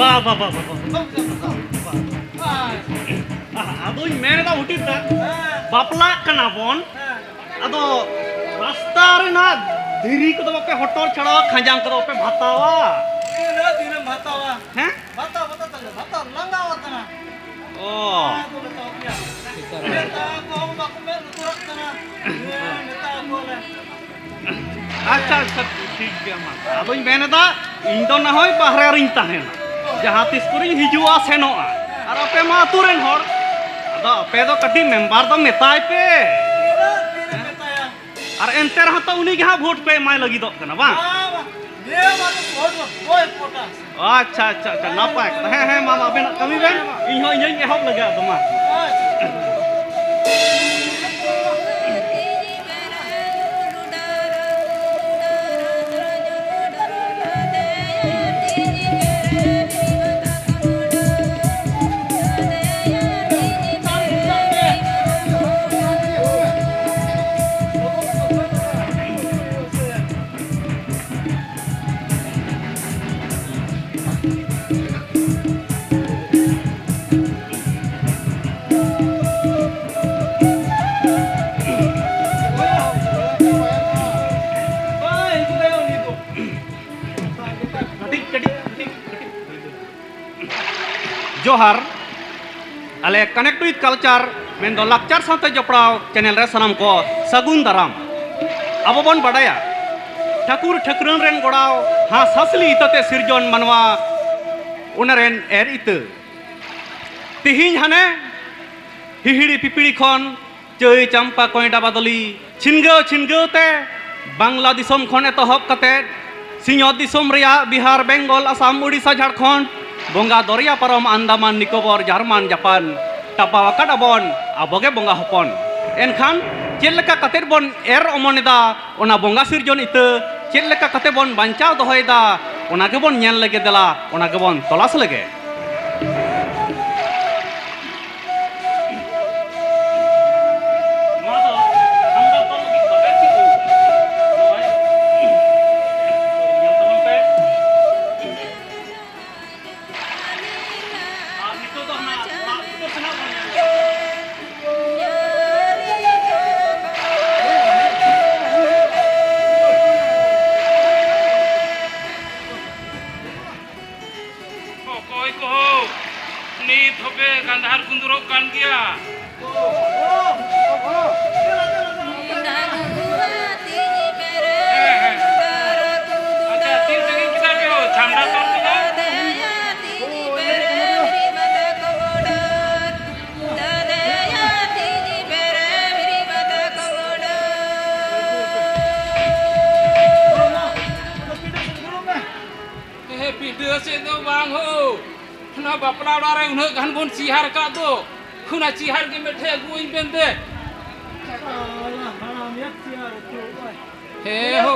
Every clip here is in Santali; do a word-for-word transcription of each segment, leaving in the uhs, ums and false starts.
ᱵᱟᱵᱟ, ᱵᱟᱵᱟ, ᱵᱟᱵᱟ᱾ ᱟᱫᱚᱧ ᱢᱮᱱ ᱮᱫᱟ ᱦᱩᱴᱤ ᱫᱟ, ᱦᱮᱸ᱾ ᱵᱟᱯᱞᱟᱜ ᱠᱟᱱᱟ ᱵᱚᱱ, ᱦᱮᱸ᱾ ᱟᱫᱚ ᱨᱟᱥᱛᱟ ᱨᱮᱱᱟᱜ ᱫᱷᱤᱨᱤ ᱠᱚᱫᱚ ᱵᱟᱯᱮ ᱦᱚᱴᱚᱨ ᱪᱷᱟᱲᱟᱣᱟ, ᱠᱷᱟᱸᱡᱟᱝ ᱠᱚᱫᱚ ᱵᱟᱯᱮ ᱵᱷᱟᱛᱟᱣᱟ? ᱛᱤᱱᱟᱹᱜ ᱫᱤᱱᱮᱢ ᱵᱷᱟᱛᱟᱣᱟ? ᱦᱮᱸ? ᱵᱷᱟᱛᱟᱣ, ᱵᱷᱟᱛᱟᱣ ᱛᱟᱞᱮ, ᱵᱷᱟᱛᱟᱣ ᱞᱟᱸᱜᱟᱣ ᱟᱠᱟᱱᱟ᱾ ᱚ᱾ ᱦᱮᱸ, ᱟᱫᱚ ᱵᱷᱟᱛᱟᱣ ᱜᱮᱭᱟ᱾ ᱢᱮᱛᱟ ᱠᱚ ᱦᱚᱸ ᱵᱟᱠᱚ ᱢᱮᱫ ᱞᱩᱛᱩᱨᱟᱜ ᱠᱟᱱᱟ᱾ ᱦᱮᱸ, ᱢᱮᱛᱟ ᱠᱚᱣᱟᱞᱮ᱾ ᱟᱪᱪᱷᱟ, ᱟᱪᱪᱷᱟ, ᱴᱷᱤᱠ ᱜᱮᱭᱟ ᱢᱟ᱾ ᱟᱫᱚᱧ ᱢᱮᱱ ᱮᱫᱟ, ᱤᱧ ᱫᱚ ᱱᱟ ᱦᱚᱭ ᱵᱟᱦᱨᱮ ᱨᱤᱧ ᱛᱟᱦᱮᱱᱟ, ᱡᱟᱦᱟᱸ ᱛᱤᱥ ᱠᱚᱨᱮᱧ ᱦᱤᱡᱩᱜᱼᱟ, ᱥᱮᱱᱚᱜᱼᱟ᱾ ᱟᱨ ᱟᱯᱮ ᱢᱟ ᱟᱹᱛᱩ ᱨᱮᱱ ᱦᱚᱲ, ᱟᱫᱚ ᱟᱯᱮ ᱫᱚ ᱠᱟᱹᱴᱤᱡ ᱢᱮᱢᱵᱟᱨ ᱫᱚ ᱢᱮᱛᱟᱭ ᱯᱮ᱾ ᱟᱨ ᱮᱱᱛᱮ ᱨᱮᱦᱚᱸ ᱛᱚ ᱩᱱᱤ ᱜᱮ ᱦᱟᱸᱜ ᱵᱷᱳᱴ ᱯᱮ ᱮᱢᱟᱭ ᱞᱟᱹᱜᱤᱫᱚᱜ ᱠᱟᱱᱟ, ᱵᱟᱝ? ᱵᱟᱝ, ᱵᱟᱝ᱾ ᱱᱤᱭᱟᱹ ᱢᱟ ᱵᱷᱳᱴ ᱵᱟᱭ ᱵᱷᱳᱴᱟ᱾ ᱟᱪᱪᱷᱟ, ᱟᱪᱪᱷᱟ, ᱟᱪᱪᱷᱟ, ᱱᱟᱯᱟᱭ ᱠᱟᱛᱷᱟ᱾ ᱦᱮᱸ, ᱦᱮᱸ, ᱢᱟ, ᱢᱟ, ᱟᱵᱮᱱᱟᱜ ᱠᱟᱹᱢᱤ ᱵᱮᱱ, ᱤᱧ ᱦᱚᱸ ᱤᱧ ᱦᱚᱸᱧ ᱮᱦᱚᱵ ᱞᱮᱜᱮ ᱟᱫᱚ, ᱢᱟ᱾ ᱡᱚᱦᱟᱨ᱾ ᱟᱞᱮ Connect with Culture, ᱢᱮᱱᱫᱚ ᱞᱟᱠᱪᱟᱨ ᱥᱟᱶᱛᱮ ᱡᱚᱯᱲᱟᱣ channel ᱨᱮ ᱥᱟᱱᱟᱢ ᱠᱚ ᱥᱟᱹᱜᱩᱱ ᱫᱟᱨᱟᱢ᱾ ᱟᱵᱚ ᱵᱚᱱ ᱵᱟᱰᱟᱭᱟ, ᱴᱷᱟᱹᱠᱩᱨ ᱴᱷᱟᱹᱠᱨᱟᱹᱱ ᱨᱮᱱ ᱜᱚᱲᱟᱣ, ᱦᱟᱸᱥ ᱦᱟᱸᱥᱞᱤ ᱤᱛᱟᱹ ᱛᱮ ᱥᱤᱨᱡᱚᱱ ᱢᱟᱱᱣᱟ, ᱚᱱᱟ ᱨᱮᱱ ᱮᱨ ᱤᱛᱟᱹ᱾ ᱛᱤᱦᱤᱧ ᱦᱟᱱᱮ ᱦᱤᱦᱤᱲᱤ ᱯᱤᱯᱤᱲᱤ ᱠᱷᱚᱱ ᱪᱟᱹᱭ, ᱪᱟᱢᱯᱟ, ᱠᱚᱸᱭᱰᱟ, ᱵᱟᱫᱚᱞᱤ, ᱪᱷᱤᱱᱜᱟᱹᱣ ᱪᱷᱤᱱᱜᱟᱹᱣ ᱛᱮ ᱵᱟᱝᱞᱟ ᱫᱤᱥᱚᱢ ᱠᱷᱚᱱ ᱮᱛᱚᱦᱚᱵ ᱠᱟᱛᱮ ᱥᱤᱧᱚᱛ ᱫᱤᱥᱚᱢ ᱨᱮᱭᱟᱜ ᱵᱤᱦᱟᱨ, ᱵᱮᱝᱜᱚᱞ, ᱟᱥᱟᱢ, ᱩᱰᱤᱥᱟ, ᱡᱷᱟᱲᱠᱷᱚᱸᱰ, ᱵᱚᱸᱜᱟ ᱫᱚᱨᱭᱟ ᱯᱟᱨᱚᱢ ᱟᱱᱫᱟᱢᱟᱱ, ᱱᱤᱠᱳᱵᱚᱨ, ᱡᱟᱨᱢᱟᱱ, ᱡᱟᱯᱟᱱ, ᱴᱟᱯᱟᱣ ᱟᱠᱟᱫ ᱟᱵᱚᱱ ᱟᱵᱚᱜᱮ ᱵᱚᱸᱜᱟ ᱦᱚᱯᱚᱱ᱾ ᱮᱱᱠᱷᱟᱱ ᱪᱮᱫ ᱞᱮᱠᱟ ᱠᱟᱛᱮᱫ ᱵᱚᱱ ᱮᱨ ᱚᱢᱚᱱ ᱮᱫᱟ, ᱚᱱᱟ ᱵᱚᱸᱜᱟ ᱥᱤᱨᱡᱚᱱ ᱤᱛᱟᱹ ᱪᱮᱫ ᱞᱮᱠᱟ ᱠᱟᱛᱮ ᱵᱚᱱ ᱵᱟᱧᱪᱟᱣ ᱫᱚᱦᱚᱭᱮᱫᱟ, ᱚᱱᱟ ᱜᱮᱵᱚᱱ ᱧᱮᱞ ᱞᱮᱜᱮ, ᱫᱮᱞᱟ, ᱚᱱᱟ ᱜᱮᱵᱚᱱ ᱛᱚᱞᱟᱥ ᱞᱮᱜᱮ᱾ ᱱᱚᱣᱟ ᱫᱚ ᱟᱢᱫᱟ ᱛᱚᱞ ᱞᱟᱹᱜᱤᱫ ᱵᱟᱵᱮᱨ ᱪᱮᱫ ᱦᱩᱭᱩᱜ ᱠᱟᱱᱟ? ᱱᱚᱜᱼᱚᱭ, ᱧᱮᱞ ᱛᱟᱵᱚᱱ ᱯᱮ᱾ ᱰᱟᱦᱟᱨ ᱠᱩᱸᱫᱽᱨᱚᱜ ᱠᱟᱱ ᱜᱮᱭᱟ᱾ ᱦᱮᱸ, ᱦᱮᱸ᱾ ᱟᱪᱪᱷᱟ, ᱛᱤᱱ ᱥᱟᱺᱜᱤᱧ ᱠᱮᱫᱟ ᱯᱮ? ᱪᱷᱟᱢᱰᱟ ᱛᱚᱞ ᱠᱮᱫᱟ? ᱦᱮᱸ, ᱯᱤᱸᱰᱟᱹ ᱥᱮᱫ ᱫᱚ ᱵᱟᱝ ᱦᱳ᱾ ᱚᱱᱟ ᱵᱟᱯᱞᱟ ᱚᱲᱟᱜ ᱨᱮ ᱩᱱᱟᱹᱜ ᱜᱟᱱ ᱵᱚᱱ ᱪᱤᱦᱟᱨ ᱠᱟᱜ ᱫᱚ, ᱚᱱᱟ ᱪᱤᱦᱟᱨ ᱜᱮ ᱢᱤᱫᱴᱷᱮᱡ ᱟᱹᱜᱩᱣᱟᱹᱧ ᱵᱮᱱ ᱫᱮ᱾ ᱦᱮᱸ ᱦᱳ᱾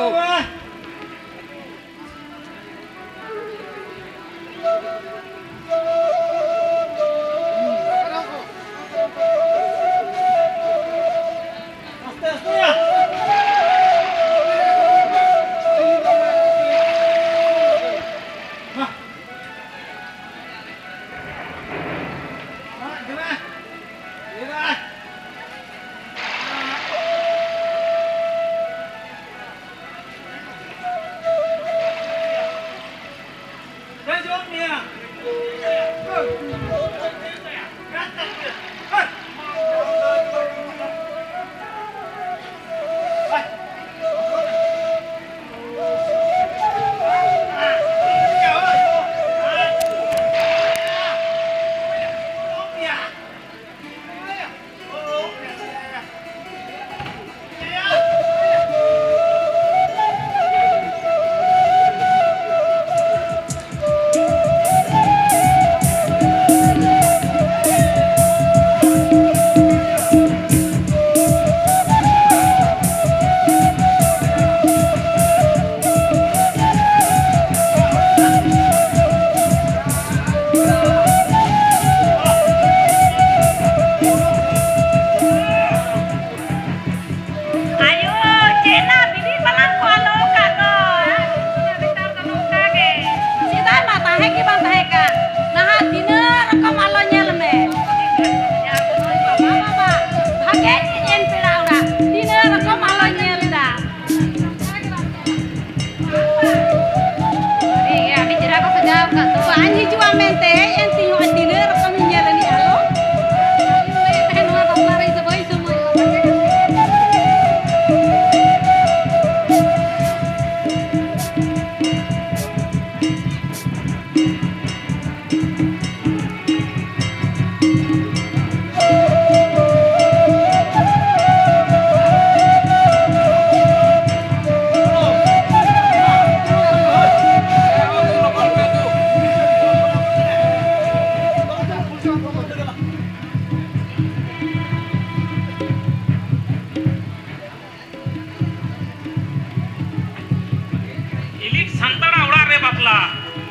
ᱥᱟᱱᱛᱟᱲᱟᱜ ᱚᱲᱟᱜ ᱨᱮ ᱵᱟᱯᱞᱟ,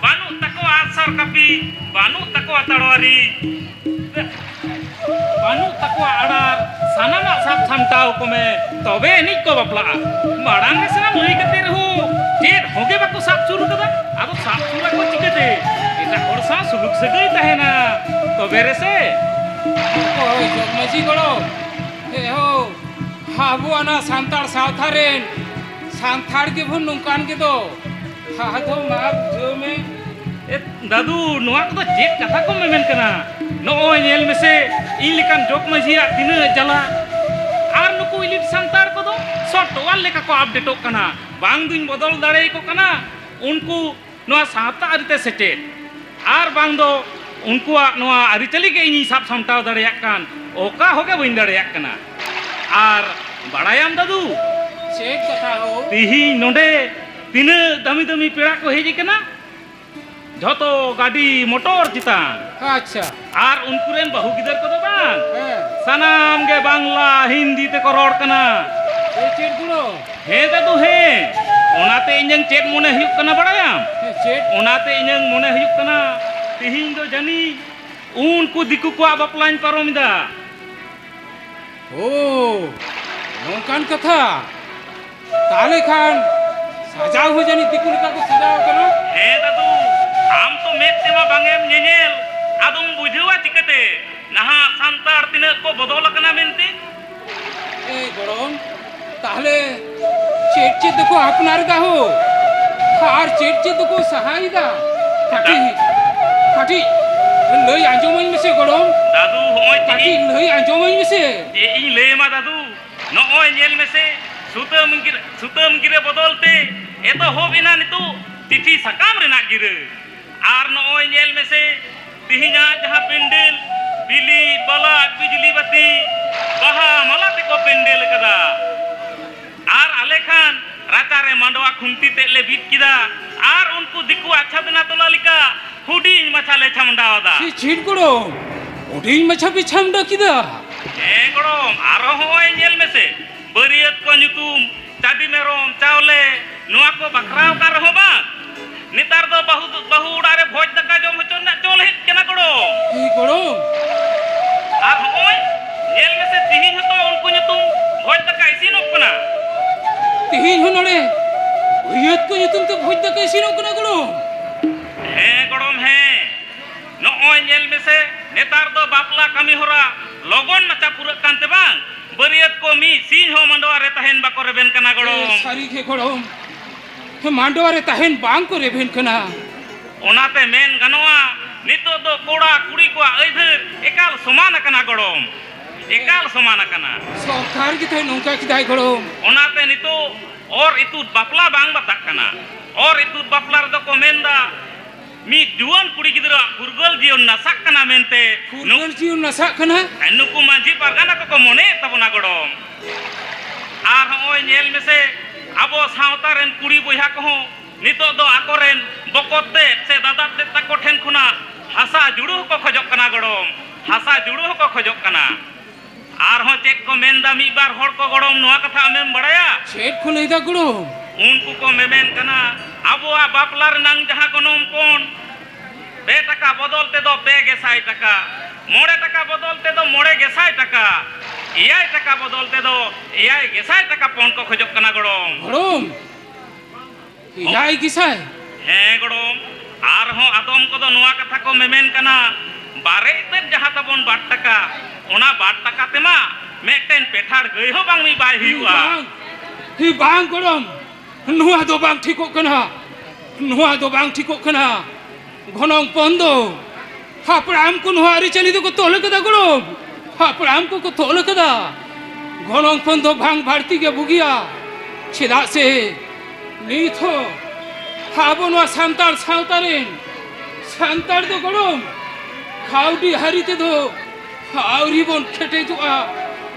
ᱵᱟᱹᱱᱩᱜ ᱛᱟᱠᱚᱣᱟ ᱟᱜᱼᱥᱟᱨ ᱠᱟᱹᱯᱤ, ᱵᱟᱹᱱᱩᱜ ᱛᱟᱠᱚᱣᱟ ᱛᱟᱲᱣᱟᱨᱤ, ᱵᱟᱹᱱᱩᱜ ᱛᱟᱠᱚᱣᱟ ᱟᱲᱟᱨ, ᱥᱟᱱᱟᱢᱟᱜ ᱥᱟᱵ ᱥᱟᱢᱴᱟᱣ ᱠᱚᱢᱮ, ᱛᱚᱵᱮ ᱟᱹᱱᱤᱡ ᱠᱚ ᱵᱟᱯᱞᱟᱜᱼᱟ᱾ ᱢᱟᱲᱟᱝ ᱨᱮ ᱥᱟᱱᱟᱢ ᱞᱟᱹᱭ ᱠᱟᱛᱮ ᱨᱮᱦᱚᱸ ᱪᱮᱫ ᱦᱚᱸᱜᱮ ᱵᱟᱠᱚ ᱥᱟᱵ ᱥᱩᱨ ᱠᱟᱫᱟ᱾ ᱟᱫᱚ ᱥᱟᱵ ᱥᱩᱨ ᱟᱠᱚ ᱪᱤᱠᱟᱹᱛᱮ? ᱮᱴᱟᱜ ᱦᱚᱲ ᱥᱟᱶ ᱥᱩᱞᱩᱠ ᱥᱟᱹᱜᱟᱹᱭ ᱛᱟᱦᱮᱱᱟ, ᱛᱚᱵᱮ ᱨᱮᱥᱮ᱾ ᱚᱠᱚᱭ ᱡᱚᱜᱽ ᱢᱟᱹᱡᱷᱤ ᱜᱚᱲᱚᱢ? ᱦᱮ ᱦᱳ, ᱟᱵᱚᱣᱟᱜ ᱱᱚᱣᱟ ᱥᱟᱱᱛᱟᱲ ᱥᱟᱶᱛᱟ ᱨᱮᱱ ᱥᱟᱱᱛᱟᱲ ᱜᱮᱵᱚᱱ ᱱᱚᱝᱠᱟᱱ ᱜᱮᱫᱚ᱾ ᱟᱫᱚ ᱢᱟ ᱵᱩᱡᱷᱟᱹᱣ ᱢᱮ᱾ ᱮ, ᱫᱟᱫᱩ, ᱱᱚᱣᱟ ᱠᱚᱫᱚ ᱪᱮᱫ ᱠᱟᱛᱷᱟ ᱠᱚᱢ ᱢᱮᱢᱮᱱ ᱠᱟᱱᱟ? ᱱᱚᱜᱼᱚᱭ ᱧᱮᱞ ᱢᱮᱥᱮ, ᱤᱧ ᱞᱮᱠᱟᱱ ᱡᱚᱜᱽ ᱢᱟᱹᱡᱷᱤᱭᱟᱜ ᱛᱤᱱᱟᱹᱜ ᱡᱟᱞᱟ᱾ ᱟᱨ ᱱᱩᱠᱩ ᱤᱞᱤᱴ ᱥᱟᱱᱛᱟᱲ ᱠᱚᱫᱚ software ᱞᱮᱠᱟ ᱠᱚ ᱟᱯᱰᱮᱴᱚᱜ ᱠᱟᱱᱟ᱾ ᱵᱟᱝ ᱫᱩᱧ ᱵᱚᱫᱚᱞ ᱫᱟᱲᱮᱭᱟᱠᱚ ᱠᱟᱱᱟ ᱩᱱᱠᱩ ᱱᱚᱣᱟ ᱥᱟᱶᱛᱟ ᱟᱹᱨᱤᱛᱮ ᱥᱮᱪᱮᱫ, ᱟᱨ ᱵᱟᱝ ᱫᱚ ᱩᱱᱠᱩᱣᱟᱜ ᱱᱚᱣᱟ ᱟᱹᱨᱤᱪᱟᱹᱞᱤ ᱜᱮ ᱤᱧᱤᱧ ᱥᱟᱵ ᱥᱟᱢᱴᱟᱣ ᱫᱟᱲᱮᱭᱟᱜ ᱠᱟᱱ, ᱚᱠᱟ ᱦᱚᱸᱜᱮ ᱵᱟᱹᱧ ᱫᱟᱲᱮᱭᱟᱜ ᱠᱟᱱᱟ᱾ ᱟᱨ ᱵᱟᱲᱟᱭᱟᱢ ᱫᱟᱫᱩ, ᱪᱮᱫ ᱠᱟᱛᱷᱟ ᱦᱳ? ᱛᱤᱦᱤᱧ ᱱᱚᱰᱮ ᱛᱤᱱᱟᱹᱜ ᱫᱟᱹᱢᱤ ᱫᱟᱹᱢᱤ ᱯᱮᱲᱟ ᱠᱚ ᱦᱮᱡ ᱟᱠᱟᱱᱟ, ᱡᱷᱚᱛᱚ ᱜᱟᱹᱰᱤ ᱢᱚᱴᱚᱨ ᱪᱮᱛᱟᱱ᱾ ᱟᱪᱪᱷᱟ᱾ ᱟᱨ ᱩᱱᱠᱩ ᱨᱮᱱ ᱵᱟᱹᱦᱩ ᱜᱤᱫᱟᱹᱨ ᱠᱚᱫᱚ ᱵᱟᱝ, ᱦᱮᱸ᱾ ᱥᱟᱱᱟᱢ ᱜᱮ ᱵᱟᱝᱞᱟ, ᱦᱤᱱᱫᱤ ᱛᱮᱠᱚ ᱨᱚᱲ ᱠᱟᱱᱟ᱾ ᱮ, ᱪᱮᱫ ᱜᱩᱲᱚ? ᱦᱮᱸ ᱫᱟᱫᱩ, ᱦᱮᱸ᱾ ᱚᱱᱟᱛᱮ ᱤᱧᱟᱹᱝ ᱪᱮᱫ ᱢᱚᱱᱮ ᱦᱩᱭᱩᱜ ᱠᱟᱱᱟ ᱵᱟᱲᱟᱭᱟᱢ? ᱦᱮᱸ, ᱪᱮᱫ? ᱚᱱᱟᱛᱮ ᱤᱧᱟᱹᱝ ᱢᱚᱱᱮ ᱦᱩᱭᱩᱜ ᱠᱟᱱᱟ, ᱛᱤᱦᱤᱧ ᱫᱚ ᱡᱟᱹᱱᱤᱡ ᱩᱱᱠᱩ ᱫᱤᱠᱩ ᱠᱚᱣᱟᱜ ᱵᱟᱯᱞᱟᱧ ᱯᱟᱨᱚᱢ ᱮᱫᱟ᱾ ᱳ, ᱱᱚᱝᱠᱟᱱ ᱠᱟᱛᱷᱟ᱾ ᱛᱟᱦᱞᱮ ᱠᱷᱟᱱ ᱥᱟᱡᱟᱣ ᱦᱚᱸ ᱡᱟᱹᱱᱤᱡ ᱫᱤᱠᱩ ᱞᱮᱠᱟ ᱠᱚ ᱥᱟᱡᱟᱣ ᱠᱟᱱᱟ᱾ ᱦᱮᱸ ᱫᱟᱫᱩ, ᱟᱢ ᱛᱚ ᱢᱮᱫ ᱛᱮᱢᱟ ᱵᱟᱝ ᱮᱢ ᱧᱮᱧᱮᱞ, ᱟᱫᱚᱢ ᱵᱩᱡᱷᱟᱹᱣᱟ ᱪᱤᱠᱟᱹᱛᱮ ᱱᱟᱦᱟᱜ ᱥᱟᱱᱛᱟᱲ ᱛᱤᱱᱟᱹᱜ ᱠᱚ ᱵᱚᱫᱚᱞ ᱟᱠᱟᱱᱟ ᱢᱮᱱᱛᱮ? ᱮ ᱜᱚᱲᱚᱢ, ᱛᱟᱦᱞᱮ ᱪᱮᱫ ᱪᱮᱫ ᱫᱚᱠᱚ ᱟᱯᱱᱟᱨ ᱮᱫᱟ ᱦᱳ? ᱟᱨ ᱪᱮᱫ ᱪᱮᱫ ᱫᱚᱠᱚ ᱥᱟᱦᱟᱭᱮᱫᱟ? ᱠᱟᱹᱴᱤᱡ, ᱠᱟᱹᱴᱤᱡ ᱞᱟᱹᱭ ᱟᱸᱡᱚᱢᱟᱹᱧ ᱢᱮᱥᱮ ᱜᱚᱲᱚᱢ᱾ ᱫᱟᱫᱩ, ᱦᱚᱸᱜᱼᱚᱭ ᱪᱮᱫ ᱠᱟᱹᱴᱤᱡ ᱤᱧ ᱞᱟᱹᱭ ᱟᱸᱡᱚᱢᱟᱹᱧ ᱢᱮᱥᱮ᱾ ᱪᱮᱫ ᱤᱧ ᱞᱟᱹᱭ ᱟᱢᱟ ᱫᱟᱫᱩ? ᱱᱚᱜᱼᱚᱭ ᱧᱮᱞ ᱢᱮᱥᱮ, ᱥᱩᱛᱟᱹᱢ ᱜᱤᱨᱟᱹ, ᱥᱩᱛᱟᱹᱢ ᱜᱤᱨᱟᱹ ᱵᱚᱫᱚᱞ ᱛᱮ ᱮᱛᱚᱦᱚᱵ ᱮᱱᱟ ᱱᱤᱛᱚᱜ ᱪᱤᱴᱷᱤ ᱥᱟᱠᱟᱢ ᱨᱮᱱᱟᱜ ᱜᱤᱨᱟᱹ᱾ ᱟᱨ ᱱᱚᱜᱼᱚᱭ ᱧᱮᱞ ᱢᱮᱥᱮ, ᱛᱤᱦᱤᱧᱟᱜ ᱡᱟᱦᱟᱸ ᱯᱮᱱᱰᱮᱞ, ᱵᱤᱞᱤ, ᱵᱟᱞᱟ, ᱵᱤᱡᱽᱞᱤ ᱵᱟᱹᱛᱤ, ᱵᱟᱦᱟ ᱢᱟᱞᱟ ᱛᱮᱠᱚ ᱯᱮᱱᱰᱮᱞ ᱟᱠᱟᱫᱟ᱾ ᱟᱨ ᱟᱞᱮ ᱠᱷᱟᱱ ᱨᱟᱪᱟᱨᱮ ᱢᱟᱰᱣᱟ ᱠᱷᱩᱱᱴᱤ ᱛᱮᱫ ᱞᱮ ᱵᱤᱫ ᱠᱮᱫᱟ᱾ ᱟᱨ ᱩᱱᱠᱩ ᱫᱤᱠᱩᱣᱟᱜ ᱪᱷᱟᱫᱽᱱᱟ ᱛᱚᱞᱟ ᱞᱮᱠᱟ ᱦᱩᱰᱤᱧ ᱢᱟᱪᱷᱟ ᱞᱮ ᱪᱷᱟᱢᱰᱟᱣ ᱟᱫᱟ᱾ ᱪᱮᱫ, ᱪᱮᱫ ᱜᱚᱲᱚᱢ? ᱦᱩᱰᱤᱧ ᱢᱟᱪᱷᱟ ᱯᱮ ᱪᱷᱟᱢᱰᱟ ᱠᱮᱫᱟ? ᱦᱮᱸ ᱜᱚᱲᱚᱢ, ᱟᱨᱦᱚᱸ ᱦᱚᱸᱜᱼᱚᱭ ᱧᱮᱞ ᱢᱮᱥᱮ, ᱵᱟᱹᱨᱭᱟᱹᱛ ᱠᱚ ᱧᱩᱛᱩᱢ ᱪᱟᱹᱰᱤ ᱢᱮᱨᱚᱢ ᱪᱟᱣᱞᱮ ᱱᱚᱣᱟ ᱠᱚ ᱵᱟᱠᱷᱨᱟᱣ ᱠᱟᱱ ᱨᱮᱦᱚᱸ ᱵᱟᱝ, ᱤᱧ ᱦᱚᱸ ᱱᱚᱰᱮ ᱵᱷᱟᱹᱭᱟᱹᱛ ᱠᱚ ᱧᱩᱛᱩᱢ ᱛᱮ ᱵᱷᱚᱡᱽ ᱫᱟᱠᱟ ᱤᱥᱤᱱᱚᱜ ᱠᱟᱱᱟ ᱜᱚᱲᱚᱢ᱾ ᱦᱮᱸ ᱜᱚᱲᱚᱢ, ᱦᱮᱸ᱾ ᱱᱚᱜᱼᱚᱭ ᱧᱮᱞ ᱢᱮᱥᱮ, ᱱᱮᱛᱟᱨ ᱫᱚ ᱵᱟᱯᱞᱟ ᱠᱟᱹᱢᱤ ᱦᱚᱨᱟ ᱞᱚᱜᱚᱱ ᱢᱟᱪᱷᱟ ᱯᱩᱨᱟᱹᱜ ᱠᱟᱱᱛᱮ ᱵᱟᱝ, ᱵᱟᱹᱨᱭᱟᱹᱛ ᱠᱚ ᱢᱤᱫ ᱥᱤᱧ ᱦᱚᱸ ᱢᱟᱰᱣᱟ ᱨᱮ ᱛᱟᱦᱮᱱ ᱵᱟᱠᱚ ᱨᱮᱵᱮᱱ ᱠᱟᱱᱟ ᱜᱚᱲᱚᱢ᱾ ᱦᱮᱸ, ᱥᱟᱹᱨᱤ ᱜᱮ ᱜᱚᱲᱚᱢ᱾ ᱦᱮᱸ, ᱢᱟᱰᱣᱟ ᱨᱮ ᱛᱟᱦᱮᱱ ᱵᱟᱝ ᱠᱚ ᱨᱮᱵᱮᱱ ᱠᱟᱱᱟ᱾ ᱚᱱᱟᱛᱮ ᱢᱮᱱ ᱜᱟᱱᱚᱜᱼᱟ, ᱱᱤᱛᱚᱜ ᱫᱚ ᱠᱚᱲᱟ ᱠᱩᱲᱤ ᱠᱚᱣᱟᱜ ᱟᱹᱭᱫᱟᱹᱨ ᱮᱠᱟᱞ ᱥᱚᱢᱟᱱ ᱟᱠᱟᱱᱟ ᱜᱚᱲᱚᱢ, ᱮᱠᱟᱞ ᱥᱚᱢᱟᱱ ᱟᱠᱟᱱᱟ᱾ ᱥᱚᱨᱠᱟᱨ ᱜᱮ ᱛᱟᱦᱮᱸ ᱱᱚᱝᱠᱟ ᱠᱮᱫᱟᱭ ᱜᱚᱲᱚᱢ᱾ ᱚᱱᱟᱛᱮ ᱱᱤᱛᱚᱜ ᱚᱨ ᱤᱛᱩᱫ ᱵᱟᱯᱞᱟ ᱵᱟᱝ ᱵᱟᱛᱟᱜ ᱠᱟᱱᱟ᱾ ᱚᱨ ᱤᱛᱩᱫ ᱵᱟᱯᱞᱟ ᱨᱮᱫᱚ ᱠᱚ ᱢᱮᱱᱫᱟ, ᱢᱤᱫ ᱡᱩᱣᱟᱹᱱ ᱠᱩᱲᱤ ᱜᱤᱫᱽᱨᱟᱹᱣᱟᱜ ᱯᱷᱩᱨᱜᱟᱹᱞ ᱡᱤᱭᱚᱱ ᱱᱟᱥᱟᱜ ᱠᱟᱱᱟ ᱢᱮᱱᱛᱮ᱾ ᱯᱷᱩᱨᱜᱟᱹᱞ ᱡᱤᱭᱚᱱ ᱱᱟᱥᱟᱜ ᱠᱟᱱᱟ? ᱱᱩᱠᱩ ᱢᱟᱹᱡᱷᱤ ᱯᱟᱨᱜᱟᱱᱟ ᱠᱚᱠᱚ ᱢᱚᱱᱮᱭᱮᱫ ᱛᱟᱵᱚᱱᱟ ᱜᱚᱲᱚᱢ᱾ ᱟᱨ ᱦᱚᱸᱜᱼᱚᱭ ᱧᱮᱞ ᱢᱮᱥᱮ, ᱟᱵᱚ ᱥᱟᱶᱛᱟ ᱨᱮᱱ ᱠᱩᱲᱤ ᱵᱚᱭᱦᱟ ᱠᱚᱦᱚᱸ ᱱᱤᱛᱚᱜ ᱫᱚ ᱟᱠᱚᱨᱮᱱ ᱵᱚᱠᱚᱛ ᱛᱮᱫ ᱥᱮ ᱫᱟᱫᱟ ᱛᱮᱫ ᱛᱟᱠᱚ ᱴᱷᱮᱱ ᱠᱷᱚᱱᱟᱜ ᱦᱟᱥᱟ ᱡᱩᱲᱩ ᱦᱚᱸᱠᱚ ᱠᱷᱚᱡᱚᱜ ᱠᱟᱱᱟ ᱜᱚᱲᱚᱢ, ᱦᱟᱥᱟ ᱡᱩᱲᱩ ᱦᱚᱸᱠᱚ ᱠᱷᱚᱡᱚᱜ ᱠᱟᱱᱟ᱾ ᱟᱨᱦᱚᱸ ᱪᱮᱫ ᱠᱚ ᱢᱮᱱᱫᱟ ᱢᱤᱫ ᱵᱟᱨ ᱦᱚᱲ ᱠᱚ ᱜᱚᱲᱚᱢ, ᱱᱚᱣᱟ ᱠᱟᱛᱷᱟ ᱟᱢᱮᱢ ᱵᱟᱲᱟᱭᱟ? ᱪᱮᱫ ᱠᱚ ᱞᱟᱹᱭᱫᱟ ᱜᱚᱲᱚᱢ? ᱩᱱᱠᱩ ᱠᱚ ᱢᱮᱢᱮᱱ ᱠᱟᱱᱟ, ᱟᱵᱚᱣᱟᱜ ᱵᱟᱯᱞᱟ ᱨᱮᱱᱟᱝ ᱡᱟᱦᱟᱸ ᱜᱚᱱᱚᱝ ᱯᱚᱱ, ᱯᱮ ᱴᱟᱠᱟ ᱵᱚᱫᱚᱞ ᱛᱮᱫᱚ ᱯᱮ ᱜᱮᱥᱟᱭ ᱴᱟᱠᱟ, ᱢᱚᱬᱮ ᱴᱟᱠᱟ ᱵᱚᱫᱚᱞ ᱛᱮᱫᱚ ᱢᱚᱬᱮ ᱜᱮᱥᱟᱭ ᱴᱟᱠᱟ, ᱮᱭᱟᱭ ᱴᱟᱠᱟ ᱵᱚᱫᱚᱞ ᱛᱮᱫᱚ ᱮᱭᱟᱭ ᱜᱮᱥᱟᱭ ᱴᱟᱠᱟ ᱯᱚᱱ ᱠᱚ ᱠᱷᱚᱡᱚᱜ ᱠᱟᱱᱟ ᱜᱚᱲᱚᱢ᱾ ᱜᱚᱲᱚᱢ, ᱮᱭᱟᱭ ᱜᱮᱥᱟᱭ? ᱦᱮᱸ ᱜᱚᱲᱚᱢ, ᱟᱨᱦᱚᱸ ᱟᱫᱚᱢ ᱠᱚᱫᱚ ᱱᱚᱣᱟ ᱠᱟᱛᱷᱟ ᱠᱚ ᱢᱮᱢᱮᱱ ᱠᱟᱱᱟ, ᱵᱟᱨᱮ ᱤᱛᱟᱹᱫ ᱡᱟᱦᱟᱸ ᱛᱟᱵᱚᱱ ᱵᱟᱨ ᱴᱟᱠᱟ, ᱚᱱᱟ ᱵᱟᱨ ᱴᱟᱠᱟ ᱛᱮᱢᱟ ᱢᱤᱫᱴᱮᱱ ᱯᱮᱴᱷᱟᱲ ᱜᱟᱹᱭ ᱦᱚᱸ ᱵᱟᱝ ᱢᱤᱫ ᱵᱟᱭ ᱦᱩᱭᱩᱜᱼᱟ᱾ ᱵᱟᱝ, ᱦᱮᱸ ᱵᱟᱝ ᱜᱚᱲᱚᱢ, ᱱᱚᱣᱟ ᱫᱚ ᱵᱟᱝ ᱴᱷᱤᱠᱚᱜ ᱠᱟᱱᱟ, ᱱᱚᱣᱟ ᱫᱚ ᱵᱟᱝ ᱴᱷᱤᱠᱚᱜ ᱠᱟᱱᱟ᱾ ᱜᱚᱱᱚᱝ ᱯᱚᱱ ᱫᱚ ᱦᱟᱯᱲᱟᱢ ᱠᱚ ᱱᱚᱣᱟ ᱟᱹᱨᱤᱪᱟᱹᱞᱤ ᱫᱚᱠᱚ ᱛᱚᱞ ᱠᱟᱫᱟ ᱜᱚᱲᱚᱢ, ᱦᱟᱯᱲᱟᱢ ᱠᱚᱠᱚ ᱛᱚᱞ ᱠᱟᱫᱟ᱾ ᱜᱚᱱᱚᱝ ᱯᱚᱱ ᱫᱚ ᱵᱟᱝ ᱵᱟᱹᱲᱛᱤ ᱜᱮ ᱵᱩᱜᱤᱭᱟ, ᱪᱮᱫᱟᱜ ᱥᱮ ᱱᱤᱛ ᱦᱚᱸ ᱟᱵᱚ ᱱᱚᱣᱟ ᱥᱟᱱᱛᱟᱲ ᱥᱟᱶᱛᱟ ᱨᱮᱱ ᱥᱟᱱᱛᱟᱲ ᱫᱚ ᱜᱚᱲᱚᱢ ᱠᱟᱹᱣᱰᱤ ᱟᱹᱨᱤ ᱛᱮᱫᱚ ᱟᱹᱣᱨᱤ ᱵᱚᱱ ᱠᱮᱴᱮᱡᱚᱜᱼᱟ᱾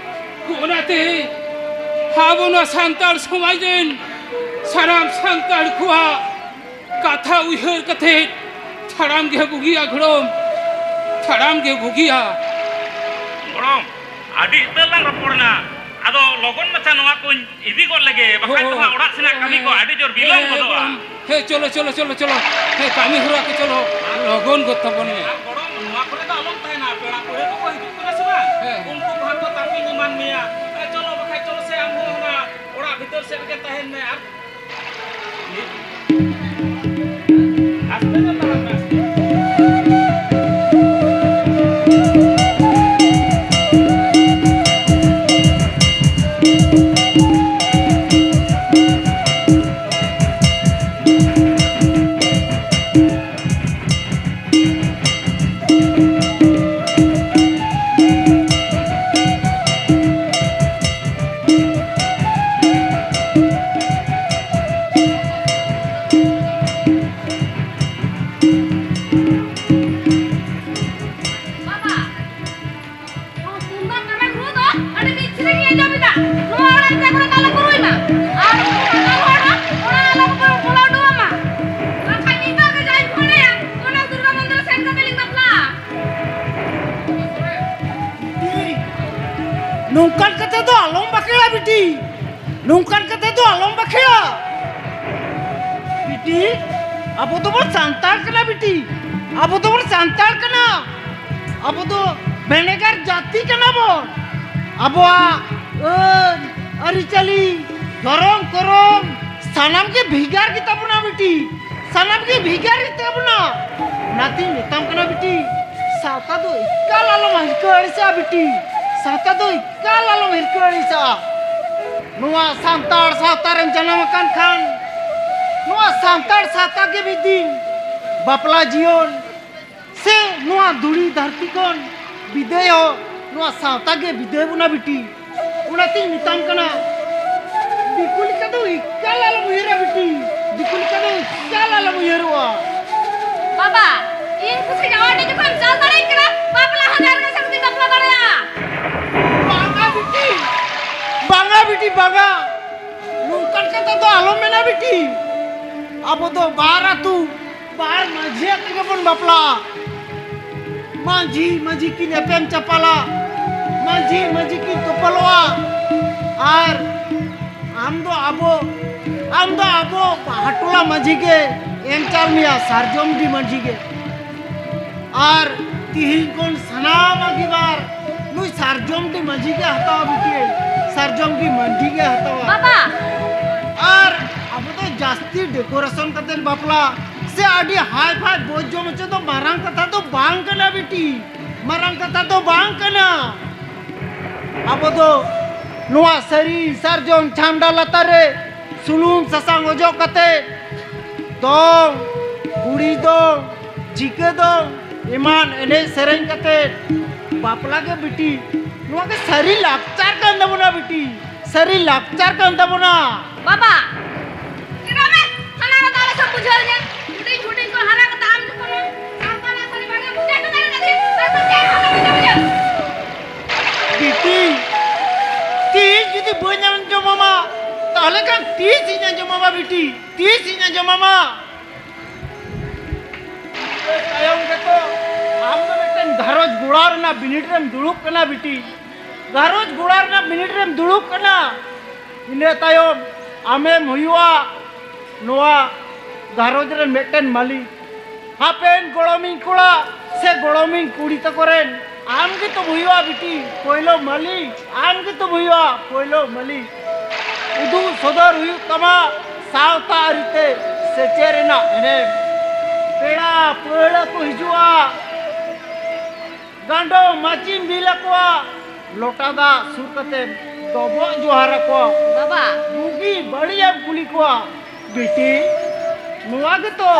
ᱚᱱᱟᱛᱮ ᱟᱵᱚ ᱱᱚᱣᱟ ᱥᱟᱱᱛᱟᱲ ᱥᱚᱢᱟᱡᱽ ᱨᱮᱱ ᱥᱟᱱᱟᱢ ᱥᱟᱱᱛᱟᱲ ᱠᱚᱣᱟᱜ ᱠᱟᱛᱷᱟ ᱩᱭᱦᱟᱹᱨ ᱠᱟᱛᱮ ᱛᱟᱲᱟᱢ ᱜᱮ ᱵᱩᱜᱤᱭᱟ ᱜᱚᱲᱚᱢ, ᱛᱟᱲᱟᱢ ᱜᱮ ᱵᱩᱜᱤᱭᱟ᱾ ᱜᱚᱲᱚᱢ, ᱟᱹᱰᱤ ᱩᱛᱟᱹᱨ ᱞᱟᱝ ᱨᱚᱯᱚᱲ ᱮᱱᱟ, ᱟᱫᱚ ᱞᱚᱜᱚᱱ ᱢᱟᱪᱷᱟ ᱱᱚᱣᱟ ᱠᱚᱧ ᱤᱫᱤ ᱜᱚᱫ ᱞᱮᱜᱮ, ᱵᱟᱠᱷᱟᱡ ᱫᱚ ᱦᱟᱸᱜ ᱚᱲᱟᱜ ᱥᱮᱱᱟᱜ ᱠᱟᱹᱢᱤ ᱠᱚ ᱟᱹᱰᱤ ᱡᱳᱨ ᱵᱤᱞᱚᱢ ᱜᱚᱫᱚᱜᱼᱟ᱾ ᱦᱮᱸ, ᱪᱚᱞᱚ, ᱪᱚᱞᱚ, ᱪᱚᱞᱚ, ᱪᱚᱞᱚ᱾ ᱦᱮᱸ, ᱠᱟᱹᱢᱤ ᱦᱚᱨᱟ ᱠᱚ ᱪᱚᱞᱚ, ᱞᱚᱜᱚᱱ ᱜᱚᱫ ᱛᱟᱵᱚᱱ ᱢᱮ᱾ ᱟᱨ ᱜᱚᱲᱚᱢ, ᱱᱚᱣᱟ ᱠᱚᱨᱮ ᱫᱚ ᱟᱞᱚᱢ ᱛᱟᱦᱮᱱᱟ, ᱯᱮᱲᱟ ᱯᱟᱹᱲᱦᱟᱹ ᱠᱚᱠᱚ ᱦᱤᱡᱩᱜ ᱠᱟᱱᱟ ᱥᱮ ᱵᱟᱝ? ᱦᱮᱸ᱾ ᱩᱱᱠᱩ ᱠᱚ ᱦᱟᱸᱜ ᱠᱚ ᱛᱟᱹᱯᱤᱧ ᱮᱢᱟᱱ ᱢᱮᱭᱟ᱾ ᱮ, ᱪᱚᱞᱚ ᱵᱟᱠᱷᱟᱡ, ᱪᱚᱞᱚ ᱥᱮ ᱟᱢ ᱦᱚᱸ ᱚᱱᱟ ᱚᱲᱟᱜ ᱵᱷᱤᱛᱟᱹᱨ ᱥᱮᱫ ᱨᱮᱜᱮ ᱛᱟᱦᱮᱱ ᱢᱮ ᱟᱨ ᱟᱥᱛᱮ ᱧᱚᱜ ᱛᱟᱲᱟᱢ ᱢᱮ, ᱟᱥᱛᱮ᱾ ᱵᱟᱵᱟ, ᱛᱩᱢᱫᱟᱜ ᱴᱟᱢᱟᱠ ᱨᱩ ᱫᱚ ᱟᱹᱰᱤ ᱢᱤᱫ ᱥᱮᱨᱮᱧ ᱤᱧ ᱟᱸᱡᱚᱢ ᱮᱫᱟ᱾ ᱱᱚᱣᱟ ᱚᱲᱟᱜ ᱨᱮ ᱚᱠᱚᱭ ᱟᱞᱚ ᱠᱚ ᱨᱩᱭ ᱢᱟ᱾ ᱟᱨ ᱩᱱᱠᱩ ᱦᱟᱱᱟ ᱦᱚᱲ ᱦᱚᱸ ᱚᱲᱟᱜ ᱟᱞᱚ ᱠᱚ ᱵᱚᱞᱚ ᱦᱚᱴᱚ ᱟᱢᱟ᱾ ᱵᱟᱠᱷᱟᱱ ᱱᱤᱛᱚᱜ ᱜᱮ ᱡᱟᱧ ᱯᱷᱳᱱ ᱟᱭᱟ, ᱚᱱᱟ ᱫᱩᱨᱜᱟ ᱢᱚᱱᱫᱤᱨ ᱥᱮᱱ ᱠᱟᱛᱮ ᱞᱤᱧ ᱵᱟᱯᱞᱟᱜᱼᱟ᱾ ᱱᱚᱝᱠᱟᱱ ᱠᱟᱛᱷᱟ ᱫᱚ ᱟᱞᱚᱢ ᱵᱟᱠᱷᱮᱲᱟ ᱵᱤᱴᱤ᱾ ᱱᱚᱝᱠᱟᱱ ᱠᱟᱛᱷᱟ ᱫᱚ ᱟᱞᱚᱢ ᱵᱟᱠᱷᱮᱲᱟ᱾ ᱵᱤᱴᱤ, ᱟᱵᱚ ᱫᱚᱵᱚᱱ ᱥᱟᱱᱛᱟᱲ ᱠᱟᱱᱟ ᱵᱤᱴᱤ᱾ ᱟᱵᱚ ᱫᱚᱵᱚᱱ ᱥᱟᱱᱛᱟᱲ ᱠᱟᱱᱟ᱾ ᱟᱵᱚ ᱫᱚ ᱵᱷᱮᱱᱮᱜᱟᱨ ᱡᱟᱹᱛᱤ ᱠᱟᱱᱟ ᱵᱚᱱ᱾ ᱟᱵᱚᱣᱟᱜ ᱟᱹᱱ, ᱟᱹᱨᱤᱪᱟᱹᱞᱤ, ᱫᱷᱚᱨᱚᱢ, ᱠᱚᱨᱚᱢ ᱥᱟᱱᱟᱢ ᱜᱮ ᱵᱷᱮᱜᱟᱨ ᱜᱮᱛᱟ ᱵᱚᱱᱟ ᱵᱤᱴᱤ᱾ ᱥᱟᱱᱟᱢ ᱜᱮ ᱵᱷᱮᱜᱟᱨ ᱜᱮᱛᱟ ᱵᱚᱱᱟ᱾ ᱚᱱᱟᱛᱤᱧ ᱢᱮᱛᱟᱢ ᱠᱟᱱᱟ ᱵᱤᱴᱤ, ᱥᱟᱶᱛᱟ ᱫᱚ ᱮᱠᱟᱞ ᱟᱞᱚᱢ ᱦᱤᱨᱠᱟᱹ ᱟᱹᱲᱤᱥᱟ ᱵᱤᱴᱤ᱾ ᱥᱟᱶᱛᱟ ᱫᱚ ᱮᱠᱟᱞ ᱟᱞᱚᱢ ᱦᱤᱨᱠᱟᱹ ᱟᱹᱲᱤᱥᱟ᱾ ᱱᱚᱣᱟ ᱥᱟᱱᱛᱟᱲ ᱥᱟᱶᱛᱟ ᱨᱮᱢ ᱡᱟᱱᱟᱢ ᱟᱠᱟᱱ ᱠᱷᱟᱱ, ᱱᱚᱣᱟ ᱥᱟᱱᱛᱟᱲ ᱥᱟᱶᱛᱟ ᱜᱮ ᱢᱤᱫ ᱫᱤᱱ ᱵᱟᱯᱞᱟ ᱡᱤᱭᱚᱱ ᱥᱮ ᱱᱚᱣᱟ ᱫᱷᱩᱲᱤ ᱫᱷᱟᱹᱨᱛᱤ ᱠᱷᱚᱱ ᱵᱤᱫᱟᱹᱭ ᱦᱚᱸ ᱱᱚᱣᱟ ᱥᱟᱶᱛᱟ ᱜᱮ ᱵᱤᱫᱟᱹᱭ ᱵᱚᱱᱟ ᱵᱤᱴᱤ᱾ ᱚᱱᱟᱛᱤᱧ ᱢᱮᱛᱟᱢ ᱠᱟᱱᱟ, ᱫᱤᱠᱩ ᱞᱮᱠᱟ ᱫᱚ ᱮᱠᱟᱞ ᱟᱞᱚᱢ ᱩᱭᱦᱟᱹᱨᱟ ᱵᱤᱴᱤ, ᱫᱤᱠᱩ ᱞᱮᱠᱟ ᱫᱚ ᱮᱠᱟᱞ ᱟᱞᱚᱢ ᱩᱭᱦᱟᱹᱨᱚᱜᱼᱟ᱾ ᱵᱟᱵᱟ, ᱤᱧ ᱠᱩᱥᱤ ᱡᱟᱶᱟᱭ ᱴᱷᱮᱱ ᱡᱚᱠᱷᱚᱱ ᱪᱟᱞ ᱫᱟᱲᱮᱭᱟᱜ ᱠᱟᱱᱟ, ᱵᱟᱯᱞᱟ ᱦᱚᱸ ᱡᱟᱦᱟᱸ ᱨᱮᱜᱮ ᱥᱟᱹᱜᱩᱱ ᱵᱟᱯᱞᱟ ᱫᱟᱲᱮᱭᱟᱜᱼᱟ᱾ ᱵᱟᱝᱟ ᱵᱤᱴᱤ, ᱵᱟᱝᱟ ᱵᱤᱴᱤ, ᱵᱟᱝᱟ᱾ ᱱᱚᱝᱠᱟᱱ ᱠᱟᱛᱷᱟ ᱫᱚ ᱟᱞᱚᱢ ᱢᱮᱱᱟ ᱵᱤᱴᱤ᱾ ᱟᱵᱚ ᱫᱚ ᱵᱟᱨ ᱟᱹᱛᱩ ᱵᱟᱨ ᱢᱟᱹᱡᱷᱤ ᱟᱛᱮ ᱜᱮᱵᱚᱱ ᱵᱟᱯᱞᱟᱜᱼᱟ᱾ ᱢᱟᱹᱡᱷᱤ ᱢᱟᱹᱡᱷᱤ ᱠᱤᱱ ᱮᱯᱮᱢ ᱪᱟᱯᱟᱞᱟ, ᱢᱟᱹᱡᱷᱤ ᱢᱟᱹᱡᱷᱤ ᱠᱤᱱ ᱛᱚᱯᱚᱞᱚᱜᱼᱟ᱾ ᱟᱨ ᱟᱢ ᱫᱚ ᱟᱵᱚ, ᱟᱢ ᱫᱚ ᱟᱵᱚ ᱦᱟᱴᱚᱞᱟ ᱢᱟᱹᱡᱷᱤ ᱜᱮ ᱮᱢ ᱪᱟᱞ ᱢᱮᱭᱟ, ᱥᱟᱨᱡᱚᱢᱰᱤ ᱢᱟᱹᱡᱷᱤ ᱜᱮ᱾ ᱟᱨ ᱛᱤᱦᱤᱧ ᱠᱷᱚᱱ ᱥᱟᱱᱟᱢ ᱟᱺᱜᱤᱵᱷᱟᱨ ᱱᱩᱭ ᱥᱟᱨᱡᱚᱢᱰᱤ ᱢᱟᱹᱡᱷᱤ ᱜᱮ ᱦᱟᱛᱟᱣᱟ ᱵᱤᱴᱤ᱾ ᱥᱟᱨᱡᱚᱢ ᱜᱮ ᱢᱟᱹᱱᱰᱤ ᱜᱮ ᱦᱟᱛᱟᱣᱟ᱾ ᱵᱟᱵᱟ! ᱟᱨ ᱟᱵᱚ ᱫᱚ ᱡᱟᱹᱥᱛᱤ ᱰᱮᱠᱳᱨᱮᱥᱚᱱ ᱠᱟᱛᱮ ᱵᱟᱯᱞᱟ ᱥᱮ ᱟᱹᱰᱤ ᱦᱟᱭ ᱯᱷᱟᱭ ᱵᱷᱚᱡᱽ ᱡᱚᱢ ᱦᱚᱪᱚ ᱫᱚ ᱢᱟᱨᱟᱝ ᱠᱟᱛᱷᱟ ᱫᱚ ᱵᱟᱝ ᱠᱟᱱᱟ ᱵᱤᱴᱤ, ᱢᱟᱨᱟᱝ ᱠᱟᱛᱷᱟ ᱫᱚ ᱵᱟᱝ ᱠᱟᱱᱟ᱾ ᱟᱵᱚ ᱫᱚ ᱱᱚᱣᱟ ᱥᱟᱹᱨᱤ ᱥᱟᱨᱡᱚᱢ ᱪᱷᱟᱢᱰᱟ ᱞᱟᱛᱟᱨ ᱨᱮ ᱥᱩᱱᱩᱢ ᱥᱟᱥᱟᱝ ᱚᱡᱚᱜ ᱠᱟᱛᱮ ᱫᱚᱝ, ᱠᱩᱲᱤ ᱫᱚᱝ, ᱡᱷᱤᱠᱟᱹ ᱫᱚᱝ, ᱮᱢᱟᱱ ᱮᱱᱮᱡ ᱥᱮᱨᱮᱧ ᱠᱟᱛᱮ ᱵᱟᱯᱞᱟ ᱜᱮ ᱵᱤᱴᱤ, ᱱᱚᱣᱟ ᱜᱮ ᱥᱟᱹᱨᱤ ᱞᱟᱠᱪᱟᱨ ᱠᱟᱱ ᱛᱟᱵᱚᱱᱟ ᱵᱤᱴᱤ, ᱥᱟᱹᱨᱤ ᱞᱟᱠᱪᱟᱨ ᱠᱟᱱ ᱛᱟᱵᱚᱱᱟ᱾ ᱵᱟᱵᱟ, ᱪᱮᱫᱟᱜ ᱢᱮ ᱦᱟᱱᱟ ᱠᱟᱛᱷᱟ ᱟᱞᱮ ᱥᱮᱫ ᱵᱩᱡᱷᱟᱹᱣ ᱧᱟ? ᱦᱩᱰᱤᱧ ᱦᱩᱰᱤᱧ ᱠᱚ ᱦᱟᱨᱟ ᱠᱟᱛᱮ ᱟᱢ ᱡᱚᱠᱷᱚᱱ ᱥᱟᱶᱛᱟ ᱨᱮᱱᱟᱜ ᱥᱟᱹᱨᱤ ᱵᱟᱝ ᱮᱢ ᱵᱩᱡᱷᱟᱹᱣ ᱦᱚᱪᱚ ᱫᱟᱲᱮ ᱠᱟᱫᱮᱭᱟ, ᱛᱟᱨᱯᱚᱨ ᱪᱮᱫ ᱦᱚᱸ ᱵᱟᱢ ᱵᱩᱡᱷᱟᱹᱣ ᱵᱩᱡᱷᱟᱹᱣ᱾ ᱵᱤᱴᱤ, ᱛᱤᱥ ᱡᱩᱫᱤ ᱵᱟᱹᱧ ᱟᱸᱡᱚᱢᱟᱢᱟ, ᱛᱟᱦᱞᱮ ᱠᱷᱟᱱ ᱛᱤᱥ ᱤᱧ ᱟᱸᱡᱚᱢᱟᱢᱟ ᱵᱤᱴᱤ? ᱛᱤᱥ ᱤᱧ ᱟᱸᱡᱚᱢᱟᱢᱟ? ᱤᱱᱟᱹ ᱛᱟᱭᱚᱢ ᱜᱮᱛᱚ ᱟᱢ ᱫᱚ ᱢᱤᱫᱴᱮᱱ ᱜᱷᱟᱨᱚᱸᱡᱽ ᱜᱚᱲᱟ ᱨᱮᱱᱟᱜ ᱵᱤᱱᱤᱰ ᱨᱮᱢ ᱫᱩᱲᱩᱵ ᱠᱟᱱᱟ ᱵᱤᱴᱤ, ᱜᱷᱟᱨᱚᱸᱡᱽ ᱜᱚᱲᱟ ᱨᱮᱱᱟᱜ ᱵᱤᱱᱤᱰ ᱨᱮᱢ ᱫᱩᱲᱩᱵ ᱠᱟᱱᱟ᱾ ᱤᱱᱟᱹ ᱛᱟᱭᱚᱢ ᱟᱢᱮᱢ ᱦᱩᱭᱩᱜᱼᱟ ᱱᱚᱣᱟ ᱜᱷᱟᱨᱚᱸᱡᱽ ᱨᱮᱱ ᱢᱤᱫᱴᱮᱱ ᱢᱟᱹᱞᱤᱠ᱾ ᱦᱟᱯᱮᱱ ᱜᱚᱲᱚᱢᱤᱧ ᱠᱚᱲᱟ ᱥᱮ ᱜᱚᱲᱚᱢᱤᱧ ᱠᱩᱲᱤ ᱛᱟᱠᱚ ᱨᱮᱱ ᱟᱢ ᱜᱮᱛᱚᱢ ᱦᱩᱭᱩᱜᱼᱟ ᱵᱤᱴᱤ ᱯᱳᱭᱞᱳ ᱢᱟᱹᱞᱤᱠ, ᱟᱢ ᱜᱮᱛᱚᱢ ᱦᱩᱭᱩᱜᱼᱟ ᱯᱳᱭᱞᱳ ᱢᱟᱹᱞᱤᱠ᱾ ᱩᱫᱩᱜ ᱥᱚᱫᱚᱨ ᱦᱩᱭᱩᱜ ᱛᱟᱢᱟ ᱥᱟᱶᱛᱟ ᱟᱹᱨᱤᱛᱮ ᱥᱮᱪᱮᱫ ᱨᱮᱱᱟᱜ ᱮᱱᱮᱢ᱾ ᱯᱮᱲᱟ ᱯᱟᱹᱲᱦᱟᱹ ᱠᱚ ᱦᱤᱡᱩᱜᱼᱟ, ᱜᱟᱸᱰᱚ ᱢᱟᱹᱪᱤᱢ ᱵᱤᱞ ᱟᱠᱚᱣᱟ, ᱞᱚᱴᱟ ᱫᱟᱜ ᱥᱩᱨ ᱠᱟᱛᱮᱢ ᱰᱚᱵᱚᱜ ᱡᱚᱦᱟᱨ ᱟᱠᱚᱣᱟ᱾ ᱵᱟᱵᱟ᱾ ᱵᱩᱜᱤ ᱵᱟᱹᱲᱤᱡ ᱮᱢ ᱠᱩᱞᱤ ᱠᱚᱣᱟ᱾ ᱵᱤᱴᱤ, ᱱᱚᱣᱟ ᱜᱮᱛᱚ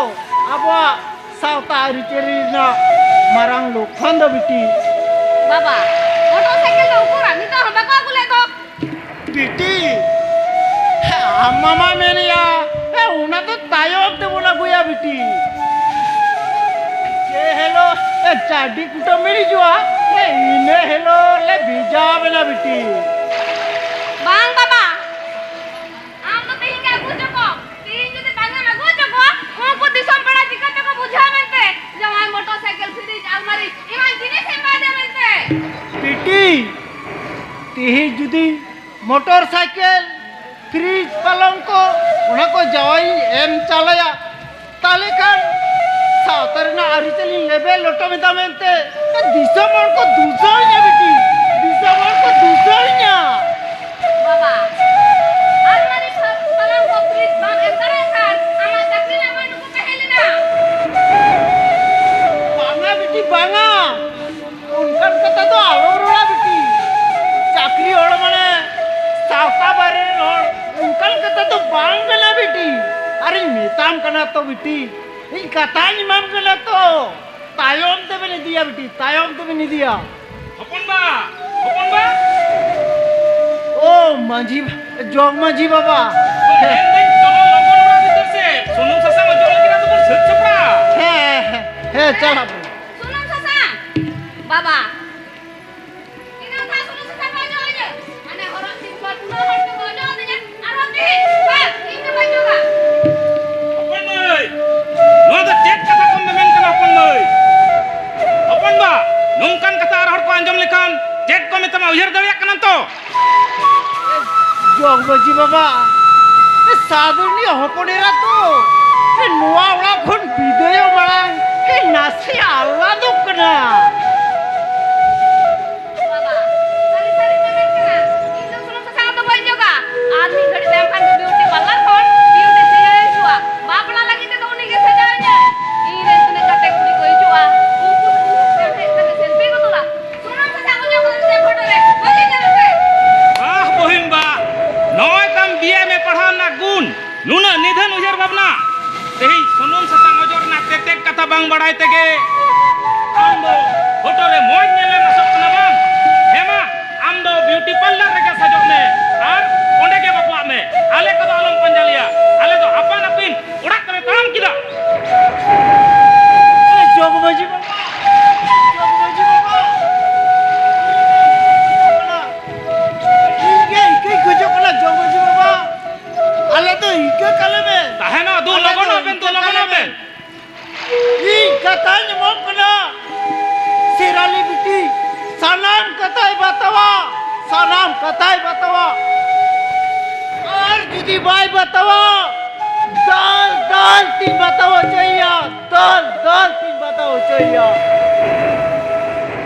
ᱟᱵᱚᱣᱟᱜ ᱥᱟᱶᱛᱟ ᱟᱹᱨᱤᱪᱟᱹᱞᱤ ᱨᱮᱱᱟᱜ ᱢᱟᱨᱟᱝ ᱞᱚᱠᱠᱷᱚᱱ ᱫᱚ ᱵᱤᱴᱤ᱾ ᱵᱟᱵᱟ, ᱢᱚᱴᱚᱨ ᱥᱟᱭᱠᱮᱞ ᱫᱚ ᱩᱠᱩᱨᱟ? ᱱᱤᱛᱚᱜ ᱦᱚᱸ ᱵᱟᱠᱚ ᱟᱹᱜᱩ ᱞᱮᱫ ᱫᱚ᱾ ᱵᱤᱴᱤ, ᱟᱢ ᱢᱟᱢᱟ ᱢᱮᱱᱮᱭᱟ, ᱮ, ᱚᱱᱟ ᱫᱚ ᱛᱟᱭᱚᱢ ᱛᱮᱵᱚᱱ ᱟᱹᱜᱩᱭᱟ ᱵᱤᱴᱤ᱾ ᱡᱮ ᱦᱤᱞᱳᱜ, ᱮ, ᱪᱟᱹᱰᱤ ᱠᱩᱴᱟᱹᱢ ᱵᱮᱱ ᱦᱤᱡᱩᱜᱼᱟ, ᱮ, ᱤᱱᱟᱹ ᱦᱤᱞᱳᱜ ᱞᱮ ᱵᱷᱮᱡᱟ ᱵᱮᱱᱟ ᱵᱤᱴᱤ᱾ ᱵᱟᱝ ᱵᱟᱵᱟ, ᱟᱢ ᱫᱚ ᱛᱮᱦᱮᱧ ᱜᱮ ᱟᱹᱜᱩ ᱦᱚᱪᱚ ᱠᱚᱢ᱾ ᱛᱮᱦᱮᱧ ᱡᱩᱫᱤ ᱵᱟᱝ ᱮᱢ ᱟᱹᱜᱩ ᱦᱚᱪᱚ ᱠᱚᱣᱟ, ᱩᱱᱠᱩ ᱫᱤᱥᱚᱢ ᱯᱮᱲᱟ ᱪᱤᱠᱟᱹ ᱛᱮᱠᱚ ᱵᱩᱡᱷᱟᱹᱣᱟ ᱢᱮᱱᱛᱮ ᱡᱟᱶᱟᱭ ᱢᱚᱴᱚᱨ ᱥᱟᱭᱠᱮᱞ, ᱯᱷᱨᱤᱡᱽ, ᱟᱞᱢᱟᱨᱤ ᱮᱢᱟᱱ ᱡᱤᱱᱤᱥ ᱮᱢ ᱮᱢᱟᱫᱮᱭᱟ ᱢᱮᱱᱛᱮ? ᱵᱤᱴᱤ, ᱛᱮᱦᱮᱧ ᱡᱩᱫᱤ ᱢᱚᱴᱚᱨ ᱥᱟᱭᱠᱮᱞ, ᱯᱷᱨᱤᱡᱽ, ᱯᱟᱞᱚᱝᱠᱚ, ᱚᱱᱟ ᱠᱚ ᱡᱟᱶᱟᱭ ᱮᱢ ᱪᱟᱞᱟᱭᱟ, ᱛᱟᱦᱞᱮ ᱠᱷᱟᱱ ᱥᱟᱶᱛᱟ ᱨᱮᱱᱟᱜ ᱟᱹᱨᱤᱪᱟᱹᱞᱤ ᱞᱮᱵᱮᱞ ᱞᱚᱴᱚᱢ ᱮᱫᱟ ᱢᱮᱱᱛᱮ ᱫᱤᱥᱚᱢ ᱦᱚᱲ ᱠᱚ ᱫᱩᱥᱟᱹᱣᱤᱧᱟ ᱵᱤᱴᱤ, ᱫᱤᱥᱚᱢ ᱦᱚᱲ ᱠᱚ ᱫᱩᱥᱟᱹᱣᱤᱧᱟ᱾ ᱵᱟᱵᱟ, ᱟᱞᱢᱟᱨᱤ ᱥᱟᱞᱟᱢ ᱠᱚ ᱯᱷᱨᱤᱡᱽ ᱵᱟᱢ ᱮᱢ ᱫᱟᱲᱮᱭᱟᱜ ᱠᱷᱟᱱ ᱟᱢᱟᱜ ᱪᱟᱹᱠᱨᱤ ᱨᱮᱱᱟᱜ ᱵᱟᱹᱱᱩᱜ ᱠᱚ ᱛᱟᱦᱮᱸ ᱞᱮᱱᱟ᱾ ᱵᱟᱝᱟ ᱵᱤᱴᱤ, ᱵᱟᱝᱟ᱾ ᱚᱱᱠᱟᱱ ᱠᱟᱛᱷᱟ ᱫᱚ ᱟᱞᱚᱢ ᱨᱚᱲᱟ ᱵᱤᱴᱤ᱾ ᱪᱟᱹᱠᱨᱤ ᱦᱚᱲ ᱢᱟᱱᱮ ᱥᱟᱶᱛᱟ ᱵᱟᱭᱨᱮ ᱨᱮᱱ ᱦᱚᱲ, ᱚᱱᱠᱟᱱ ᱠᱟᱛᱷᱟ ᱫᱚ ᱵᱟᱝ ᱠᱟᱱᱟ ᱵᱤᱴᱤ᱾ ᱟᱨᱤᱧ ᱢᱮᱛᱟᱢ ᱠᱟᱱᱟ ᱛᱚ ᱵᱤᱴᱤ, ᱤᱧ ᱠᱟᱛᱷᱟᱧ ᱮᱢᱟᱢ ᱠᱟᱱᱟ ᱛᱚ᱾ ᱛᱟᱭᱚᱢ ᱛᱮᱵᱮᱱ ᱤᱫᱤᱭᱟ ᱵᱤᱴᱤ, ᱛᱟᱭᱚᱢ ᱛᱮᱵᱮᱱ ᱤᱫᱤᱭᱟ᱾ ᱦᱚᱯᱚᱱ ᱵᱟ, ᱦᱚᱯᱚᱱ ᱵᱟ᱾ ᱳ ᱢᱟᱹᱡᱷᱤ, ᱡᱚᱜᱽ ᱢᱟᱹᱡᱷᱤ ᱵᱟᱵᱟ᱾ ᱢᱮᱱᱫᱟᱹᱧ, ᱪᱚᱞᱚ ᱞᱚᱜᱚᱱ ᱚᱲᱟᱜ ᱵᱷᱤᱛᱟᱹᱨ ᱥᱮᱫ, ᱥᱩᱱᱩᱢ ᱥᱟᱥᱟᱝ ᱚᱡᱚᱜ ᱞᱟᱹᱜᱤᱫ ᱟᱫᱚ ᱵᱚᱱ ᱥᱟᱹᱛ ᱥᱟᱯᱲᱟᱜᱼᱟ᱾ ᱦᱮᱸ, ᱦᱮᱸ, ᱦᱮᱸ, ᱪᱟᱞᱟᱜ ᱵᱚᱱ᱾ ᱥᱩᱱᱩᱢ ᱥᱟᱥᱟᱝ ᱵᱟᱵᱟ, ᱛᱤᱱᱟᱹᱜ ᱫᱷᱟᱣ ᱥᱩᱱᱩᱢ ᱥᱟᱥᱟᱝ ᱠᱚ ᱚᱡᱚᱜ ᱟᱹᱧᱟ? ᱦᱟᱱᱮ ᱦᱚᱨᱚᱜ ᱪᱤᱱ ᱠᱚ ᱛᱩᱞᱟᱹᱣ ᱦᱚᱲ ᱠᱚᱠᱚ ᱚᱡᱚᱜ ᱟᱹᱫᱤᱧᱟ, ᱟᱨᱦᱚᱸ ᱛᱤᱦᱤᱧ ᱵᱟᱝ, ᱤᱧ ᱫᱚ ᱵᱟᱹᱧ ᱡᱚᱜᱟ᱾ ᱦᱚᱯᱚᱱ ᱢᱟᱹᱭ, ᱱᱚᱣᱟ ᱫᱚ ᱪᱮᱫ ᱠᱟᱛᱷᱟ ᱠᱚᱢ ᱢᱮᱢᱮᱱ ᱠᱟᱱᱟ ᱦᱚᱯᱚᱱ ᱢᱟᱹᱭ? ᱦᱚᱯᱚᱱ ᱵᱟ, ᱱᱚᱝᱠᱟᱱ ᱠᱟᱛᱷᱟ ᱟᱨ ᱦᱚᱲ ᱠᱚ ᱟᱸᱡᱚᱢ ᱞᱮᱠᱷᱟᱱ ᱪᱮᱫ ᱠᱚ ᱢᱮᱛᱟᱢᱟ, ᱩᱭᱦᱟᱹᱨ ᱫᱟᱲᱮᱭᱟᱜ ᱠᱟᱱᱟᱢ ᱛᱚ? ᱡᱚᱜᱽ ᱢᱟᱹᱡᱷᱤ ᱵᱟᱵᱟ, ᱥᱟᱫᱚ ᱨᱤᱱᱤᱡ ᱦᱚᱯᱚᱱ ᱮᱨᱟ ᱛᱚ, ᱱᱚᱣᱟ ᱚᱲᱟᱜ ᱠᱷᱚᱱ ᱵᱤᱫᱟᱹᱭᱚᱜ ᱢᱟᱲᱟᱝ ᱱᱟᱥᱮ ᱟᱦᱞᱟᱫᱚᱜ ᱠᱟᱱᱟ᱾ ᱵᱟᱵᱟ, ᱥᱟᱹᱨᱤ ᱥᱟᱹᱨᱤ ᱜᱮ ᱢᱮᱱ ᱠᱟᱱᱟ, ᱤᱧ ᱫᱚ ᱥᱩᱱᱩᱢ ᱥᱟᱥᱟᱝ ᱫᱚ ᱵᱟᱹᱧ ᱡᱚᱜᱟ᱾ ᱟᱨ ᱢᱤᱫ ᱜᱷᱟᱹᱲᱤᱡ ᱛᱟᱭᱚᱢ ᱠᱷᱟᱱ ᱜᱮ ᱵᱤᱭᱩᱴᱤ ᱯᱟᱨᱞᱟᱨ ᱠᱷᱚᱱ ᱵᱤᱭᱩᱴᱤ ᱥᱮᱡ ᱦᱤᱡᱩᱜᱼᱟ᱾ ᱵᱟᱯᱞᱟ ᱞᱟᱹᱜᱤᱫ ᱛᱮᱫᱚ ᱩᱱᱤ ᱜᱮ ᱥᱟᱡᱟᱣᱤᱧᱟᱹ᱾ ᱤᱧ ᱨᱮᱱ ᱛᱤᱱᱟᱹᱜ ᱜᱟᱛᱮ ᱠᱩᱲᱤ ᱠᱚ ᱦᱤᱡᱩᱜᱼᱟ, ᱩᱱᱠᱩ ᱥᱩᱱᱩᱢ ᱥᱟᱥᱟᱝ ᱦᱮᱡ ᱠᱟᱛᱮ ᱥᱮᱞᱯᱷᱤ ᱠᱚ ᱛᱩᱞᱟ᱾ ᱥᱩᱱᱩᱢ ᱥᱟᱥᱟᱝ ᱚᱡᱚᱜ ᱠᱟᱛᱮ ᱪᱮᱫ ᱯᱷᱳᱴᱳ ᱨᱮ ᱵᱷᱟᱹᱜᱤ ᱧᱮᱞᱚᱜ ᱛᱮ᱾ ᱵᱟᱦ ᱵᱚᱦᱤᱱ ᱵᱟ, ᱱᱚᱜᱼᱚᱭ ᱛᱟᱢ ᱵᱤ ᱮ ᱮᱢ ᱮ ᱯᱟᱲᱦᱟᱣ ᱨᱮᱱᱟᱜ ᱜᱩᱱ, ᱱᱩᱱᱟᱹᱜ ᱱᱤᱫᱷᱟᱹᱱ ᱩᱭᱦᱟᱹᱨ ᱵᱷᱟᱵᱽᱱᱟ᱾ ᱛᱮᱦᱮᱧ ᱥᱩᱱᱩᱢ ᱥᱟᱥᱟᱝ ᱚᱡᱚᱜ ᱨᱮᱱᱟᱜ ᱛᱮᱛᱮᱫ ᱠᱟᱛᱷᱟ ᱵᱟᱝ ᱵᱟᱲᱟᱭ ᱛᱮᱜᱮ ᱟᱢ ᱫᱚ ᱯᱷᱳᱴᱳ ᱨᱮ ᱢᱚᱡᱽ ᱧᱮᱞᱮᱢ ᱟᱥᱚᱜ ᱠᱟᱱᱟ ᱵᱟᱝ? ᱦᱮᱸ ᱢᱟ, ᱟᱢ ᱫᱚ ᱵᱤᱭᱩᱴᱤ ᱯᱟᱨᱞᱟᱨ ᱨᱮᱜᱮ ᱥᱟᱡᱚᱜ ᱢᱮ ᱟᱨ ᱚᱸᱰᱮ ᱜᱮ ᱵᱟᱯᱞᱟᱜ ᱢᱮ᱾ ᱟᱞᱮ ᱠᱚᱫᱚ ᱟᱞᱚᱢ ᱯᱟᱸᱡᱟ ᱞᱮᱭᱟ, ᱟᱞᱮ ᱫᱚ ᱟᱯᱟᱱ ᱟᱹᱯᱤᱱ ᱚᱲᱟᱜ ᱛᱟᱞᱮ ᱛᱟᱲᱟᱢ ᱠᱮᱫᱟ᱾ ᱮ, ᱡᱚᱜᱽ ᱢᱟᱹᱡᱷᱤ ᱵᱟᱵᱟ, ᱡᱚᱜᱽ ᱢᱟᱹᱡᱷᱤ ᱵᱟᱵᱟ, ᱤᱧ ᱜᱮ ᱤᱠᱟᱹᱧ ᱠᱷᱚᱡᱚᱜ ᱠᱟᱱᱟ, ᱡᱚᱜᱽ ᱢᱟᱹᱡᱷᱤ ᱵᱟᱵᱟ, ᱟᱞᱮ ᱫᱚ ᱤᱠᱟᱹ ᱠᱟᱞᱮ ᱢᱮ᱾ ᱛᱟᱦᱮᱱᱟ, ᱫᱩ ᱟᱞᱮ ᱫᱚ ᱞᱚᱜᱚᱱᱚᱜ ᱵᱮᱱ, ᱫᱩ ᱤᱠᱟᱹ ᱞᱚᱜᱚᱱᱚᱜ ᱠᱟᱞᱮ ᱢᱮ᱾ ᱵᱮᱱ᱾ ᱤᱧ ᱠᱟᱛᱷᱟᱧ ᱮᱢᱚᱜ ᱠᱟᱱᱟ, ᱥᱮᱨᱟᱞᱤ ᱵᱤᱴᱤ ᱥᱟᱱᱟᱢ ᱠᱟᱛᱷᱟᱭ ᱵᱟᱛᱟᱣᱟ, ᱥᱟᱱᱟᱢ ᱠᱟᱛᱷᱟᱭ ᱵᱟᱛᱟᱣᱟ᱾ ᱟᱨ ᱡᱩᱫᱤ ᱵᱟᱭ ᱵᱟᱛᱟᱣᱟ, ᱫᱟᱞ ᱫᱟᱞ ᱛᱤᱧ ᱵᱟᱛᱟᱣ ᱦᱚᱪᱚᱭᱮᱭᱟ, ᱫᱟᱞ ᱫᱟᱞ ᱛᱤᱧ ᱵᱟᱛᱟᱣ ᱦᱚᱪᱚᱭᱮᱭᱟ᱾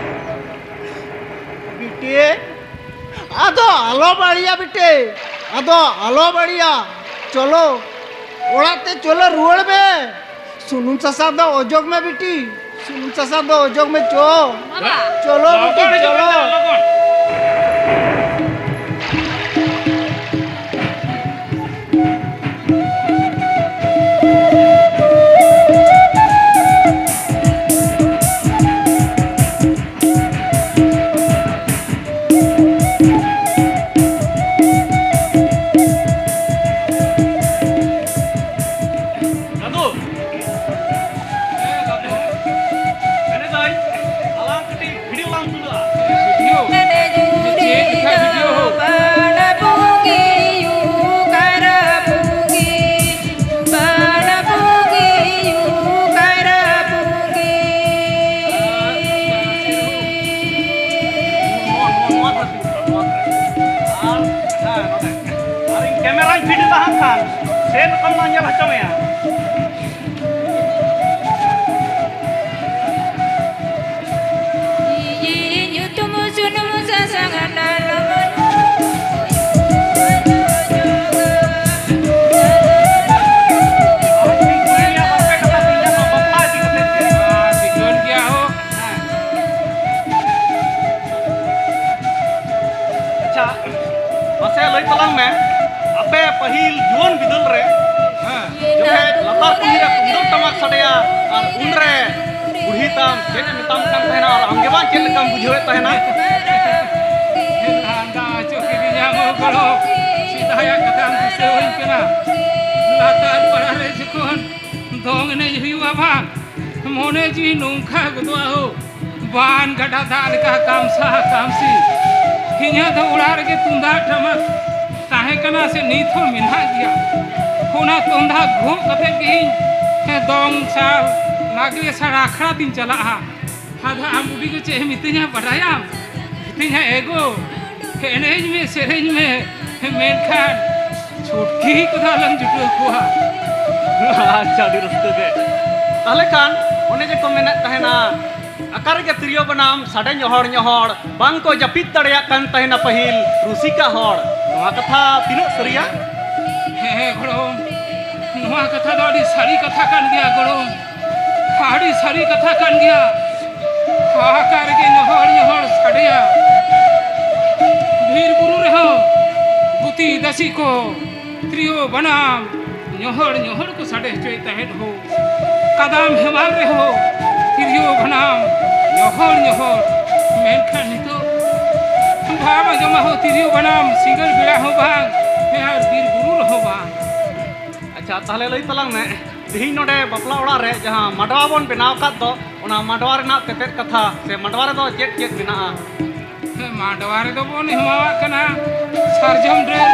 ᱵᱤᱴᱤ, ᱟᱫᱚ ᱟᱞᱚ ᱵᱟᱹᱲᱤᱭᱟ ᱵᱤᱴᱤ, ᱟᱫᱚ ᱟᱞᱚ ᱵᱟᱹᱲᱤᱭᱟ᱾ ᱪᱚᱞᱚ, ᱚᱲᱟᱜ ᱛᱮ ᱪᱚᱞᱚ ᱨᱩᱣᱟᱹᱲ ᱢᱮ᱾ ᱥᱩᱱᱩᱢ ᱥᱟᱥᱟᱝ ᱫᱚ ᱚᱡᱚᱜ ᱢᱮ ᱵᱤᱴᱤ, ᱥᱩᱱᱩᱢ ᱥᱟᱥᱟᱝ ᱫᱚ ᱚᱡᱚᱜ ᱢᱮ ᱪᱚ᱾ ᱵᱟᱵᱟ᱾ ᱪᱚᱞᱚ ᱵᱤᱴᱤ, ᱞᱚᱜᱚᱱ ᱦᱤᱡᱩᱜ ᱪᱚᱞᱚ᱾ ᱢᱮ, ᱞᱚᱜᱚᱱ᱾ ᱫᱟᱫᱩ᱾ ᱦᱮᱸ, ᱫᱟᱫᱩ᱾ ᱢᱮᱱᱮᱫᱟᱹᱧ, ᱟᱞᱟᱝ ᱠᱟᱹᱴᱤᱡ ᱵᱷᱤᱰᱤᱭᱳ ᱞᱟᱝ ᱛᱩᱞᱟᱹᱜᱼᱟ᱾ ᱵᱷᱤᱰᱤᱭᱳ? ᱪᱮᱫ ᱞᱮᱠᱟ ᱵᱷᱤᱰᱤᱭᱳ ᱦᱳ? ᱱᱚᱣᱟ, ᱱᱚᱣᱟ, ᱱᱚᱣᱟ ᱫᱷᱟᱨᱮ ᱛᱤᱸᱜᱩ ᱠᱚᱜ ᱢᱮ, ᱱᱚᱣᱟ ᱫᱷᱟᱨᱮ᱾ ᱟᱨ, ᱦᱮᱸ, ᱱᱚᱰᱮ᱾ ᱟᱨ ᱤᱧ ᱠᱮᱢᱮᱨᱟᱧ ᱯᱷᱤᱴ ᱮᱫᱟ ᱦᱟᱸᱜ ᱠᱷᱟᱱ, ᱥᱮ ᱨᱚᱠᱚᱢ ᱞᱟᱝ ᱧᱮᱞ ᱦᱚᱪᱚ ᱢᱮᱭᱟ᱾ ᱤᱧ ᱧᱩᱛᱩᱢ ᱥᱩᱱᱩᱢ ᱥᱟᱥᱟᱝ ᱰᱟᱞᱢᱟ᱾ ᱴᱷᱤᱠᱟᱹᱱ ᱜᱮᱭᱟ ᱦᱳ᱾ ᱟᱪᱪᱷᱟ, ᱢᱟᱥᱮ ᱞᱟᱹᱭ ᱛᱟᱞᱟᱝ ᱢᱮ, ᱟᱯᱮ ᱯᱟᱹᱦᱤᱞ ᱡᱩᱣᱟᱹᱱ ᱵᱤᱫᱟᱹᱞ ᱨᱮ, ᱦᱮᱸ, ᱡᱚᱠᱷᱮᱡ ᱞᱟᱛᱟᱨ ᱠᱩᱞᱦᱤ ᱨᱮ ᱛᱩᱢᱫᱟᱹᱜ ᱴᱟᱢᱟᱠ ᱥᱟᱰᱮᱭᱟ ᱟᱨ ᱩᱱᱨᱮ ᱵᱩᱲᱦᱤ ᱛᱟᱢ ᱪᱮᱫ ᱮ ᱢᱮᱛᱟᱢ ᱠᱟᱱ ᱛᱟᱦᱮᱱᱟ ᱟᱨ ᱟᱢ ᱜᱮ ᱵᱟᱝ ᱪᱮᱫ ᱞᱮᱠᱟᱢ ᱵᱩᱡᱷᱟᱹᱣᱮᱫ ᱛᱟᱦᱮᱱᱟ? ᱞᱟᱸᱫᱟ ᱦᱚᱪᱚ ᱠᱤᱫᱤᱧᱟᱢ ᱦᱳ ᱜᱚᱲᱚ, ᱥᱮᱫᱟᱭᱟᱜ ᱠᱟᱛᱷᱟᱢ ᱫᱤᱥᱟᱹᱣᱟᱹᱧ ᱠᱟᱱᱟ᱾ ᱞᱟᱛᱟᱨ ᱯᱟᱲᱟ ᱨᱮ ᱡᱚᱠᱷᱚᱱ ᱫᱚᱝ ᱮᱱᱮᱡ ᱦᱩᱭᱩᱜᱼᱟ ᱵᱟᱝ, ᱢᱚᱱᱮ ᱡᱤᱣᱤ ᱱᱚᱝᱠᱟ ᱜᱚᱫᱚᱜᱼᱟ ᱦᱳ, ᱵᱟᱱ ᱜᱟᱰᱟ ᱫᱟᱜ ᱞᱮᱠᱟ ᱠᱟᱢᱥᱟ ᱠᱟᱢᱥᱤ᱾ ᱤᱧᱟᱹᱜ ᱫᱚ ᱚᱲᱟᱜ ᱨᱮᱜᱮ ᱛᱩᱢᱫᱟᱜ ᱴᱟᱢᱟᱠ ᱛᱟᱦᱮᱸ ᱠᱟᱱᱟ ᱥᱮ ᱱᱤᱛ ᱦᱚᱸ ᱢᱮᱱᱟᱜ ᱜᱮᱭᱟ᱾ ᱚᱱᱟ ᱛᱩᱢᱫᱟᱜ ᱜᱷᱩᱜ ᱠᱟᱛᱮ ᱜᱮ ᱤᱧ ᱫᱚᱝ ᱥᱟᱲ, ᱞᱟᱜᱽᱲᱮ ᱥᱟᱲ ᱟᱠᱷᱲᱟ ᱛᱤᱧ ᱪᱟᱞᱟᱜᱼᱟ᱾ ᱟᱫᱚ ᱟᱢ ᱵᱩᱰᱤ ᱜᱚ ᱪᱮᱫ ᱮ ᱢᱤᱛᱟᱹᱧᱟ ᱵᱟᱰᱟᱭᱟᱢ? ᱢᱤᱛᱟᱹᱧᱟ, "ᱮ ᱜᱚ, ᱮᱱᱮᱡ ᱢᱮ, ᱥᱮᱨᱮᱧ ᱢᱮ, ᱢᱮᱱᱠᱷᱟᱱ ᱪᱷᱩᱴᱠᱤ ᱠᱚᱫᱚ ᱟᱞᱚᱢ ᱡᱩᱴᱟᱹᱣ ᱠᱚᱣᱟ᱾" ᱟᱪᱪᱷᱟ, ᱟᱹᱰᱤ ᱨᱟᱹᱥᱠᱟᱹ ᱜᱮ᱾ ᱛᱟᱦᱞᱮ ᱠᱷᱟᱱ ᱚᱱᱮ ᱡᱮ ᱠᱚ ᱢᱮᱱᱮᱫ ᱛᱟᱦᱮᱱᱟ, ᱟᱠᱟ ᱨᱮᱜᱮ ᱛᱤᱨᱭᱳ ᱵᱟᱱᱟᱢ ᱥᱟᱰᱮ ᱧᱚᱦᱚᱲ ᱧᱚᱦᱚᱲ, ᱵᱟᱝ ᱠᱚ ᱡᱟᱹᱯᱤᱫ ᱫᱟᱲᱮᱭᱟᱜ ᱠᱟᱱ ᱛᱟᱦᱮᱱᱟ ᱯᱟᱹᱦᱤᱞ ᱨᱩᱥᱤᱠᱟ ᱦᱚᱲ᱾ ᱱᱚᱣᱟ ᱠᱟᱛᱷᱟ ᱛᱤᱱᱟᱹᱜ ᱥᱟᱹᱨᱤᱭᱟ? ᱦᱮᱸ ᱜᱚᱲᱚᱢ, ᱱᱚᱣᱟ ᱠᱟᱛᱷᱟ ᱫᱚ ᱟᱹᱰᱤ ᱥᱟᱹᱨᱤ ᱠᱟᱛᱷᱟ ᱠᱟᱱ ᱜᱮᱭᱟ ᱜᱚᱲᱚᱢ, ᱟᱹᱰᱤ ᱥᱟᱹᱨᱤ ᱠᱟᱛᱷᱟ ᱠᱟᱱ ᱜᱮᱭᱟ᱾ ᱦᱟᱦᱟᱠᱟᱨ ᱨᱮᱜᱮ ᱧᱚᱦᱚᱲ ᱧᱚᱦᱚᱲ ᱥᱟᱰᱮᱭᱟ᱾ ᱵᱤᱨ ᱵᱩᱨᱩ ᱨᱮᱦᱚᱸ ᱜᱩᱛᱤ ᱫᱟᱹᱥᱤ ᱠᱚ ᱛᱤᱨᱭᱳ ᱵᱟᱱᱟᱢ ᱧᱚᱦᱚᱲ ᱧᱚᱦᱚᱲ ᱠᱚ ᱥᱟᱰᱮ ᱦᱚᱪᱚᱭᱮᱫ ᱛᱟᱦᱮᱸᱫ ᱦᱳ᱾ ᱠᱟᱫᱟᱢ ᱦᱮᱢᱟᱞ ᱨᱮᱦᱚᱸ ᱛᱤᱨᱭᱳ ᱵᱟᱱᱟᱢ ᱧᱚᱦᱚᱲ ᱧᱚᱦᱚᱲ᱾ ᱢᱮᱱᱠᱷᱟᱱ ᱱᱤᱛᱚᱜ ᱵᱟᱢ ᱟᱸᱡᱚᱢᱟ ᱦᱳ ᱛᱤᱨᱭᱳ ᱵᱟᱱᱟᱢ, ᱥᱤᱸᱜᱟᱹᱲ ᱵᱮᱲᱟ ᱦᱚᱸ ᱵᱟᱝ, ᱦᱮᱸ, ᱟᱨ ᱵᱤᱨ ᱵᱩᱨᱩ ᱨᱮᱦᱚᱸ ᱵᱟᱝ᱾ ᱟᱪᱪᱷᱟ, ᱛᱟᱦᱞᱮ ᱞᱟᱹᱭ ᱛᱟᱞᱟᱝ ᱢᱮ, ᱛᱮᱦᱮᱧ ᱱᱚᱰᱮ ᱵᱟᱯᱞᱟ ᱚᱲᱟᱜ ᱨᱮ ᱡᱟᱦᱟᱸ ᱢᱟᱰᱣᱟ ᱵᱚᱱ ᱵᱮᱱᱟᱣ ᱟᱠᱟᱫ ᱫᱚ, ᱚᱱᱟ ᱢᱟᱰᱣᱟ ᱨᱮᱱᱟᱜ ᱛᱮᱛᱮᱫ ᱠᱟᱛᱷᱟ ᱥᱮ ᱢᱟᱰᱣᱟ ᱨᱮᱫᱚ ᱪᱮᱫ ᱪᱮᱫ ᱢᱮᱱᱟᱜᱼᱟ? ᱦᱮᱸ, ᱢᱟᱰᱣᱟ ᱨᱮᱫᱚ ᱵᱚᱱ ᱮᱢᱟᱣᱟᱜ ᱠᱟᱱᱟ ᱥᱟᱨᱡᱚᱢ ᱰᱟᱹᱨ᱾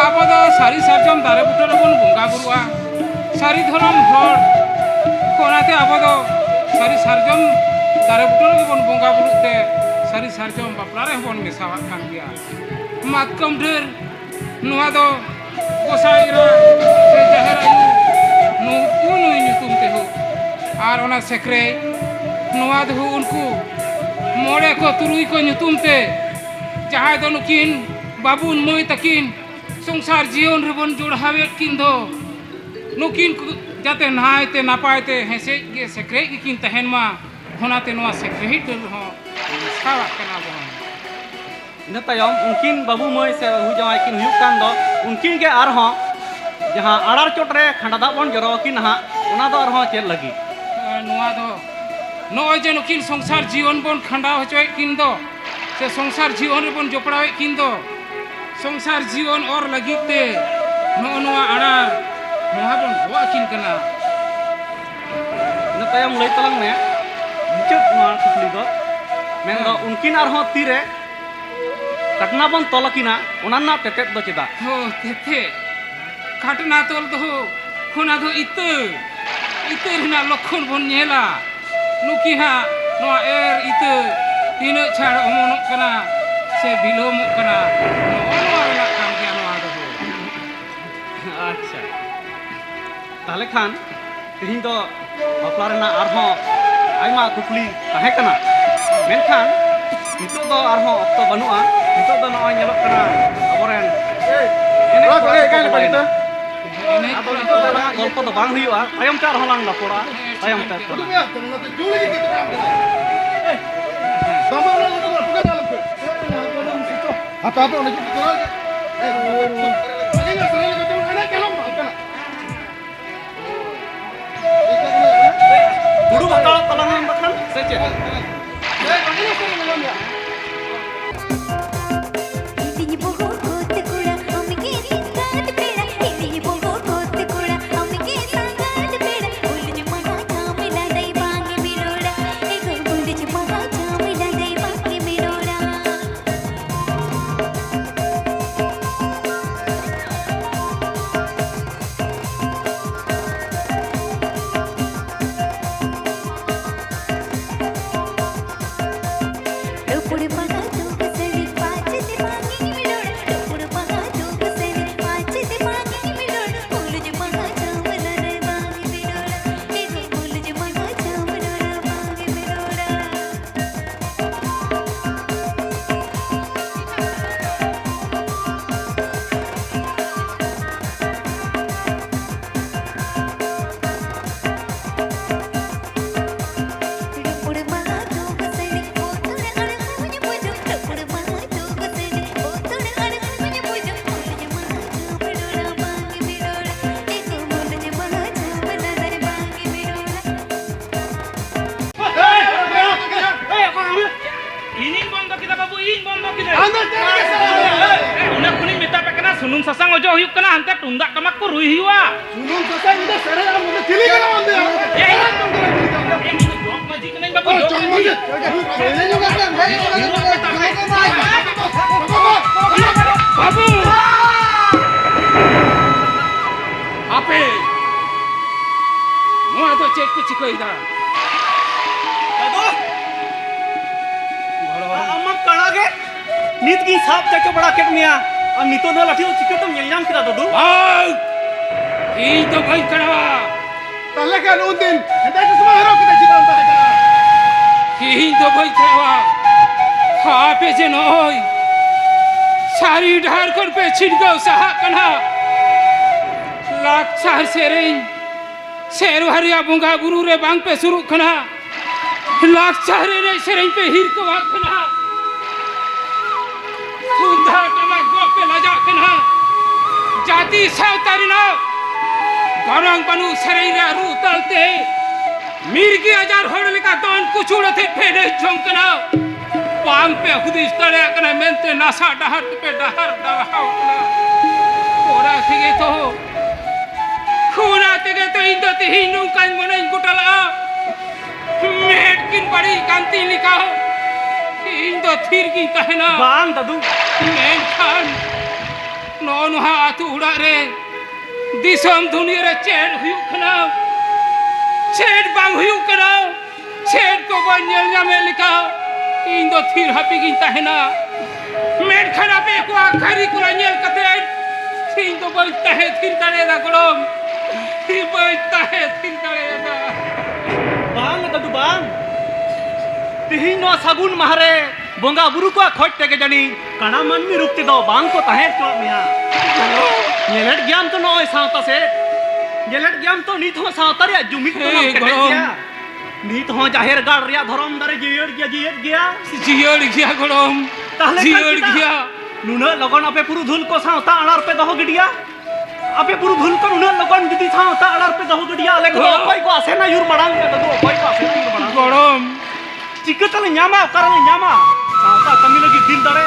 ᱟᱵᱚ ᱫᱚ ᱥᱟᱹᱨᱤ ᱥᱟᱨᱡᱚᱢ ᱫᱟᱨᱮ ᱵᱩᱴᱟᱹ ᱨᱮᱵᱚᱱ ᱵᱚᱸᱜᱟ ᱵᱩᱨᱩᱜᱼᱟ, ᱥᱟᱹᱨᱤ ᱫᱷᱚᱨᱚᱢ ᱦᱚᱲ᱾ ᱚᱱᱟᱛᱮ ᱟᱵᱚ ᱫᱚ ᱥᱟᱹᱨᱤ ᱥᱟᱨᱡᱚᱢ ᱫᱟᱨᱮ ᱵᱩᱴᱟᱹ ᱨᱮᱜᱮ ᱵᱚᱱ ᱵᱚᱸᱜᱟ ᱵᱩᱨᱩᱜ ᱛᱮ ᱥᱟᱹᱨᱤ ᱥᱟᱨᱡᱚᱢ ᱵᱟᱯᱞᱟ ᱨᱮᱦᱚᱸ ᱵᱚᱱ ᱢᱮᱥᱟᱣᱟᱜ ᱠᱟᱱ ᱜᱮᱭᱟ᱾ ᱢᱟᱛᱠᱚᱢ ᱰᱟᱹᱨ, ᱱᱚᱣᱟ ᱫᱚ ᱜᱚᱸᱥᱟᱭ ᱮᱨᱟ ᱥᱮ ᱡᱟᱦᱮᱨ ᱟᱭᱳ, ᱱᱩᱠᱩ ᱱᱩᱭ ᱧᱩᱛᱩᱢ ᱛᱮ ᱦᱳ᱾ ᱟᱨ ᱚᱱᱟ ᱥᱮᱠᱨᱮᱡ, ᱱᱚᱣᱟ ᱫᱚ ᱦᱳ ᱩᱱᱠᱩ ᱢᱚᱬᱮ ᱠᱚ ᱛᱩᱨᱩᱭ ᱠᱚ ᱧᱩᱛᱩᱢ ᱛᱮ, ᱡᱟᱦᱟᱸᱭ ᱫᱚ ᱱᱩᱠᱤᱱ ᱵᱟᱹᱵᱩᱱ ᱢᱟᱹᱭ ᱛᱟᱹᱠᱤᱱ ᱥᱚᱝᱥᱟᱨ ᱡᱤᱭᱚᱱ ᱨᱮᱵᱚᱱ ᱡᱚᱲᱟᱣᱮᱫ ᱠᱤᱱ ᱫᱚ, ᱱᱩᱠᱤᱱ ᱠᱚ ᱡᱟᱛᱮ ᱱᱟᱭᱛᱮ ᱱᱟᱯᱟᱭ ᱛᱮ ᱦᱮᱸᱥᱮᱡ ᱜᱮ ᱥᱮᱠᱨᱮᱡ ᱜᱮᱠᱤᱱ ᱛᱟᱦᱮᱱ ᱢᱟ, ᱚᱱᱟᱛᱮ ᱱᱚᱣᱟ ᱥᱮᱠᱨᱮᱡ ᱰᱟᱹᱨ ᱦᱚᱸ ᱢᱮᱥᱟᱣᱟᱜ ᱠᱟᱱᱟ ᱵᱚᱱ᱾ ᱤᱱᱟᱹ ᱛᱟᱭᱚᱢ ᱩᱱᱠᱤᱱ ᱵᱟᱹᱵᱩ ᱢᱟᱹᱭ ᱥᱮ ᱵᱟᱹᱦᱩ ᱡᱟᱶᱟᱭ ᱠᱤᱱ ᱦᱩᱭᱩᱜ ᱠᱟᱱ ᱫᱚ, ᱩᱱᱠᱤᱱ ᱜᱮ ᱟᱨᱦᱚᱸ ᱡᱟᱦᱟᱸ ᱟᱲᱟᱨ ᱪᱚᱴ ᱨᱮ ᱠᱷᱟᱸᱰᱟ ᱫᱟᱜ ᱵᱚᱱ ᱡᱚᱨᱚ ᱟᱹᱠᱤᱱᱟ ᱦᱟᱸᱜ, ᱚᱱᱟ ᱫᱚ ᱟᱨᱦᱚᱸ ᱪᱮᱫ ᱞᱟᱹᱜᱤᱫ? ᱟᱨ ᱱᱚᱣᱟ ᱫᱚ ᱱᱚᱜᱼᱚᱭ ᱡᱮ ᱱᱩᱠᱤᱱ ᱥᱚᱝᱥᱟᱨ ᱡᱤᱭᱚᱱ ᱵᱚᱱ ᱠᱷᱟᱸᱰᱟᱣ ᱦᱚᱪᱚᱭᱮᱫ ᱠᱤᱱ ᱫᱚ, ᱥᱮ ᱥᱚᱝᱥᱟᱨ ᱡᱤᱭᱚᱱ ᱨᱮᱵᱚᱱ ᱡᱚᱯᱲᱟᱣᱮᱫ ᱠᱤᱱ ᱫᱚ, ᱥᱚᱝᱥᱟᱨ ᱡᱤᱭᱚᱱ ᱚᱨ ᱞᱟᱹᱜᱤᱫ ᱛᱮ ᱱᱚᱜᱼᱚ ᱱᱚᱣᱟ ᱟᱲᱟᱨ, ᱱᱚᱣᱟ ᱵᱚᱱ ᱜᱚᱜ ᱟᱹᱠᱤᱱ ᱠᱟᱱᱟ᱾ ᱤᱱᱟᱹ ᱛᱟᱭᱚᱢ ᱞᱟᱹᱭ ᱛᱟᱞᱟᱝ ᱢᱮ, ᱢᱩᱪᱟᱹᱫ ᱱᱚᱣᱟ ᱠᱩᱠᱞᱤ ᱫᱚ, ᱢᱮᱱᱫᱚ ᱦᱮᱸ᱾ ᱩᱱᱠᱤᱱ ᱟᱨᱦᱚᱸ ᱛᱤᱨᱮ ᱠᱟᱴᱱᱟ ᱵᱚᱱ ᱛᱚᱞ ᱟᱹᱠᱤᱱᱟ, ᱚᱱᱟ ᱨᱮᱱᱟᱜ ᱛᱮᱛᱮᱫ ᱫᱚ ᱪᱮᱫᱟᱜ? ᱦᱳ, ᱛᱮᱛᱮᱫ᱾ ᱠᱟᱴᱱᱟ ᱛᱚᱞ ᱫᱚ ᱦᱳ, ᱚᱱᱟ ᱫᱚ ᱤᱛᱟᱹ, ᱤᱛᱟᱹ ᱨᱮᱱᱟᱜ ᱞᱚᱠᱠᱷᱚᱱ ᱵᱚᱱ ᱧᱮᱞᱟ᱾ ᱱᱩᱠᱤᱱ ᱦᱟᱸᱜ ᱱᱚᱣᱟ ᱮᱨ ᱤᱛᱟᱹ ᱛᱤᱱᱟᱹᱜ ᱪᱷᱟᱲ ᱚᱢᱚᱱᱚᱜ ᱠᱟᱱᱟ ᱥᱮ ᱵᱤᱞᱚᱢᱚᱜ ᱠᱟᱱᱟ, ᱱᱚᱜᱼᱚ ᱱᱚᱣᱟ ᱨᱮᱱᱟᱜ ᱠᱟᱱ ᱜᱮᱭᱟ ᱱᱚᱣᱟ ᱫᱚ ᱦᱳ᱾ ᱟᱪᱪᱷᱟ, ᱛᱟᱦᱞᱮ ᱠᱷᱟᱱ ᱛᱮᱦᱮᱧ ᱫᱚ ᱵᱟᱯᱞᱟ ᱨᱮᱱᱟᱜ ᱟᱨᱦᱚᱸ ᱟᱭᱢᱟ ᱠᱩᱠᱞᱤ ᱛᱟᱦᱮᱸ ᱠᱟᱱᱟ, ᱢᱮᱱᱠᱷᱟᱱ ᱱᱤᱛᱚᱜ ᱫᱚ ᱟᱨᱦᱚᱸ ᱚᱠᱛᱚ ᱵᱟᱹᱱᱩᱜᱼᱟ᱾ ᱱᱤᱛᱚᱜ ᱫᱚ ᱱᱚᱜᱼᱚᱭ ᱧᱮᱞᱚᱜ ᱠᱟᱱᱟ ᱟᱵᱚᱨᱮᱱ ᱮᱱᱮᱡ ᱠᱚᱲᱟ ᱠᱚ ᱚᱠᱚᱭ ᱚᱠᱚᱭ ᱪᱟᱵᱟᱭᱮᱱᱟ᱾ ᱟᱫᱚ ᱱᱤᱛᱚᱜ ᱫᱚ ᱱᱟᱦᱟᱜ ᱜᱚᱞᱯᱚ ᱫᱚ ᱵᱟᱝ ᱦᱩᱭᱩᱜᱼᱟ, ᱛᱟᱭᱚᱢ ᱛᱮ ᱟᱨᱦᱚᱸ ᱞᱟᱝ ᱨᱚᱯᱚᱲᱟ, ᱛᱟᱭᱚᱢ ᱛᱮ᱾ ᱦᱟᱯᱮ ᱦᱟᱯᱮ, ᱚᱸᱰᱮ ᱪᱮᱫ ᱠᱚ ᱠᱚᱨᱟᱣ ᱮᱫᱟ? ᱦᱩᱲᱩ ᱦᱟᱛᱟᱣ ᱛᱟᱞᱟᱝ ᱟᱢ ᱵᱟᱠᱷᱟᱱ ᱥᱮ ᱪᱮᱫ? ᱤᱧ ᱵᱚᱦᱚᱜ ᱠᱚᱛᱮ ᱠᱚᱲᱟ, ᱟᱢ ᱜᱮ ᱤᱧ ᱵᱚᱦᱚᱜ ᱠᱚᱛᱮ ᱠᱚᱲᱟ, ᱟᱢ ᱜᱮ ᱥᱟᱸᱜᱟᱛ ᱯᱮᱲᱟ᱾ ᱵᱩᱞᱩᱡ ᱢᱟᱦᱟ ᱡᱷᱟᱢᱮᱞᱟ ᱫᱟᱭ ᱵᱟᱝ ᱢᱤᱨᱚᱲᱟ, ᱮᱜᱳ ᱵᱩᱞᱩᱡ ᱢᱟᱦᱟ ᱡᱷᱟᱢᱮᱞᱟ ᱫᱟᱭ ᱵᱟᱝ ᱢᱤᱨᱚᱲᱟ᱾ ᱨᱚᱯᱚᱲ ᱵᱟᱦᱟ ᱫᱩᱜ ᱥᱟᱹᱲᱤ ᱯᱟᱸᱪ ᱛᱮ ᱵᱟᱝ ᱤᱧ ᱨᱚᱲ, ᱨᱚᱯᱚᱲ ᱵᱟᱦᱟ ᱫᱩᱜ ᱥᱟᱹᱲᱤ ᱯᱟᱸᱪ ᱛᱮ ᱵᱟᱝ ᱤᱧ ᱨᱚᱲ, ᱵᱩᱞᱩᱡ ᱢᱟᱦᱟ ᱡᱷᱟᱢᱮᱞᱟ ᱨᱮ ᱵᱟᱝ ᱤᱧ ᱨᱚᱲ, ᱮᱜᱳ ᱵᱩᱞᱩᱡ ᱢᱟᱦᱟ ᱡᱷᱟᱢᱮᱞᱟ ᱨᱮ ᱵᱟᱝ ᱤᱧ ᱨᱚᱲ᱾ ᱤᱧᱤᱧ ᱵᱚᱱᱫᱚ ᱠᱮᱫᱟ ᱵᱟᱹᱵᱩ, ᱤᱧ ᱵᱚᱱᱫᱚ ᱠᱮᱫᱟ᱾ ᱟᱢ ᱫᱚ ᱪᱮᱫ ᱞᱟᱹᱜᱤᱫ ᱥᱟᱱᱟᱭᱮᱫ ᱢᱮᱭᱟ? ᱮ, ᱚᱱᱟ ᱠᱷᱚᱱᱤᱧ ᱢᱮᱛᱟ ᱯᱮ ᱠᱟᱱᱟ, ᱥᱩᱱᱩᱢ ᱥᱟᱥᱟᱝ ᱚᱡᱚᱜ ᱦᱩᱭᱩᱜ ᱠᱟᱱᱟ, ᱦᱟᱱᱛᱮ ᱛᱩᱢᱫᱟᱜ ᱴᱟᱢᱟᱠ ᱠᱚ ᱨᱩᱭ ᱦᱩᱭᱩᱜᱼᱟ᱾ ᱥᱩᱱᱩᱢ ᱥᱟᱥᱟᱝ ᱚᱡᱚᱜ ᱥᱮᱨᱮᱧ ᱟᱢ ᱫᱚ ᱪᱤᱞᱤ ᱠᱟᱱᱟᱢ ᱟᱢ ᱫᱚ? ᱮ, ᱤᱧ ᱫᱚ ᱡᱚᱜ ᱢᱟᱹᱡᱷᱤ ᱠᱟᱹᱱᱟᱹᱧ ᱵᱟᱹᱵᱩ, ᱚ, ᱡᱚᱜ ᱡᱚᱜ ᱢᱟᱹᱡᱷᱤ᱾ ᱢᱟᱹᱡᱷᱤ᱾ ᱥᱮᱨᱮᱧ ᱦᱚᱸ ᱵᱟᱝ ᱠᱟᱱ, ᱦᱮᱸ, ᱚᱱᱟ ᱫᱚ ᱵᱟᱹᱵᱩ! ᱟᱯᱮ ᱱᱚᱣᱟ ᱫᱚ ᱪᱮᱫ ᱯᱮ ᱪᱤᱠᱟᱹᱭᱮᱫᱟ? ᱫᱟᱫᱩ! ᱜᱚᱲᱚ᱾ ᱟ-, ᱟᱢ ᱢᱟ ᱠᱟᱬᱟ ᱜᱮ᱾ ᱱᱤᱛ ᱜᱤᱧ ᱥᱟᱵ ᱪᱟᱪᱚ ᱵᱟᱲᱟ ᱠᱮᱫ ᱢᱮᱭᱟ᱾ ᱟᱨ ᱱᱤᱛᱚᱜ ᱫᱚ ᱞᱟᱹᱴᱷᱤ ᱫᱚ ᱪᱤᱠᱟᱹᱛᱮᱢ ᱧᱮᱞ ᱧᱟᱢ ᱠᱮᱫᱟ, ᱫᱟᱫᱩ? ᱵᱟᱝ! ᱤᱧ ᱫᱚ ᱵᱟᱹᱧ ᱠᱟᱬᱟᱣᱟ᱾ ᱛᱟᱦᱞᱮ ᱠᱷᱟᱱ ᱩᱱᱫᱤᱱ ᱦᱮᱸᱫᱮ ᱪᱚᱥᱢᱟ ᱦᱚᱨᱚᱜ ᱠᱟᱛᱮ ᱪᱮᱫᱟᱜ ᱮᱢ ᱛᱟᱦᱮᱸ ᱠᱟᱱᱟ? ᱤᱧ ᱫᱚ ᱵᱟᱹᱧ ᱴᱷᱟᱶᱟ᱾ ᱟᱯᱮ ᱡᱮ ᱱᱚᱜᱼᱚᱭ ᱥᱟᱹᱨᱤ ᱰᱟᱦᱟᱨ ᱠᱷᱚᱱ ᱯᱮ ᱪᱷᱤᱰᱠᱟᱹᱣ ᱥᱟᱦᱟᱜ ᱠᱟᱱᱟ, ᱞᱟᱠᱪᱟᱨ ᱥᱮᱨᱮᱧ ᱥᱮᱨᱣᱟ ᱨᱮᱭᱟᱜ ᱵᱚᱸᱜᱟ ᱵᱩᱨᱩ ᱨᱮ ᱵᱟᱝ ᱯᱮ ᱥᱩᱨᱩᱜ ᱠᱟᱱᱟ, ᱞᱟᱠᱪᱟᱨ ᱮᱱᱮᱡ ᱥᱮᱨᱮᱧ ᱯᱮ ᱦᱤᱨᱠᱟᱹᱣᱟᱜ ᱠᱟᱱᱟ᱾ ᱛᱩᱢᱫᱟᱜ ᱴᱟᱢᱟᱠ ᱜᱚᱜ ᱯᱮ ᱞᱟᱡᱟᱜ ᱠᱟᱱᱟ᱾ ᱡᱟᱹᱛᱤ ᱥᱟᱶᱛᱟ ᱨᱮᱱᱟᱜ ᱜᱚᱱᱚᱝ ᱵᱟᱹᱱᱩᱜ ᱥᱮᱨᱮᱧ ᱨᱮᱭᱟᱜ ᱨᱩ ᱛᱟᱞᱛᱮ ᱢᱤᱨᱜᱤ ᱟᱡᱟᱨ ᱦᱚᱲ ᱞᱮᱠᱟ ᱫᱚᱱ ᱠᱩᱪᱩᱲ ᱟᱛᱮ ᱯᱮ ᱮᱱᱮᱡ ᱡᱚᱝ ᱠᱟᱱᱟ᱾ ᱵᱟᱝ ᱯᱮ ᱦᱩᱫᱤᱥ ᱫᱟᱲᱮᱭᱟᱜ ᱠᱟᱱᱟ ᱢᱮᱱᱛᱮ ᱱᱟᱥᱟ ᱰᱟᱦᱟᱨ ᱛᱮᱯᱮ ᱰᱟᱦᱟᱨ ᱰᱟᱨᱦᱟᱣ ᱠᱟᱱᱟ᱾ ᱚᱱᱟ ᱛᱮᱜᱮ ᱛᱚ, ᱚᱱᱟ ᱛᱮᱜᱮ ᱛᱚ ᱤᱧ ᱫᱚ ᱛᱮᱦᱮᱧ ᱱᱚᱝᱠᱟᱧ ᱢᱚᱱᱮᱧ ᱜᱚᱴᱟ ᱞᱟᱜᱼᱟ᱾ ᱢᱮᱫ ᱠᱤᱱ ᱵᱟᱹᱲᱤᱡ ᱠᱟᱱ ᱛᱤᱧ ᱞᱮᱠᱟ ᱤᱧ ᱫᱚ ᱛᱷᱤᱨ ᱜᱤᱧ ᱛᱟᱦᱮᱱᱟ᱾ ᱵᱟᱝ ᱫᱟᱫᱩ᱾ ᱢᱮᱱᱠᱷᱟᱱ ᱱᱚᱜᱼᱚ ᱱᱚᱣᱟ ᱟᱹᱛᱩ ᱚᱲᱟᱜ ᱨᱮ, ᱫᱤᱥᱚᱢ ᱫᱩᱱᱤᱭᱟᱹ ᱨᱮ ᱪᱮᱫ ᱦᱩᱭᱩᱜ ᱠᱟᱱᱟ, ᱪᱮᱫ ᱵᱟᱝ ᱦᱩᱭᱩᱜ ᱠᱟᱱᱟ, ᱪᱮᱫ ᱠᱚ ᱵᱟᱹᱧ ᱧᱮᱞ ᱧᱟᱢᱮᱫ ᱞᱮᱠᱟ ᱤᱧ ᱫᱚ ᱛᱷᱤᱨ ᱦᱟᱹᱯᱤ ᱜᱤᱧ ᱛᱟᱦᱮᱱᱟ᱾ ᱢᱮᱱᱠᱷᱟᱱ ᱟᱯᱮ ᱠᱚᱣᱟᱜ ᱠᱟᱹᱨᱤ ᱠᱚᱞᱟ ᱧᱮᱞ ᱠᱟᱛᱮ ᱤᱧ ᱫᱚ ᱵᱟᱹᱧ ᱛᱟᱦᱮᱸ ᱛᱷᱤᱨ ᱫᱟᱲᱮᱭᱟᱫᱟ ᱜᱚᱲᱚᱢ, ᱤᱧ ᱵᱟᱹᱧ ᱛᱟᱦᱮᱸ ᱛᱷᱤᱨ ᱫᱟᱲᱮᱭᱟᱫᱟ᱾ ᱵᱟᱝ ᱫᱟᱫᱩ ᱵᱟᱝ, ᱛᱤᱦᱤᱧ ᱱᱚᱣᱟ ᱥᱟᱹᱜᱩᱱ ᱢᱟᱦᱟ ᱨᱮ ᱵᱚᱸᱜᱟ ᱵᱩᱨᱩ ᱠᱚᱣᱟᱜ ᱠᱷᱚᱡ ᱛᱮᱜᱮ ᱡᱟᱹᱱᱤᱡ ᱠᱟᱬᱟ ᱢᱟᱹᱱᱢᱤ ᱨᱩᱯ ᱛᱮᱫᱚ ᱵᱟᱝ ᱠᱚ ᱛᱟᱦᱮᱸ ᱦᱚᱪᱚᱣᱟᱜ ᱢᱮᱭᱟ᱾ ᱧᱮᱞᱮᱫ ᱜᱮᱭᱟᱢ ᱛᱚ ᱱᱚᱜᱼᱚᱭ ᱥᱟᱶᱛᱟ ᱥᱮᱫ, ᱧᱮᱞᱮᱫ ᱜᱮᱭᱟᱢ ᱛᱚ ᱱᱤᱛ ᱦᱚᱸ ᱥᱟᱶᱛᱟ ᱨᱮᱭᱟᱜ ᱡᱩᱢᱤᱫ ᱠᱚ ᱵᱟᱢ ᱦᱮᱸ, ᱠᱮᱴᱮᱡ ᱜᱚᱲᱚᱢ᱾ ᱜᱮᱭᱟ᱾ ᱱᱤᱛ ᱦᱚᱸ ᱡᱟᱦᱮᱨ ᱜᱟᱲ ᱨᱮᱭᱟᱜ ᱫᱷᱚᱨᱚᱢ ᱫᱟᱨᱮ ᱡᱤᱭᱟᱹᱲ ᱜᱮᱭᱟ, ᱡᱤᱭᱟᱹᱲ ᱜᱮᱭᱟ᱾ ᱡᱤᱭᱟᱹᱲ ᱜᱮᱭᱟ ᱜᱚᱲᱚᱢ, ᱛᱟᱦᱞᱮ ᱠᱷᱟᱱ ᱡᱤᱭᱟᱹᱲ ᱪᱮᱫᱟᱜ ᱜᱮᱭᱟ᱾ ᱱᱩᱱᱟᱹᱜ ᱞᱚᱜᱚᱱ ᱟᱯᱮ ᱯᱩᱨᱩᱫᱷᱩᱞ ᱠᱚ ᱥᱟᱶᱛᱟ ᱟᱲᱟᱨ ᱯᱮ ᱫᱚᱦᱚ ᱜᱤᱰᱤᱭᱟ? ᱟᱯᱮ ᱯᱩᱨᱩᱫᱷᱩᱞ ᱠᱚ ᱱᱩᱱᱟᱹᱜ ᱞᱚᱜᱚᱱ ᱡᱩᱫᱤ ᱥᱟᱶᱛᱟ ᱟᱲᱟᱨ ᱯᱮ ᱫᱚᱦᱚ ᱜᱤᱰᱤᱭᱟ, ᱟᱞᱮ ᱠᱚᱫᱚ ᱦᱮᱸ᱾ ᱚᱠᱚᱭ ᱠᱚ ᱟᱥᱮᱱᱟ ᱭᱩᱨ ᱢᱟᱲᱟᱝ ᱨᱮ? ᱫᱟᱫᱩ, ᱚᱠᱚᱭ ᱠᱚ ᱟᱥᱮᱱᱟ ᱭᱩᱨ ᱢᱟᱲᱟᱝ ᱨᱮ? ᱜᱚᱲᱚᱢ᱾ ᱪᱤᱠᱟᱹ ᱛᱮᱞᱮ ᱧᱟᱢᱟ? ᱚᱠᱟ ᱨᱮᱞᱮ ᱧᱟᱢᱟ? ᱥᱟᱶᱛᱟ ᱠᱟᱹᱢᱤ ᱞᱟᱹᱜᱤᱫ ᱫᱤᱞ ᱫᱟᱲᱮ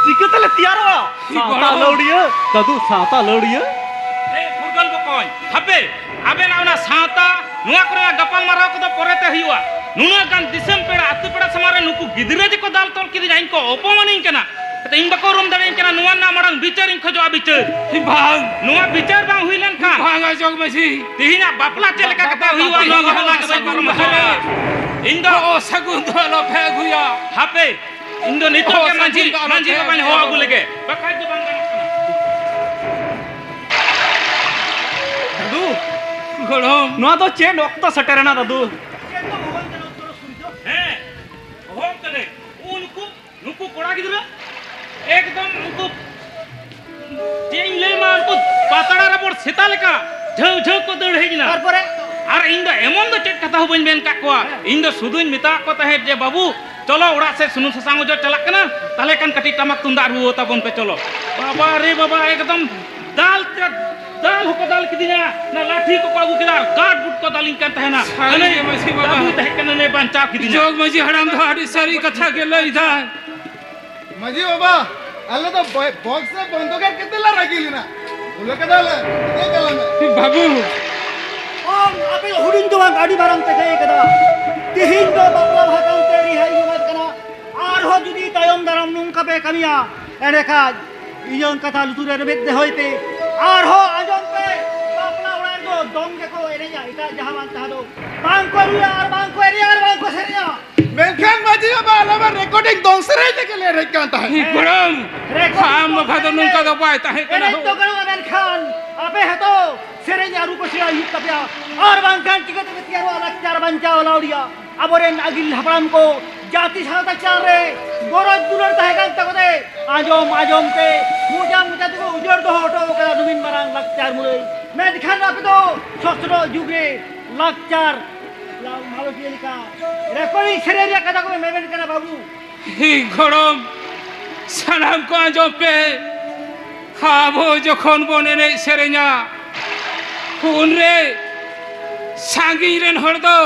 ᱪᱤᱠᱟᱹ ᱛᱮᱞᱮ ᱛᱮᱭᱟᱨᱚᱜᱼᱟ? ᱥᱟᱶᱛᱟ ᱜᱚᱲᱚᱢ᱾ ᱞᱟᱹᱣᱲᱤᱭᱟᱹ, ᱫᱟᱫᱩ, ᱥᱟᱶᱛᱟ ᱞᱟᱹᱣᱲᱤᱭᱟᱹ᱾ ᱮ ᱯᱷᱩᱨᱜᱟᱹᱞ ᱵᱚᱠᱚᱧ, ᱦᱟᱯᱮ, ᱟᱵᱮᱱᱟᱜ ᱚᱱᱟ ᱥᱟᱶᱛᱟ, ᱱᱚᱣᱟ ᱠᱚᱨᱮᱱᱟᱜ ᱜᱟᱯᱟᱞ ᱢᱟᱨᱟᱣ ᱠᱚᱫᱚ ᱯᱚᱨᱮᱛᱮ ᱦᱩᱭᱩᱜᱼᱟ᱾ ᱱᱩᱱᱟᱹᱜ ᱜᱟᱱ ᱫᱤᱥᱚᱢ ᱯᱮᱲᱟ, ᱟᱹᱛᱩ ᱯᱮᱲᱟ ᱥᱟᱢᱟᱝ ᱨᱮ ᱱᱩᱠᱩ ᱜᱤᱫᱽᱨᱟᱹ ᱡᱮᱠᱚ ᱫᱟᱞ ᱛᱚᱞ ᱠᱤᱫᱤᱧᱟ, ᱤᱧ ᱠᱚ ᱚᱯᱚᱢᱟᱱᱤᱧ ᱠᱟᱱᱟ᱾ ᱤᱧ ᱵᱟᱠᱚ ᱩᱨᱩᱢ ᱫᱟᱲᱮᱭᱟᱹᱧ ᱠᱟᱱᱟ᱾ ᱱᱚᱣᱟ ᱨᱮᱱᱟᱜ ᱢᱟᱲᱟᱝ ᱵᱤᱪᱟᱹᱨ ᱤᱧ ᱠᱷᱚᱡᱚᱜᱼᱟ, ᱵᱤᱪᱟᱹᱨ᱾ ᱵᱟᱝ᱾ ᱱᱚᱣᱟ ᱵᱤᱪᱟᱹᱨ ᱵᱟᱝ ᱦᱩᱭ ᱞᱮᱱᱠᱷᱟᱱ ᱵᱟᱝ ᱟᱸᱡᱚᱢ ᱢᱟᱹᱡᱷᱤ᱾ ᱛᱮᱦᱮᱧᱟᱜ ᱵᱟᱯᱞᱟ ᱪᱮᱫ ᱞᱮᱠᱟ ᱠᱟᱛᱮ ᱦᱩᱭᱩᱜᱼᱟ, ᱱᱚᱣᱟ ᱵᱟᱯᱞᱟ ᱫᱚ ᱵᱟᱹᱧ ᱯᱟᱨᱚᱢ ᱦᱚᱪᱚᱜᱼᱟ᱾ ᱤᱧ ᱫᱚ ᱚᱥᱟᱹᱜᱩᱱ ᱫᱚ ᱟᱞᱚ ᱯᱮ ᱟᱹᱜᱩᱭᱟ᱾ ᱦᱟᱯᱮ, ᱤᱧ ᱫᱚ ᱱᱤᱛᱚᱜ ᱜᱮ ᱚᱥᱟᱹᱜᱩᱱ ᱢᱟᱹᱡᱷᱤ, ᱫᱚ ᱟᱞᱚ ᱢᱟᱹᱡᱷᱤ ᱯᱮ ᱵᱟᱵᱟᱧ ᱦᱚᱦᱚ ᱟᱹᱜᱩᱭᱟ᱾ ᱟᱹᱜᱩ ᱞᱮᱜᱮ, ᱵᱟᱠᱷᱟᱡ ᱫᱚ ᱵᱟᱝ ᱜᱟᱱᱚᱜ ᱠᱟᱱᱟ᱾ ᱫᱟᱫᱩ, ᱜᱚᱲᱚᱢ᱾ ᱱᱚᱣᱟ ᱫᱚ ᱪᱮᱫ ᱚᱠᱛᱚ ᱥᱮᱴᱮᱨᱮᱱᱟ ᱫᱟᱫᱩ? ᱦᱮᱸ, ᱠᱚᱲᱟ ᱜᱤᱫᱽᱨᱟᱹ ᱮᱠᱫᱚᱢ ᱩᱱᱠᱩ, ᱪᱮᱫ ᱤᱧ ᱞᱟᱹᱭ ᱢᱟ, ᱩᱱᱠᱩ ᱯᱟᱛᱲᱟ ᱨᱟᱵᱚᱲ ᱥᱮᱛᱟ ᱞᱮᱠᱟ ᱡᱷᱟᱹᱣ ᱡᱷᱟᱹᱣ ᱠᱚ ᱫᱟᱹᱲ ᱦᱮᱡ ᱮᱱᱟ᱾ ᱛᱟᱨᱯᱚᱨᱮ? ᱟᱨ ᱤᱧ ᱫᱚ ᱮᱢᱚᱱ ᱫᱚ ᱪᱮᱫ ᱠᱟᱛᱷᱟ ᱦᱚᱸ ᱵᱟᱹᱧ ᱢᱮᱱ ᱠᱟᱜ ᱠᱚᱣᱟ᱾ ᱦᱮᱸ᱾ ᱤᱧ ᱫᱚ ᱥᱩᱫᱷᱩᱧ ᱢᱮᱛᱟᱜ ᱠᱚ ᱛᱟᱦᱮᱸᱫ ᱡᱮ, "ᱵᱟᱹᱵᱩ, ᱪᱚᱞᱚ ᱚᱲᱟᱜ ᱥᱮᱫ ᱥᱩᱱᱩᱢ ᱥᱟᱥᱟᱝ ᱚᱡᱚᱜ ᱪᱟᱞᱟᱜ ᱠᱟᱱᱟ, ᱛᱟᱦᱞᱮ ᱠᱷᱟᱱ ᱠᱟᱹᱴᱤᱡ ᱴᱟᱢᱟᱠ ᱛᱩᱢᱫᱟᱜ ᱨᱩᱣᱟᱹ ᱛᱟᱵᱚᱱ ᱯᱮ, ᱪᱚᱞᱚ᱾" ᱵᱟᱵᱟ ᱨᱮ ᱵᱟᱵᱟ, ᱮᱠᱫᱚᱢ ᱫᱟᱞ ᱛᱮ ᱫᱟᱞ ᱦᱚᱸᱠᱚ ᱫᱟᱞ ᱠᱤᱫᱤᱧᱟ, ᱚᱱᱟ ᱞᱟᱴᱷᱤ ᱠᱚᱠᱚ ᱟᱹᱜᱩ ᱠᱮᱫᱟ, ᱟᱨ ᱜᱟᱰ ᱜᱩᱰ ᱠᱚ ᱫᱟᱞᱤᱧ ᱠᱟᱱ ᱛᱟᱦᱮᱱᱟ᱾ ᱥᱟᱹᱨᱤ ᱜᱮ ᱢᱟᱹᱡᱷᱤ ᱵᱟᱵᱟ᱾ ᱫᱟᱫᱩᱭ ᱛᱟᱦᱮᱸ ᱠᱟᱱᱟ, ᱞᱮ ᱵᱟᱧᱪᱟᱣ ᱠᱤᱫᱤᱧᱟ᱾ ᱡᱚᱜᱽ ᱢᱟᱹᱡᱷᱤ ᱦᱟᱲᱟᱢ ᱫᱚ ᱟᱹᱰᱤ ᱥᱟᱹᱨᱤ ᱠᱟᱛᱷᱟ ᱜᱮ ᱞᱟᱹᱭ ᱫᱟᱭ᱾ ᱢᱟᱹᱡᱷᱤ ᱵᱟᱵᱟ, ᱟᱞᱮ ᱫᱚ ᱵᱚ-, ᱵᱚᱠᱥ ᱨᱮ ᱵᱚᱱᱫᱩᱠ ᱮᱴ ᱠᱟᱛᱮ ᱞᱮ ᱨᱟᱹᱜᱤ ᱞᱮᱱᱟ᱾ ᱵᱷᱩᱞ ᱠᱟᱫᱟ ᱞᱮ, ᱴᱷᱤᱠᱟᱹ ᱠᱟᱫᱟ ᱞᱮ᱾ ᱵᱟᱹᱵᱩ᱾ ᱟᱢ ᱟᱯᱮ ᱦᱩᱰᱤᱧ ᱫᱚ ᱵᱟᱝ, ᱟᱹᱰᱤ ᱢᱟᱨᱟᱝ ᱯᱮ ᱠᱟᱹᱢᱤ ᱠᱟᱫᱟ᱾ ᱛᱮᱦᱮᱧ ᱫᱚ ᱵᱟᱯᱞᱟ ᱵᱷᱟᱸᱰᱟᱱ ᱛᱮ ᱨᱤᱦᱟᱹᱭ ᱧᱟᱢᱚᱜ ᱠᱟᱱᱟ᱾ ᱟᱨᱦᱚᱸ ᱡᱩᱫᱤ ᱛᱟᱭᱚᱢ ᱫᱟᱨᱟᱢ ᱱᱚᱝᱠᱟ ᱯᱮ ᱠᱟᱹᱢᱤᱭᱟ, ᱮᱸᱰᱮᱠᱷᱟᱱ ᱤᱧᱟᱹᱝ ᱠᱟᱛᱷᱟ ᱞᱩᱛᱩᱨ ᱨᱮ ᱨᱮᱵᱮᱫ ᱫᱚᱦᱚᱭ ᱯᱮ᱾ ᱟᱨᱦᱚᱸ ᱟᱸᱡᱚᱢ ᱯᱮ, ᱵᱟᱯᱞᱟ ᱚᱲᱟᱜ ᱨᱮᱫᱚ ᱫᱚᱝ ᱜᱮᱠᱚ ᱮᱱᱮᱡᱟ, ᱮᱴᱟᱜ ᱡᱟᱦᱟᱸ ᱵᱟᱝ ᱛᱟᱦᱟᱸ ᱫᱚ ᱵᱟᱝ ᱠᱚ ᱨᱩᱭᱟ ᱟᱨ ᱵᱟᱝ ᱠᱚ ᱮᱱᱮᱡᱟ ᱟᱨ ᱵᱟᱝ ᱠᱚ ᱥᱮᱨᱮᱧᱟ᱾ ᱢᱮᱱᱠᱷᱟᱱ ᱢᱟᱹᱡᱷᱤ ᱵᱟᱵᱟ, ᱟᱞᱮ ᱢᱟ ᱨᱮᱠᱚᱨᱰᱤᱝ ᱫᱚᱝ ᱥᱮᱨᱮᱧ ᱛᱮᱜᱮ ᱞᱮ ᱮᱱᱮᱡ ᱠᱟᱱ ᱛᱟᱦᱮᱸᱫ᱾ ᱦᱮᱸ᱾ ᱜᱚᱲᱚᱢ, ᱨᱮᱠᱚᱨᱰᱤᱝ ᱟᱢ ᱫᱚᱝ ᱵᱟᱠᱷᱟᱱ ᱫᱚ ᱥᱮᱨᱮᱧ ᱱᱚᱝᱠᱟ ᱞᱮ ᱫᱚ ᱵᱟᱭ ᱛᱟᱦᱮᱸ ᱠᱟᱱᱟ ᱮᱱᱮᱡ ᱦᱳ᱾ ᱫᱚ ᱜᱟᱱᱚᱜᱼᱟ, ᱢᱮᱱᱠᱷᱟᱱ ᱟᱯᱮ ᱦᱚᱸᱛᱚ ᱥᱮᱨᱮᱧ ᱟᱹᱨᱩ ᱠᱚ ᱥᱮᱬᱟ ᱦᱩᱭᱩᱜ ᱛᱟᱯᱮᱭᱟ, ᱟᱨ ᱵᱟᱝᱠᱷᱟᱱ ᱪᱤᱠᱟᱹ ᱛᱮᱯᱮ ᱛᱮᱭᱟᱨᱚᱜᱼᱟ ᱞᱟᱠᱪᱟᱨ ᱵᱟᱧᱪᱟᱣ ᱞᱟᱣᱰᱤᱭᱟ? ᱟᱵᱚᱨᱮᱱ ᱟᱹᱜᱤᱞ ᱦᱟᱯᱲᱟᱢ ᱠᱚ ᱡᱟᱹᱛᱤ ᱥᱟᱶᱛᱟ ᱪᱮᱛᱟᱱ ᱨᱮ ᱜᱚᱨᱚᱡᱽ ᱫᱩᱞᱟᱹᱲ ᱛᱟᱦᱮᱸ ᱠᱟᱱ ᱛᱟᱠᱚ ᱛᱮ, ᱟᱸᱡᱚᱢ ᱟᱸᱡᱚᱢ ᱛᱮ ᱢᱚᱪᱟ ᱢᱚᱪᱟ ᱛᱮᱠᱚ ᱩᱡᱟᱹᱲ ᱫᱚᱦᱚ ᱦᱚᱴᱚ ᱟᱠᱟᱫᱟ ᱱᱩᱢᱤᱱ ᱢᱟᱨᱟᱝ ᱞᱟᱠᱪᱟᱨ ᱢᱩᱨᱟᱹᱭ᱾ ᱢᱮᱱᱠᱷᱟᱱ ᱟᱯᱮ ᱫᱚ ᱥᱚᱥᱱᱚᱜ ᱡᱩᱜᱽ ᱨᱮ ᱞᱟᱠᱪᱟᱨ ᱞᱟ-, ᱢᱟᱞᱚᱴᱤᱭᱟᱹ ᱞᱮᱠᱟ ᱨᱮᱠᱚᱨᱰᱤᱝ ᱥᱮᱨᱮᱧ ᱨᱮᱭᱟᱜ ᱠᱟᱛᱷᱟ ᱠᱚᱯᱮ ᱢᱮᱢᱮᱱ ᱠᱟᱱᱟ ᱵᱟᱹᱵᱩ᱾ ᱦᱤ ᱜᱚᱲᱚᱢ, ᱥᱟᱱᱟᱢ ᱠᱚ ᱟᱸᱡᱚᱢ ᱯᱮ᱾ ᱟᱵᱚ ᱡᱚᱠᱷᱚᱱ ᱵᱚᱱ ᱮᱱᱮᱡ ᱥᱮᱨᱮᱧᱟ, ᱩᱱᱨᱮ ᱥᱟᱺᱜᱤᱧ ᱨᱮᱱ ᱦᱚᱲ ᱫᱚ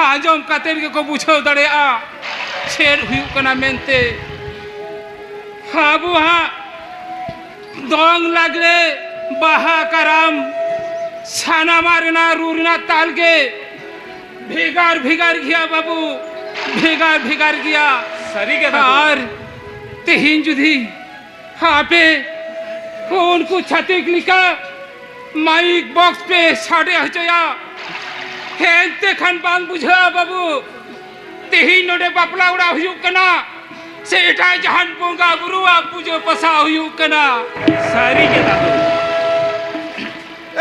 ᱟᱸᱡᱚᱢ ᱠᱟᱛᱮ ᱜᱮᱠᱚ ᱵᱩᱡᱷᱟᱹᱣ ᱫᱟᱲᱮᱭᱟᱜᱼᱟ ᱪᱮᱫ ᱦᱩᱭᱩᱜ ᱠᱟᱱᱟ ᱢᱮᱱᱛᱮ᱾ ᱟᱵᱚᱣᱟᱜ ᱫᱚᱝ, ᱞᱟᱜᱽᱲᱮ, ᱵᱟᱦᱟ, ᱠᱟᱨᱟᱢ, ᱥᱟᱱᱟᱢᱟᱜ ᱨᱮᱱᱟᱜ ᱨᱩ ᱨᱮᱱᱟᱜ ᱛᱟᱞ ᱜᱮ ᱵᱷᱮᱜᱟᱨ ᱵᱷᱮᱜᱟᱨ ᱜᱮᱭᱟ ᱵᱟᱹᱵᱩ, ᱵᱷᱮᱜᱟᱨ ᱵᱷᱮᱜᱟᱨ ᱜᱮᱭᱟ᱾ ᱥᱟᱹᱨᱤ ᱜᱮ ᱫᱟᱫᱩ᱾ ᱟᱨ ᱛᱮᱦᱮᱧ ᱡᱩᱫᱤ ᱟᱯᱮ ᱩᱱᱠᱩ ᱪᱷᱟᱹᱛᱤᱠ ᱞᱮᱠᱟ ᱢᱟᱭᱤᱠ ᱵᱚᱠᱥ ᱯᱮ ᱥᱟᱰᱮ ᱦᱚᱪᱚᱭᱟ, ᱮᱱᱛᱮ ᱠᱷᱟᱱ ᱵᱟᱝ ᱵᱩᱡᱷᱟᱹᱜᱼᱟ ᱵᱟᱹᱵᱩ, ᱛᱮᱦᱮᱧ ᱱᱚᱰᱮ ᱵᱟᱯᱞᱟ ᱚᱲᱟᱜ ᱦᱩᱭᱩᱜ ᱠᱟᱱᱟ ᱥᱮ ᱮᱴᱟᱜ ᱡᱟᱦᱟᱱ ᱵᱚᱸᱜᱟ ᱵᱩᱨᱩᱣᱟᱜ ᱯᱩᱡᱟᱹ ᱯᱟᱥᱟ ᱦᱩᱭᱩᱜ ᱠᱟᱱᱟ᱾ ᱥᱟᱹᱨᱤ ᱜᱮ ᱫᱟᱫᱩ᱾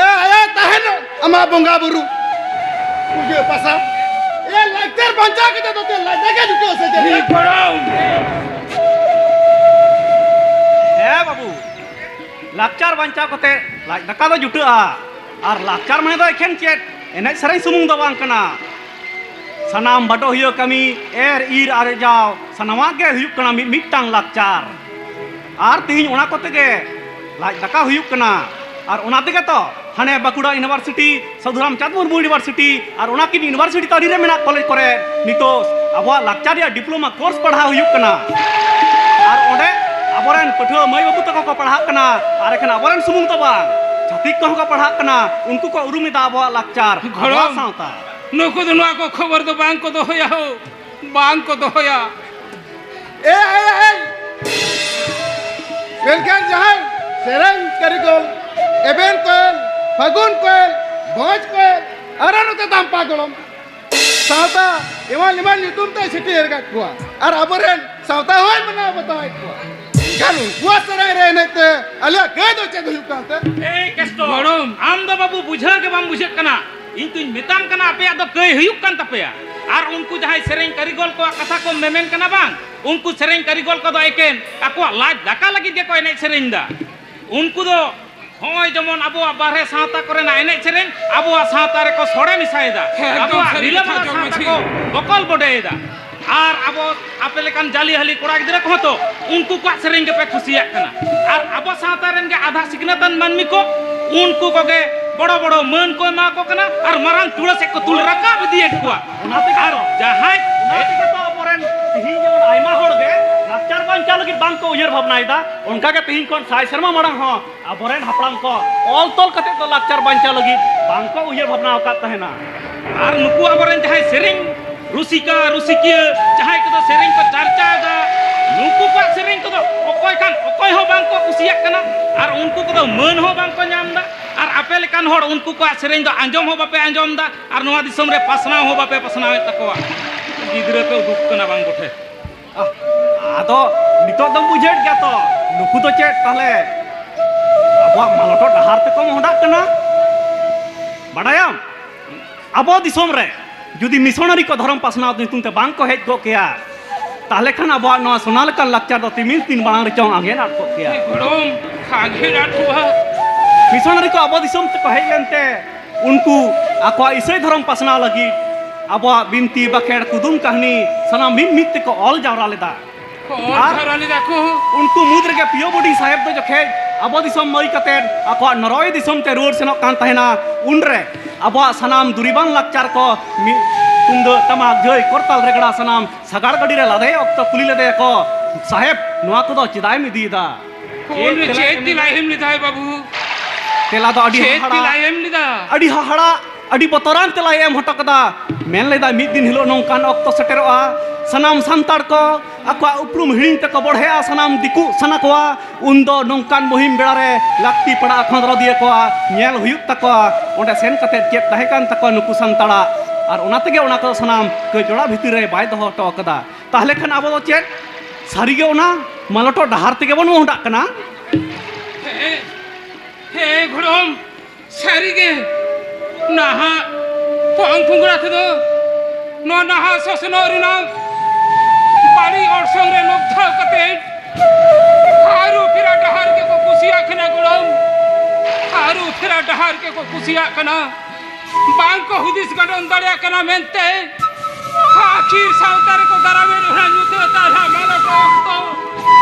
ᱮ, ᱮ, ᱛᱟᱦᱮᱱ ᱟᱢᱟᱜ ᱵᱚᱸᱜᱟ ᱵᱩᱨᱩ, ᱯᱩᱡᱟᱹ ᱯᱟᱥᱟ᱾ ᱞᱟᱠᱪᱟᱨ ᱵᱟᱧᱪᱟᱣ ᱠᱟᱛᱮ ᱫᱚ ᱪᱮᱫ ᱞᱟᱡ ᱫᱟᱠᱟ ᱡᱩᱴᱟᱹᱣ ᱥᱮ ᱪᱮᱫ? ᱦᱮᱸ ᱵᱟᱹᱵᱩ, ᱞᱟᱠᱪᱟᱨ ᱵᱟᱧᱪᱟᱣ ᱠᱟᱛᱮ ᱞᱟᱡ ᱫᱟᱠᱟ ᱫᱚ ᱡᱩᱴᱟᱹᱜᱼᱟ᱾ ᱟᱨ ᱞᱟᱠᱪᱟᱨ ᱢᱟᱱᱮ ᱫᱚ ᱮᱠᱷᱮᱱ ᱪᱮᱫ ᱮᱱᱮᱡ ᱥᱮᱨᱮᱧ ᱥᱩᱢᱩᱝ ᱫᱚ ᱵᱟᱝ ᱠᱟᱱᱟ᱾ ᱥᱟᱱᱟᱢ ᱵᱟᱰᱚᱦᱤᱭᱟᱹ ᱠᱟᱹᱢᱤ, ᱮᱨ ᱤᱨ ᱟᱨᱡᱟᱣ, ᱥᱟᱱᱟᱢᱟᱜ ᱜᱮ ᱦᱩᱭᱩᱜ ᱠᱟᱱᱟ ᱢᱤᱫ ᱢᱤᱫᱴᱟᱝ ᱞᱟᱠᱪᱟᱨ᱾ ᱟᱨ ᱛᱮᱦᱮᱧ ᱚᱱᱟ ᱠᱚᱛᱮ ᱜᱮ ᱞᱟᱡ ᱫᱟᱠᱟ ᱦᱩᱭᱩᱜ ᱠᱟᱱᱟ᱾ ᱟᱨ ᱚᱱᱟ ᱛᱮᱜᱮ ᱛᱚ ᱦᱟᱱᱮ ᱵᱟᱸᱠᱩᱲᱟ ᱤᱭᱩᱱᱤᱵᱷᱟᱨᱥᱤᱴᱤ, ᱥᱟᱹᱫᱷᱩ ᱨᱟᱢᱪᱟᱸᱫᱽ ᱢᱩᱨᱢᱩ ᱤᱭᱩᱱᱤᱵᱷᱟᱨᱥᱤᱴᱤ, ᱟᱨ ᱚᱱᱟ ᱠᱤᱱ ᱤᱭᱩᱱᱤᱵᱷᱟᱨᱥᱤᱴᱤ ᱛᱟᱹᱨᱤ ᱨᱮ ᱢᱮᱱᱟᱜ ᱠᱚᱞᱮᱡᱽ ᱠᱚᱨᱮ ᱱᱤᱛᱚᱜ ᱟᱵᱚᱣᱟᱜ ᱞᱟᱠᱪᱟᱨ ᱨᱮᱭᱟᱜ ᱰᱤᱯᱞᱳᱢᱟ ᱠᱳᱨᱥ ᱯᱟᱲᱦᱟᱣ ᱦᱩᱭᱩᱜ ᱠᱟᱱᱟ᱾ ᱟᱨ ᱚᱸᱰᱮ ᱟᱵᱚᱨᱮᱱ ᱯᱟᱹᱴᱷᱩᱣᱟᱹ ᱢᱟᱹᱭ ᱵᱟᱹᱵᱩ ᱛᱟᱠᱚ ᱠᱚ ᱯᱟᱲᱦᱟᱜ ᱠᱟᱱᱟ᱾ ᱟᱨ ᱮᱠᱷᱮᱱ ᱟᱵᱚᱨᱮᱱ ᱥᱩᱢᱩᱝ ᱫᱚ ᱵᱟᱝ, ᱪᱷᱟᱹᱛᱤᱠ ᱠᱚᱦᱚᱸ ᱠᱚ ᱯᱟᱲᱦᱟᱜ ᱠᱟᱱᱟ᱾ ᱩᱱᱠᱩ ᱠᱚ ᱩᱨᱩᱢ ᱮᱫᱟ ᱟᱵᱚᱣᱟᱜ ᱞᱟᱠᱪᱟᱨ, ᱟᱵᱚᱣᱟᱜ ᱜᱷᱚᱲᱚᱢ, ᱥᱟᱶᱛᱟ᱾ ᱱᱩᱠᱩ ᱫᱚ ᱱᱚᱣᱟ ᱠᱚ ᱠᱷᱚᱵᱚᱨ ᱫᱚ ᱵᱟᱝ ᱠᱚ ᱫᱚᱦᱚᱭᱟ ᱦᱳ, ᱵᱟᱝ ᱠᱚ ᱫᱚᱦᱚᱭᱟ᱾ ᱮ, ᱮ, ᱮ, ᱢᱮᱱᱠᱷᱟᱱ ᱡᱟᱦᱟᱸᱭ ᱥᱮᱨᱮᱧ ᱠᱟᱹᱨᱤᱜᱚᱞ, ᱮᱵᱮᱱ ᱠᱚᱭᱮᱞ, ᱯᱷᱟᱹᱜᱩᱱ ᱠᱚᱭᱮᱞ, ᱵᱷᱚᱸᱡᱽ ᱠᱚᱭᱮᱞ, ᱟᱨ ᱱᱚᱛᱮ ᱫᱟᱢᱯᱟ ᱜᱚᱲᱚᱢ, ᱥᱟᱶᱛᱟ ᱮᱢᱟᱱ ᱮᱢᱟᱱ ᱧᱩᱛᱩᱢ ᱛᱮᱭ ᱥᱮᱴᱮᱨ ᱟᱠᱟᱫ ᱠᱚᱣᱟ᱾ ᱟᱨ ᱟᱵᱚᱨᱮᱱ ᱥᱟᱶᱛᱟ ᱦᱚᱸᱭ ᱢᱟᱱᱟᱣ ᱵᱟᱛᱟᱣᱮᱫ ᱠᱚᱣᱟ᱾ ᱮᱱᱠᱷᱟᱱ ᱩᱱᱠᱩᱣᱟᱜ ᱥᱮᱨᱮᱧ ᱨᱮ ᱮᱱᱮᱡ ᱛᱮ ᱟᱞᱮᱭᱟᱜ ᱠᱟᱹᱭ ᱫᱚ ᱪᱮᱫ ᱦᱩᱭᱩᱜ ᱠᱟᱱ ᱛᱮ? ᱮᱭ ᱠᱮᱥᱴᱚ, ᱜᱚᱲᱚᱢ᱾ ᱟᱢ ᱫᱚ ᱵᱟᱹᱵᱩ ᱵᱩᱡᱷᱟᱹᱣ ᱜᱮ ᱵᱟᱢ ᱵᱩᱡᱷᱟᱹᱜ ᱠᱟᱱᱟ᱾ ᱤᱧ ᱫᱩᱧ ᱢᱮᱛᱟᱢ ᱠᱟᱱᱟ, ᱟᱯᱮᱭᱟᱜ ᱫᱚ ᱠᱟᱹᱭ ᱦᱩᱭᱩᱜ ᱠᱟᱱ ᱛᱟᱯᱮᱭᱟ᱾ ᱟᱨ ᱩᱱᱠᱩ ᱡᱟᱦᱟᱸᱭ ᱥᱮᱨᱮᱧ ᱠᱟᱹᱨᱤᱜᱚᱞ ᱠᱚᱣᱟᱜ ᱠᱟᱛᱷᱟ ᱠᱚᱢ ᱢᱮᱢᱮᱱ ᱠᱟᱱᱟ ᱵᱟᱝ, ᱩᱱᱠᱩ ᱥᱮᱨᱮᱧ ᱠᱟᱹᱨᱤᱜᱚᱞ ᱠᱚᱫᱚ ᱮᱠᱮᱱ ᱟᱠᱚᱣᱟᱜ ᱞᱟᱡ ᱫᱟᱠᱟ ᱞᱟᱹᱜᱤᱫ ᱜᱮᱠᱚ ᱮᱱᱮᱡ ᱥᱮᱨᱮᱧ ᱮᱫᱟ᱾ ᱩᱱᱠᱩ ᱫᱚ ᱦᱚᱸᱜᱼᱚᱭ ᱡᱮᱢᱚᱱ ᱟᱵᱚᱣᱟᱜ ᱵᱟᱨᱦᱮ ᱥᱟᱶᱛᱟ ᱠᱚᱨᱮᱱᱟᱜ ᱮᱱᱮᱡ ᱥᱮᱨᱮᱧ ᱟᱵᱚᱣᱟᱜ ᱥᱟᱶᱛᱟ ᱨᱮᱠᱚ ᱥᱚᱲᱮ ᱢᱮᱥᱟᱭᱮᱫᱟ᱾ ᱮᱠᱫᱚᱢ ᱟᱵᱚᱣᱟᱜ ᱥᱟᱹᱨᱤ ᱠᱟᱛᱷᱟ, ᱨᱤᱞᱟᱹᱢᱟᱞᱟ ᱡᱚᱜᱽ ᱥᱟᱶᱛᱟ ᱢᱟᱹᱡᱷᱤ᱾ ᱠᱚ ᱵᱚᱠᱚᱞ ᱵᱚᱰᱮᱭᱮᱫᱟ᱾ ᱟᱨ ᱟᱵᱚ ᱟᱯᱮ ᱞᱮᱠᱟᱱ ᱡᱟᱹᱞᱤ ᱦᱟᱹᱞᱤ ᱠᱚᱲᱟ ᱜᱤᱫᱽᱨᱟᱹ ᱠᱚᱦᱚᱸ ᱛᱚ ᱩᱱᱠᱩ ᱠᱚᱣᱟᱜ ᱥᱮᱨᱮᱧ ᱜᱮᱯᱮ ᱠᱩᱥᱤᱭᱟᱜ ᱠᱟᱱᱟ᱾ ᱟᱨ ᱟᱵᱚ ᱥᱟᱶᱛᱟ ᱨᱮᱱ ᱜᱮ ᱟᱫᱷᱟ ᱥᱤᱠᱷᱱᱟᱹᱛᱟᱱ ᱢᱟᱹᱱᱢᱤ ᱠᱚ ᱩᱱᱠᱩ ᱠᱚᱜᱮ ᱵᱚᱲᱚ ᱵᱚᱲᱚ ᱢᱟᱹᱱ ᱠᱚ ᱮᱢᱟ ᱠᱚ ᱠᱟᱱᱟ ᱟᱨ ᱢᱟᱨᱟᱝ ᱪᱩᱲᱟᱹ ᱥᱮᱫ ᱠᱚ ᱛᱩᱞ ᱨᱟᱠᱟᱵ ᱤᱫᱤᱭᱮᱫ ᱠᱚᱣᱟ᱾ ᱚᱱᱟ ᱛᱮᱜᱮ ᱟᱨ ᱛᱚ, ᱡᱟᱦᱟᱸᱭ ᱚᱱᱟ ᱛᱮᱜᱮ ᱛᱚ ᱟᱵᱚᱨᱮᱱ ᱛᱤᱦᱤᱧ ᱡᱮᱢᱚᱱ ᱟᱭᱢᱟ ᱦᱚᱲ ᱜᱮ ᱞᱟᱠᱪᱟᱨ ᱵᱟᱧᱪᱟᱣ ᱞᱟᱹᱜᱤᱫ ᱵᱟᱝ ᱠᱚ ᱩᱭᱦᱟᱹᱨ ᱵᱷᱟᱵᱽᱱᱟᱭᱮᱫᱟ, ᱚᱱᱠᱟ ᱜᱮ ᱛᱤᱦᱤᱧ ᱠᱷᱚᱱ ᱥᱟᱭ ᱥᱮᱨᱢᱟ ᱢᱟᱲᱟᱝ ᱦᱚᱸ ᱟᱵᱚᱨᱮᱱ ᱦᱟᱯᱲᱟᱢ ᱠᱚ ᱚᱞ ᱛᱚᱞ ᱠᱟᱛᱮ ᱫᱚ ᱞᱟᱠᱪᱟᱨ ᱵᱟᱧᱪᱟᱣ ᱞᱟᱹᱜᱤᱫ ᱵᱟᱝ ᱠᱚ ᱩᱭᱦᱟᱹᱨ ᱵᱷᱟᱵᱽᱱᱟ ᱟᱠᱟᱫ ᱛᱟᱦᱮᱱᱟ᱾ ᱟᱨ ᱱᱩᱠᱩ ᱟᱵᱚᱨᱮᱱ ᱡᱟᱦᱟᱸᱭ ᱥᱮᱨᱮᱧ ᱨᱩᱥᱤᱠᱟ, ᱨᱩᱥᱤᱠᱤᱭᱟᱹ, ᱡᱟᱦᱟᱸᱭ ᱠᱚᱫᱚ ᱥᱮᱨᱮᱧ ᱠᱚ ᱪᱟᱨᱪᱟᱣ ᱮᱫᱟ, ᱱᱩᱠᱩ ᱠᱚᱣᱟᱜ ᱥᱮᱨᱮᱧ ᱠᱚᱫᱚ ᱚᱠᱚᱭ ᱠᱷᱟᱱ ᱚᱠᱚᱭ ᱦᱚᱸ ᱵᱟᱝ ᱠᱚ ᱠᱩᱥᱤᱭᱟᱜ ᱠᱟᱱᱟ᱾ ᱟᱨ ᱩᱱᱠᱩ ᱠᱚᱫᱚ ᱢᱟᱹᱱ ᱦᱚᱸ ᱵᱟᱝ ᱠᱚ ᱧᱟᱢ ᱮᱫᱟ᱾ ᱟᱨ ᱟᱯᱮ ᱞᱮᱠᱟᱱ ᱦᱚᱲ ᱩᱱᱠᱩ ᱠᱚᱣᱟᱜ ᱥᱮᱨᱮᱧ ᱫᱚ ᱟᱸᱡᱚᱢ ᱦᱚᱸ ᱵᱟᱯᱮ ᱟᱸᱡᱚᱢ ᱮᱫᱟ᱾ ᱟᱨ ᱱᱚᱣᱟ ᱫᱤᱥᱚᱢ ᱨᱮ ᱯᱟᱥᱱᱟᱣ ᱦᱚᱸ ᱵᱟᱯᱮ ᱯᱟᱥᱱᱟᱣᱮᱫ ᱛᱟᱠᱚᱣᱟ᱾ ᱜᱤᱫᱽᱨᱟᱹ ᱯᱮ ᱩᱰᱩᱠ ᱠᱟᱱᱟ ᱵᱟᱝ ᱠᱚᱴᱷᱮ᱾ ᱟᱦ, ᱟᱫᱚ ᱱᱤᱛᱚᱜ ᱫᱚᱢ ᱵᱩᱡᱷᱟᱹᱣᱮᱫ ᱜᱮᱭᱟ ᱛᱚ, ᱱᱩᱠᱩ ᱫᱚ ᱪᱮᱫ ᱛᱟᱦᱞᱮ ᱟᱵᱚᱣᱟᱜ ᱢᱟᱞᱚᱴᱚᱜ ᱰᱟᱦᱟᱨ ᱛᱮᱠᱚ ᱢᱚᱦᱰᱟᱜ ᱠᱟᱱᱟ? ᱵᱟᱰᱟᱭᱟᱢ, ᱟᱵᱚ ᱫᱤᱥᱚᱢ ᱨᱮ ᱡᱩᱫᱤ ᱢᱤᱥᱚᱱᱟᱨᱤ ᱠᱚ ᱫᱷᱚᱨᱚᱢ ᱯᱟᱥᱱᱟᱣ ᱧᱩᱛᱩᱢ ᱛᱮ ᱵᱟᱝ ᱠᱚ ᱦᱮᱡ ᱠᱚᱜ ᱠᱮᱭᱟ, ᱛᱟᱦᱞᱮ ᱠᱷᱟᱱ ᱟᱵᱚᱣᱟᱜ ᱱᱚᱣᱟ ᱥᱚᱱᱟ ᱞᱮᱠᱟᱱ ᱞᱟᱠᱪᱟᱨ ᱫᱚ ᱛᱤᱢᱤᱱ ᱫᱤᱱ ᱢᱟᱲᱟᱝ ᱨᱮᱪᱚᱝ ᱟᱸᱜᱮᱱ ᱟᱫ ᱠᱚᱜ ᱠᱮᱭᱟ᱾ ᱜᱚᱲᱚᱢ, ᱟᱸᱜᱮᱱ ᱟᱫ ᱠᱚᱜᱼᱟ᱾ ᱢᱤᱥᱚᱱᱟᱨᱤ ᱠᱚ ᱟᱵᱚ ᱫᱤᱥᱚᱢ ᱛᱮᱠᱚ ᱦᱮᱡ ᱞᱮᱱᱛᱮ ᱩᱱᱠᱩ ᱟᱠᱚᱣᱟᱜ ᱤᱥᱟᱹᱭ ᱫᱷᱚᱨᱚᱢ ᱯᱟᱥᱱᱟᱣ ᱞᱟᱹᱜᱤᱫ ᱟᱵᱚᱣᱟᱜ ᱵᱤᱱᱛᱤ, ᱵᱟᱠᱷᱮᱲ, ᱠᱩᱫᱩᱢ, ᱠᱟᱹᱦᱱᱤ ᱥᱟᱱᱟᱢ ᱢᱤᱫ ᱢᱤᱫ ᱛᱮᱠᱚ ᱚᱞ ᱡᱟᱣᱨᱟ ᱞᱮᱫᱟ᱾ ᱚᱞ ᱟᱨ ᱡᱟᱣᱨᱟ ᱞᱮᱫᱟ ᱠᱚ᱾ ᱩᱱᱠᱩ ᱢᱩᱫᱽ ᱨᱮᱜᱮ ᱯᱤᱭᱳ ᱵᱩᱰᱷᱤ ᱥᱟᱦᱮᱵᱽ ᱫᱚ ᱡᱚᱠᱷᱮᱡ ᱟᱵᱚ ᱫᱤᱥᱚᱢ ᱵᱟᱹᱜᱤ ᱠᱟᱛᱮᱫ ᱟᱠᱚᱣᱟᱜ ᱱᱚᱨᱚᱭ ᱫᱤᱥᱚᱢ ᱛᱮ ᱨᱩᱣᱟᱹᱲ ᱥᱮᱱᱚᱜ ᱠᱟᱱ ᱛᱟᱦᱮᱱᱟ, ᱩᱱᱨᱮ ᱟᱵᱚᱣᱟᱜ ᱥᱟᱱᱟᱢ ᱫᱩᱨᱤᱵᱟᱱ ᱞᱟᱠᱪᱟᱨ ᱠᱚ ᱢᱤᱫ ᱛᱩᱢᱫᱟᱹᱜ, ᱴᱟᱢᱟᱠ, ᱡᱷᱟᱹᱭ, ᱠᱚᱨᱛᱟᱞ, ᱨᱮᱜᱽᱲᱟ ᱥᱟᱱᱟᱢ ᱥᱟᱜᱟᱲ ᱜᱟᱹᱰᱤ ᱨᱮ ᱞᱟᱫᱮ ᱚᱠᱛᱚ ᱠᱩᱞᱤ ᱞᱮᱫᱮᱭᱟᱠᱚ, "ᱥᱟᱦᱮᱵᱽ, ᱱᱚᱣᱟ ᱠᱚᱫᱚ ᱪᱮᱫᱟᱜ ᱮᱢ ᱤᱫᱤᱭᱮᱫᱟ?" ᱩᱱᱨᱮ ᱪᱮᱫ ᱛᱮᱞᱟᱭ ᱮᱢ ᱞᱮᱫᱟᱭ ᱵᱟᱹᱵᱩ? ᱛᱮᱞᱟ ᱫᱚ ᱟᱹᱰᱤ ᱪᱮᱫ ᱦᱟᱦᱟᱲᱟ᱾ ᱛᱮᱞᱟᱭ ᱮᱢ ᱞᱮᱫᱟ? ᱟᱹᱰᱤ ᱦᱟᱦᱟᱲᱟ, ᱟᱹᱰᱤ ᱵᱚᱛᱚᱨᱟᱱ ᱛᱮᱞᱟᱭ ᱮᱢ ᱦᱚᱴᱚ ᱠᱟᱫᱟ᱾ ᱢᱮᱱ ᱞᱮᱫᱟᱭ, ᱢᱤᱫ ᱫᱤᱱ ᱦᱤᱞᱳᱜ ᱱᱚᱝᱠᱟᱱ ᱚᱠᱛᱚ ᱥᱮᱴᱮᱨᱚᱜᱼᱟ, ᱥᱟᱱᱟᱢ ᱥᱟᱱᱛᱟᱲ ᱠᱚ ᱟᱠᱚᱣᱟᱜ ᱩᱯᱨᱩᱢ ᱦᱤᱲᱤᱧ ᱛᱮᱠᱚ ᱵᱚᱲᱦᱮᱜᱼᱟ, ᱥᱟᱱᱟᱢ ᱫᱤᱠᱩᱜ ᱥᱟᱱᱟ ᱠᱚᱣᱟ᱾ ᱩᱱᱫᱚ ᱱᱚᱝᱠᱟᱱ ᱢᱩᱦᱤᱢ ᱵᱮᱲᱟ ᱨᱮ ᱞᱟᱹᱠᱛᱤ ᱯᱟᱲᱟᱜᱼᱟ ᱠᱷᱚᱸᱫᱽᱨᱚᱸᱫᱤᱭᱟᱹ ᱠᱚᱣᱟ, ᱧᱮᱞ ᱦᱩᱭᱩᱜ ᱛᱟᱠᱚᱣᱟ ᱚᱸᱰᱮ ᱥᱮᱱ ᱠᱟᱛᱮᱫ ᱪᱮᱫ ᱛᱟᱦᱮᱸ ᱠᱟᱱ ᱛᱟᱠᱚᱣᱟ ᱱᱩᱠᱩ ᱥᱟᱱᱛᱟᱲᱟᱜ᱾ ᱟᱨ ᱚᱱᱟ ᱛᱮᱜᱮ ᱚᱱᱟ ᱠᱚ ᱥᱟᱱᱟᱢ ᱠᱟᱹᱡ ᱚᱲᱟᱜ ᱵᱷᱤᱛᱤᱨ ᱨᱮ ᱵᱟᱭ ᱫᱚᱦᱚ ᱦᱚᱴᱚ ᱟᱠᱟᱫᱟ᱾ ᱛᱟᱦᱞᱮ ᱠᱷᱟᱱ ᱟᱵᱚ ᱫᱚ ᱪᱮᱫ ᱥᱟᱹᱨᱤᱜᱮ ᱚᱱᱟ ᱢᱟᱞᱚᱴᱚᱜ ᱰᱟᱦᱟᱨ ᱛᱮᱜᱮ ᱵᱚᱱ ᱢᱚᱦᱰᱟᱜ ᱠᱟᱱᱟ? ᱦᱮᱸ, ᱦᱮᱸ ᱜᱚᱲᱚᱢ, ᱥᱟᱹᱨᱤᱜᱮ ᱱᱟᱦᱟᱜ ᱯᱚᱝ ᱯᱷᱩᱝᱜᱽᱲᱟ ᱛᱮᱫᱚ ᱱᱚᱣᱟ ᱱᱟᱦᱟᱜ ᱥᱚᱥᱱᱚᱜ ᱨᱮᱱᱟᱜ ᱵᱟᱹᱲᱤᱡ ᱚᱨᱥᱚᱝ ᱨᱮ ᱞᱚᱵᱫᱷᱟᱣ ᱠᱟᱛᱮ ᱟᱹᱨᱩ ᱯᱷᱮᱨᱟ ᱰᱟᱦᱟᱨ ᱜᱮᱠᱚ ᱠᱩᱥᱤᱭᱟᱜ ᱠᱟᱱᱟ ᱜᱚᱲᱚᱢ, ᱟᱹᱨᱩ ᱯᱷᱮᱨᱟ ᱰᱟᱦᱟᱨ ᱜᱮᱠᱚ ᱠᱩᱥᱤᱭᱟᱜ ᱠᱟᱱᱟ᱾ ᱵᱟᱝ ᱠᱚ ᱦᱩᱫᱤᱥ ᱜᱟᱰᱚᱱ ᱫᱟᱲᱮᱭᱟᱜ ᱠᱟᱱᱟ ᱢᱮᱱᱛᱮ ᱟᱹᱠᱷᱤᱨ ᱥᱟᱶᱛᱟ ᱨᱮᱠᱚ ᱫᱟᱨᱟᱢᱮᱫ ᱨᱮᱦᱚᱸ ᱧᱩᱛᱟᱹ ᱛᱟᱞᱦᱟ ᱢᱟᱞᱚᱴ ᱚᱠᱛᱚ᱾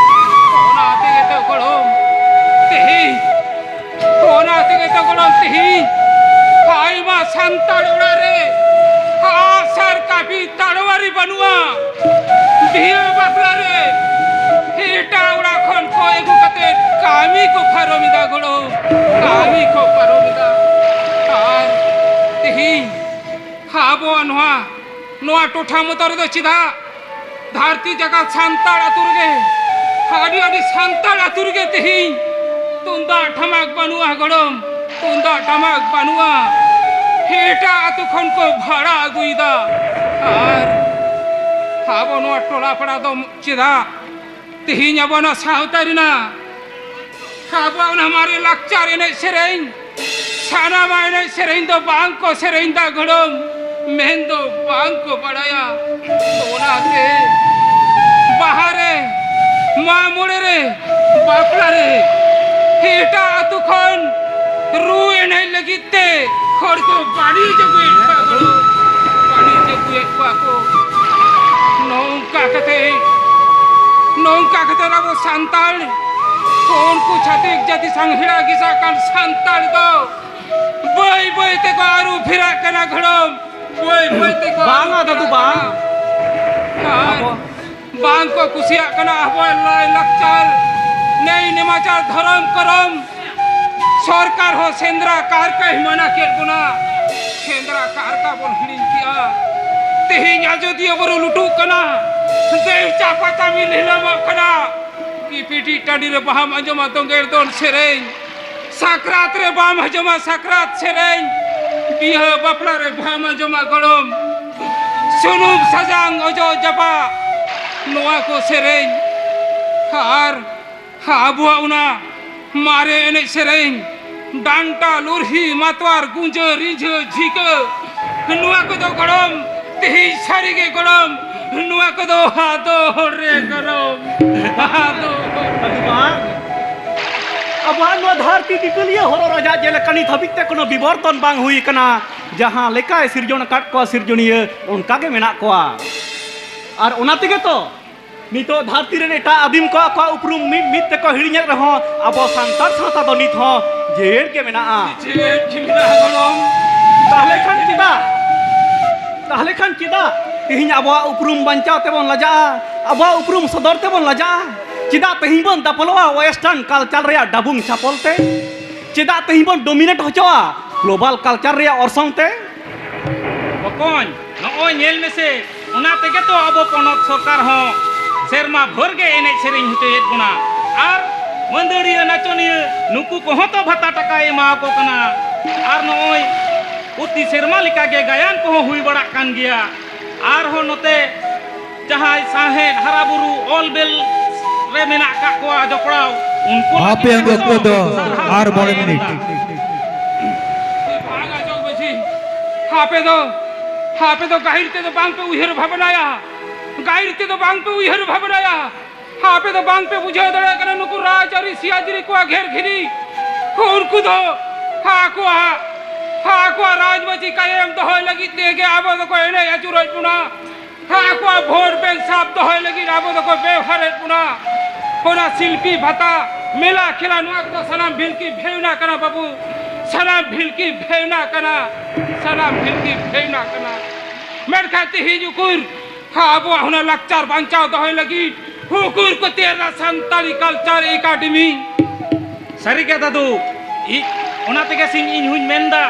ᱚᱱᱟ ᱛᱮᱜᱮ ᱛᱚ ᱜᱚᱲᱚᱢ, ᱛᱮᱦᱮᱧ, ᱚᱱᱟ ᱛᱮᱜᱮ ᱛᱚ ᱜᱚᱲᱚᱢ, ᱛᱮᱦᱮᱧ ᱟᱭᱢᱟ ᱥᱟᱱᱛᱟᱲ ᱚᱲᱟᱜ ᱨᱮ ᱟᱜᱼᱥᱟᱨ, ᱠᱟᱹᱯᱤ, ᱛᱟᱲᱣᱟᱨᱤ ᱵᱟᱹᱱᱩᱜᱼᱟ᱾ ᱵᱤᱦᱟᱹ ᱵᱟᱯᱞᱟ ᱨᱮ ᱮᱴᱟᱜ ᱚᱲᱟᱜ ᱠᱷᱚᱱ ᱠᱚ ᱟᱹᱜᱩ ᱠᱟᱛᱮ ᱠᱟᱹᱢᱤ ᱠᱚ ᱯᱟᱨᱚᱢ ᱮᱫᱟ ᱜᱚᱲᱚᱢ, ᱠᱟᱹᱢᱤ ᱠᱚ ᱯᱟᱨᱚᱢ ᱮᱫᱟ᱾ ᱟᱨ ᱛᱮᱦᱮᱧ ᱟᱵᱚᱣᱟᱜ ᱱᱚᱣᱟ, ᱱᱚᱣᱟ ᱴᱚᱴᱷᱟ ᱢᱚᱛᱚ ᱨᱮᱫᱚ ᱪᱮᱫᱟᱜ ᱫᱷᱟᱹᱨᱛᱤ ᱡᱟᱠᱟᱛ ᱥᱟᱱᱛᱟᱲ ᱟᱹᱛᱩ ᱨᱮᱜᱮ, ᱟᱹᱰᱤ ᱟᱹᱰᱤ ᱥᱟᱱᱛᱟᱲ ᱟᱹᱛᱩ ᱨᱮᱜᱮ ᱛᱮᱦᱮᱧ ᱛᱩᱢᱫᱟᱜ ᱴᱟᱢᱟᱠ ᱵᱟᱹᱱᱩᱜᱼᱟ ᱜᱚᱲᱚᱢ, ᱛᱩᱢᱫᱟᱜ ᱴᱟᱢᱟᱠ ᱵᱟᱹᱱᱩᱜᱼᱟ᱾ ᱮᱴᱟᱜ ᱟᱹᱛᱩ ᱠᱷᱚᱱ ᱠᱚ ᱵᱷᱟᱲᱟ ᱟᱹᱜᱩᱭᱮᱫᱟ᱾ ᱟᱨ ᱟᱵᱚ ᱱᱚᱣᱟ ᱴᱚᱞᱟ ᱯᱟᱲᱟ ᱫᱚ ᱪᱮᱫᱟᱜ ᱛᱮᱦᱮᱧ ᱟᱵᱚ ᱱᱚᱣᱟ ᱥᱟᱶᱛᱟ ᱨᱮᱱᱟᱜ ᱟᱵᱚᱣᱟᱜ ᱚᱱᱟ ᱢᱟᱨᱮ ᱞᱟᱠᱪᱟᱨ ᱮᱱᱮᱡ ᱥᱮᱨᱮᱧ, ᱥᱟᱱᱟᱢᱟᱜ ᱮᱱᱮᱡ ᱥᱮᱨᱮᱧ ᱫᱚ ᱵᱟᱝ ᱠᱚ ᱥᱮᱨᱮᱧ ᱫᱟ ᱜᱚᱲᱚᱢ᱾ ᱢᱮᱱ ᱫᱚ ᱵᱟᱝ ᱠᱚ ᱵᱟᱲᱟᱭᱟ᱾ ᱚᱱᱟᱛᱮ ᱵᱟᱦᱟ ᱨᱮ, ᱢᱟᱜ ᱢᱚᱬᱮ ᱨᱮ, ᱵᱟᱯᱞᱟ ᱨᱮ ᱮᱴᱟᱜ ᱟᱹᱛᱩ ᱠᱷᱚᱱ ᱨᱩ ᱮᱱᱮᱡ ᱞᱟᱹᱜᱤᱫ ᱛᱮ ᱦᱚᱲ ᱠᱚ ᱵᱟᱹᱲᱤᱡ ᱟᱹᱜᱩᱭᱮᱫ ᱠᱚᱣᱟ ᱠᱚ, ᱵᱟᱹᱲᱤᱡ ᱟᱹᱜᱩᱭᱮᱫ ᱠᱚᱣᱟ ᱠᱚ᱾ ᱱᱚᱝᱠᱟ ᱠᱟᱛᱮ, ᱱᱚᱝᱠᱟ ᱠᱟᱛᱮ ᱟᱵᱚ ᱥᱟᱱᱛᱟᱲ ᱠᱚ ᱩᱱᱠᱩ ᱪᱷᱟᱹᱛᱤᱠ ᱡᱟᱹᱛᱤ ᱥᱟᱝ ᱦᱤᱲᱟ ᱜᱤᱥᱟ ᱠᱟᱱ ᱥᱟᱱᱛᱟᱲ ᱫᱚ ᱵᱟᱹᱭ ᱵᱟᱹᱭ ᱛᱮᱠᱚ ᱟᱹᱨᱩ ᱯᱷᱮᱨᱟᱜ ᱠᱟᱱᱟ ᱜᱷᱟᱲᱚᱢ, ᱵᱟᱹᱭ ᱵᱟᱹᱭ ᱛᱮᱠᱚ ᱵᱟᱝᱟ ᱟᱹᱨᱩ ᱫᱟᱫᱩ, ᱯᱷᱮᱨᱟᱜ ᱵᱟᱝ᱾ ᱠᱟᱱᱟ᱾ ᱟᱨ ᱟᱵᱚ ᱵᱟᱝ ᱠᱚ ᱠᱩᱥᱤᱭᱟᱜ ᱠᱟᱱᱟ ᱟᱵᱚᱣᱟᱜ ᱞᱟᱭ ᱞᱟᱠᱪᱟᱨ, ᱱᱮᱭ ᱱᱮᱢᱟᱪᱟᱨ, ᱫᱷᱚᱨᱚᱢ ᱠᱚᱨᱚᱢ᱾ ᱥᱚᱨᱠᱟᱨ ᱦᱚᱸ ᱥᱮᱸᱫᱽᱨᱟ ᱠᱟᱨᱠᱟᱭ ᱢᱟᱱᱟ ᱠᱮᱫ ᱵᱚᱱᱟ, ᱥᱮᱸᱫᱽᱨᱟ ᱠᱟᱨᱠᱟ ᱵᱚᱱ ᱦᱤᱲᱤᱧ ᱠᱮᱜᱼᱟ᱾ ᱛᱮᱦᱮᱧ ᱟᱡᱚᱫᱤᱭᱟᱹ ᱵᱩᱨᱩ ᱞᱩᱴᱩᱜ ᱠᱟᱱᱟ, ᱫᱮᱣ ᱪᱟᱯᱟ ᱪᱟᱢᱤᱞ ᱦᱤᱞᱟᱹᱢᱚᱜ ᱠᱟᱱᱟ᱾ ᱠᱤᱯᱤᱴᱤ ᱴᱟᱺᱰᱤ ᱨᱮ ᱵᱟᱦᱟᱢ ᱟᱸᱡᱚᱢᱟ ᱫᱚᱸᱜᱮᱲ ᱫᱚᱱ ᱥᱮᱨᱮᱧ, ᱥᱟᱠᱨᱟᱛ ᱨᱮ ᱵᱟᱢ ᱟᱸᱡᱚᱢᱟ ᱥᱟᱠᱨᱟᱛ ᱥᱮᱨᱮᱧ, ᱵᱤᱦᱟᱹ ᱵᱟᱯᱞᱟ ᱨᱮ ᱵᱟᱢ ᱟᱸᱡᱚᱢᱟ ᱜᱚᱲᱚᱢ, ᱥᱩᱱᱩᱢ ᱥᱟᱥᱟᱝ ᱚᱡᱚᱜ ᱡᱟᱯᱟᱜ, ᱱᱚᱣᱟ ᱠᱚ ᱥᱮᱨᱮᱧ᱾ ᱟᱨ ᱟᱵᱚᱣᱟᱜ ᱚᱱᱟ ᱢᱟᱨᱮ ᱮᱱᱮᱡ ᱥᱮᱨᱮᱧ, ᱰᱟᱱᱴᱟ, ᱞᱩᱨᱦᱤ, ᱢᱟᱛᱣᱟᱨ, ᱜᱩᱸᱡᱟᱹ, ᱨᱤᱸᱡᱷᱟᱹ, ᱡᱷᱤᱠᱟᱹ, ᱱᱚᱣᱟ ᱠᱚᱫᱚ ᱜᱚᱲᱚᱢ, ᱛᱮᱦᱮᱧ ᱥᱟᱹᱨᱤᱜᱮ ᱜᱚᱲᱚᱢ, ᱱᱚᱣᱟ ᱠᱚᱫᱚ ᱟᱫᱚ ᱨᱮ ᱜᱚᱲᱚᱢ, ᱟᱫᱚ᱾ ᱟᱹᱰᱤ ᱵᱟᱝ᱾ ᱟᱵᱚᱣᱟᱜ ᱱᱚᱣᱟ ᱫᱷᱟᱹᱨᱛᱤ ᱫᱤᱯᱤᱞᱤᱭᱟᱹ ᱦᱚᱨᱚ ᱨᱟᱡᱟ ᱡᱮᱞᱮᱠᱟ ᱱᱤᱛ ᱦᱟᱹᱵᱤᱡ ᱛᱮ ᱠᱳᱱᱳ ᱵᱤᱵᱚᱨᱛᱚᱱ ᱵᱟᱝ ᱦᱩᱭ ᱟᱠᱟᱱᱟ᱾ ᱡᱟᱦᱟᱸ ᱞᱮᱠᱟᱭ ᱥᱤᱨᱡᱚᱱ ᱟᱠᱟᱫ ᱠᱚᱣᱟ ᱥᱤᱨᱡᱚᱱᱤᱭᱟᱹ, ᱚᱱᱠᱟ ᱜᱮ ᱢᱮᱱᱟᱜ ᱠᱚᱣᱟ᱾ ᱟᱨ ᱚᱱᱟ ᱛᱮᱜᱮ ᱛᱚ ᱱᱤᱛᱚᱜ ᱫᱷᱟᱹᱨᱛᱤ ᱨᱮᱱ ᱮᱴᱟᱜ ᱟᱹᱫᱤᱢ ᱠᱚ ᱟᱠᱚᱣᱟᱜ ᱩᱯᱨᱩᱢ ᱢᱤᱫ ᱢᱤᱫ ᱛᱮᱠᱚ ᱦᱤᱲᱤᱧᱮᱫ ᱨᱮᱦᱚᱸ, ᱟᱵᱚ ᱥᱟᱱᱛᱟᱲ ᱥᱟᱶᱛᱟ ᱫᱚ ᱱᱤᱛ ᱦᱚᱸ ᱡᱮᱣᱮᱫ ᱜᱮ ᱢᱮᱱᱟᱜᱼᱟ᱾ ᱡᱮᱣᱮᱫ ᱜᱮ ᱢᱮᱱᱟᱜᱼᱟ ᱜᱚᱲᱚᱢ᱾ ᱛᱟᱦᱞᱮ ᱠᱷᱟᱱ ᱪᱮᱫᱟᱜ, ᱛᱟᱦᱞᱮ ᱠᱷᱟᱱ ᱪᱮᱫᱟᱜ ᱛᱮᱦᱮᱧ ᱟᱵᱚᱣᱟᱜ ᱩᱯᱨᱩᱢ ᱵᱟᱧᱪᱟᱣ ᱛᱮᱵᱚᱱ ᱞᱟᱡᱟᱜᱼᱟ, ᱟᱵᱚᱣᱟᱜ ᱩᱯᱨᱩᱢ ᱥᱚᱫᱚᱨ ᱛᱮᱵᱚᱱ ᱞᱟᱡᱟᱜᱼᱟ? ᱪᱮᱫᱟᱜ ᱛᱮᱦᱮᱧ ᱵᱚᱱ ᱫᱟᱯᱚᱞᱚᱜᱼᱟ western culture ᱨᱮᱭᱟᱜ ᱰᱟᱵᱩᱝ ᱪᱷᱟᱯᱚᱞ ᱛᱮ? ᱪᱮᱫᱟᱜ ᱛᱮᱦᱮᱧ ᱵᱚᱱ dominate ᱦᱚᱪᱚᱜᱼᱟ global culture ᱨᱮᱭᱟᱜ ᱚᱨᱥᱚᱝ ᱛᱮ? ᱵᱚᱠᱚᱧ, ᱱᱚᱜᱼᱚᱭ ᱧᱮᱞ ᱢᱮᱥᱮ, ᱚᱱᱟ ᱛᱮᱜᱮ ᱛᱚ ᱟᱵᱚ ᱯᱚᱱᱚᱛ ᱥᱚᱨᱠᱟᱨ ᱦᱚᱸ ᱥᱮᱨᱢᱟ ᱵᱷᱳᱨ ᱜᱮ ᱮᱱᱮᱡ ᱥᱮᱨᱮᱧ ᱦᱚᱪᱚᱭᱮᱫ ᱵᱚᱱᱟ᱾ ᱟᱨ ᱢᱟᱹᱫᱟᱹᱲᱤᱭᱟᱹ ᱱᱟᱪᱚᱱᱤᱭᱟᱹ ᱱᱩᱠᱩ ᱠᱚᱦᱚᱸ ᱛᱚ ᱵᱷᱟᱛᱟ ᱴᱟᱠᱟᱭ ᱮᱢᱟ ᱠᱚ ᱠᱟᱱᱟ᱾ ᱟᱨ ᱱᱚᱜᱼᱚᱭ ᱯᱨᱚᱛᱤ ᱥᱮᱨᱢᱟ ᱞᱮᱠᱟᱜᱮ ᱜᱟᱭᱟᱱ ᱠᱚᱦᱚᱸ ᱦᱩᱭ ᱵᱟᱲᱟᱜ ᱠᱟᱱ ᱜᱮᱭᱟ᱾ ᱟᱨᱦᱚᱸ ᱱᱚᱛᱮ ᱡᱟᱦᱟᱸᱭ ᱥᱟᱶᱦᱮᱫ ᱦᱟᱨᱟ ᱵᱩᱨᱩ ᱚᱞ ᱵᱮᱞ ᱨᱮ ᱢᱮᱱᱟᱜ ᱟᱠᱟᱫ ᱠᱚᱣᱟ ᱡᱚᱯᱲᱟᱣ, ᱩᱱᱠᱩ ᱦᱟᱯᱮ ᱞᱟᱹᱜᱤᱫ ᱚᱠᱛᱚ ᱦᱚᱸ ᱫᱚ ᱥᱟᱨᱦᱟᱣ ᱟᱨ ᱢᱚᱬᱮ ᱥᱟᱨᱦᱟᱣ ᱢᱤᱱᱤᱴ᱾ ᱮᱫᱟ᱾ ᱟᱯᱮ ᱫᱚ ᱟᱯᱮ ᱫᱚ ᱜᱟᱹᱦᱤᱨ ᱛᱮᱫᱚ ᱵᱟᱝ ᱯᱮ ᱩᱭᱦᱟᱹᱨ ᱵᱷᱟᱵᱽᱱᱟᱭᱟ, ᱜᱟᱹᱦᱤᱨ ᱛᱮᱫᱚ ᱵᱟᱝ ᱯᱮ ᱩᱭᱦᱟᱹᱨ ᱵᱷᱟᱵᱽᱱᱟᱭᱟ᱾ ᱟᱯᱮ ᱫᱚ ᱵᱟᱝ ᱯᱮ ᱵᱩᱡᱷᱟᱹᱣ ᱫᱟᱲᱮᱭᱟᱜ ᱠᱟᱱᱟ, ᱱᱩᱠᱩ ᱨᱟᱡᱽᱟᱹᱨᱤ ᱥᱤᱭᱟᱡᱽᱨᱤ ᱠᱚᱣᱟᱜ ᱜᱷᱮᱨ ᱜᱷᱤᱨᱤ, ᱩᱱᱠᱩ ᱫᱚ ᱟᱠᱚᱣᱟᱜ, ᱟᱠᱚᱣᱟᱜ ᱨᱟᱡᱽᱢᱟᱹᱪᱤ ᱠᱟᱭᱮᱢ ᱫᱚᱦᱚᱭ ᱞᱟᱹᱜᱤᱫ ᱛᱮᱜᱮ ᱟᱵᱚ ᱫᱚᱠᱚ ᱮᱱᱮᱡ ᱟᱹᱪᱩᱨᱮᱫ ᱵᱚᱱᱟ᱾ ᱟᱠᱚᱣᱟᱜ ᱵᱷᱳᱴ ᱵᱮᱝᱠ ᱥᱟᱵ ᱫᱚᱦᱚᱭ ᱞᱟᱹᱜᱤᱫ ᱟᱵᱚ ᱫᱚᱠᱚ ᱵᱮᱣᱦᱟᱨᱮᱫ ᱵᱚᱱᱟ᱾ ᱚᱱᱟ ᱥᱤᱞᱯᱤ ᱵᱷᱟᱛᱟ, ᱢᱮᱞᱟ ᱠᱷᱮᱞᱟ, ᱱᱚᱣᱟ ᱠᱚᱫᱚ ᱥᱟᱱᱟᱢ ᱵᱷᱤᱞᱠᱤ ᱵᱷᱮᱣᱱᱟ ᱠᱟᱱᱟ ᱵᱟᱹᱵᱩ, ᱥᱟᱱᱟᱢ ᱵᱷᱤᱞᱠᱤ ᱵᱷᱮᱣᱱᱟ ᱠᱟᱱᱟ, ᱥᱟᱱᱟᱢ ᱵᱷᱤᱞᱠᱤ ᱵᱷᱮᱣᱱᱟ ᱠᱟᱱᱟ᱾ ᱢᱮᱱᱠᱷᱟᱱ ᱛᱮᱦᱮᱧ ᱩᱠᱩᱨ ᱟᱵᱚᱣᱟᱜ ᱚᱱᱟ ᱞᱟᱠᱪᱟᱨ ᱵᱟᱧᱪᱟᱣ ᱫᱚᱦᱚᱭ ᱞᱟᱹᱜᱤᱫ ᱩᱠᱩᱨ ᱠᱚ ᱛᱮᱭᱟᱨ ᱮᱫᱟ ᱥᱟᱱᱛᱟᱲᱤ ᱠᱟᱞᱪᱟᱨ ᱮᱠᱟᱰᱮᱢᱤ? ᱥᱟᱹᱨᱤᱜᱮ ᱫᱟᱫᱩ, ᱤ-, ᱚᱱᱟ ᱛᱮᱜᱮ ᱥᱤᱧ ᱤᱧ ᱦᱚᱧ ᱢᱮᱱᱫᱟ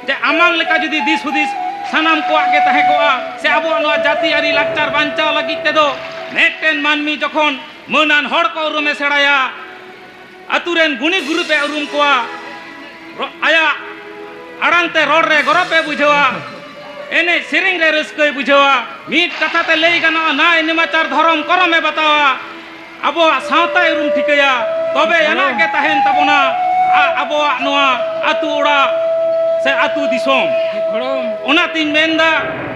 ᱡᱮ ᱟᱢᱟᱝ ᱞᱮᱠᱟ ᱡᱩᱫᱤ ᱫᱤᱥ ᱦᱩᱫᱤᱥ ᱥᱟᱱᱟᱢ ᱠᱚᱣᱟᱜ ᱜᱮ ᱛᱟᱦᱮᱸ ᱠᱚᱜᱼᱟ, ᱥᱮ ᱟᱵᱚᱣᱟᱜ ᱱᱚᱣᱟ ᱡᱟᱹᱛᱤ ᱟᱹᱨᱤ ᱞᱟᱠᱪᱟᱨ ᱵᱟᱧᱪᱟᱣ ᱞᱟᱹᱜᱤᱫ ᱛᱮᱫᱚ ᱢᱤᱫᱴᱮᱱ ᱢᱟᱹᱱᱢᱤ ᱡᱚᱠᱷᱚᱱ ᱢᱟᱹᱱᱟᱱ ᱦᱚᱲ ᱠᱚ ᱩᱨᱩᱢᱮ ᱥᱮᱬᱟᱭᱟ, ᱟᱹᱛᱩ ᱨᱮᱱ ᱜᱩᱱᱤ ᱜᱩᱨᱩᱯᱮ ᱩᱨᱩᱢ ᱠᱚᱣᱟ, ᱨᱚ-, ᱟᱭᱟᱜ ᱟᱲᱟᱝ ᱛᱮ ᱨᱚᱲ ᱨᱮ ᱜᱚᱨᱚᱵᱮ ᱵᱩᱡᱷᱟᱹᱣᱟ, ᱮᱱᱮᱡ ᱥᱮᱨᱮᱧ ᱨᱮ ᱨᱟᱹᱥᱠᱟᱹᱭ ᱵᱩᱡᱷᱟᱹᱣᱟ, ᱢᱤᱫ ᱠᱟᱛᱷᱟ ᱛᱮ ᱞᱟᱹᱭ ᱜᱟᱱᱚᱜᱼᱟ, ᱱᱟᱭ ᱱᱮᱢᱟᱪᱟᱨ ᱫᱷᱚᱨᱚᱢ ᱠᱚᱨᱚᱢᱮ ᱵᱟᱛᱟᱣᱟ, ᱟᱵᱚᱣᱟᱜ ᱥᱟᱶᱛᱟᱭ ᱩᱨᱩᱢ ᱴᱷᱤᱠᱟᱹᱭᱟ, ᱛᱚᱵᱮ ᱟᱱᱟᱜ ᱜᱮ ᱛᱟᱦᱮᱱ ᱛᱟᱵᱚᱱᱟ ᱟ-, ᱟᱵᱚᱣᱟᱜ ᱱᱚᱣᱟ ᱟᱹᱛᱩ ᱚᱲᱟᱜ ᱥᱮ ᱟᱹᱛᱩ ᱫᱤᱥᱚᱢ᱾ ᱜᱚᱲᱚᱢ᱾ ᱚᱱᱟᱛᱤᱧ ᱢᱮᱱᱫᱟ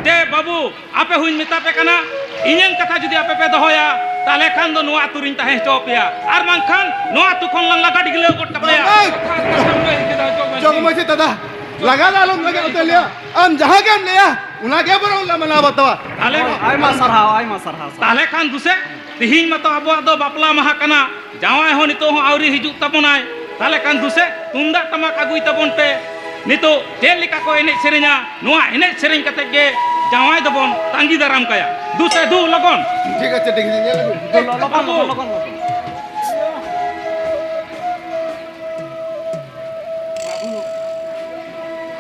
ᱡᱮ ᱵᱟᱹᱵᱩ, ᱟᱯᱮ ᱦᱚᱸᱧ ᱢᱮᱛᱟ ᱯᱮ ᱠᱟᱱᱟ, ᱤᱧᱟᱹᱝ ᱠᱟᱛᱷᱟ ᱡᱩᱫᱤ ᱟᱯᱮ ᱯᱮ ᱫᱚᱦᱚᱭᱟ, ᱛᱟᱦᱞᱮ ᱠᱷᱟᱱ ᱫᱚ ᱱᱚᱣᱟ ᱟᱹᱛᱩ ᱨᱤᱧ ᱛᱟᱦᱮᱸ ᱦᱚᱪᱚ ᱟᱯᱮᱭᱟ, ᱟᱨ ᱵᱟᱝᱠᱷᱟᱱ ᱱᱚᱣᱟ ᱟᱹᱛᱩ ᱠᱷᱚᱱ ᱞᱟᱝ ᱞᱟᱜᱟ ᱰᱤᱜᱽᱞᱟᱹᱣ ᱜᱚᱫ ᱠᱟᱯᱮᱭᱟ᱾ ᱵᱟᱝ, ᱵᱟᱝ᱾ ᱡᱚᱜᱽ ᱢᱟᱹᱡᱷᱤ ᱫᱟᱫᱟ, ᱞᱟᱜᱟ ᱫᱚ ᱟᱞᱚᱢ ᱞᱟᱜᱟ ᱩᱛᱟᱹᱨ ᱞᱮᱭᱟ᱾ ᱟᱢ ᱡᱟᱦᱟᱸ ᱜᱮᱢ ᱞᱟᱹᱭᱟ, ᱚᱱᱟ ᱜᱮ ᱵᱚᱨᱚᱝ ᱞᱮ ᱢᱟᱱᱟᱣ ᱵᱟᱛᱟᱣᱟ᱾ ᱛᱟᱦᱞᱮ ᱟᱭᱢᱟ ᱥᱟᱨᱦᱟᱣ, ᱟᱭᱢᱟ ᱥᱟᱨᱦᱟᱣ᱾ ᱛᱟᱦᱞᱮ ᱠᱷᱟᱱ ᱫᱩᱥᱮ, ᱛᱤᱦᱤᱧ ᱢᱟᱛᱚ ᱟᱵᱚᱣᱟᱜ ᱫᱚ ᱵᱟᱯᱞᱟ ᱢᱟᱦᱟ ᱠᱟᱱᱟ, ᱡᱟᱶᱟᱭ ᱦᱚᱸ ᱱᱤᱛᱚᱜ ᱦᱚᱸ ᱟᱹᱣᱨᱤ ᱦᱤᱡᱩᱜ ᱛᱟᱵᱚᱱᱟᱭ᱾ ᱛᱟᱦᱞᱮ ᱠᱷᱟᱱ ᱫᱩᱥᱮ, ᱛᱩᱢᱫᱟᱜ ᱴᱟᱢᱟᱠ ᱟᱹᱜᱩᱭ ᱛᱟᱵᱚᱱ ᱯᱮ᱾ ᱱᱤᱛᱚᱜ ᱪᱮᱫ ᱞᱮᱠᱟ ᱠᱚ ᱮᱱᱮᱡ ᱥᱮᱨᱮᱧᱟ, ᱱᱚᱣᱟ ᱮᱱᱮᱡ ᱥᱮᱨᱮᱧ ᱠᱟᱛᱮ ᱜᱮ ᱡᱟᱶᱟᱭ ᱫᱚᱵᱚᱱ ᱛᱟᱺᱜᱤ ᱫᱟᱨᱟᱢ ᱠᱟᱭᱟ᱾ ᱫᱩᱥᱮ ᱫᱩ ᱞᱚᱜᱚᱱ᱾ ᱴᱷᱤᱠ ᱟᱪᱷᱮ, ᱴᱷᱤᱠ ᱟᱪᱷᱮ, ᱧᱮᱞ ᱟᱹᱜᱩ᱾ ᱫᱩ ᱞᱚᱜᱚᱱ, ᱞᱚᱜᱚᱱ, ᱞᱚᱜᱚᱱ᱾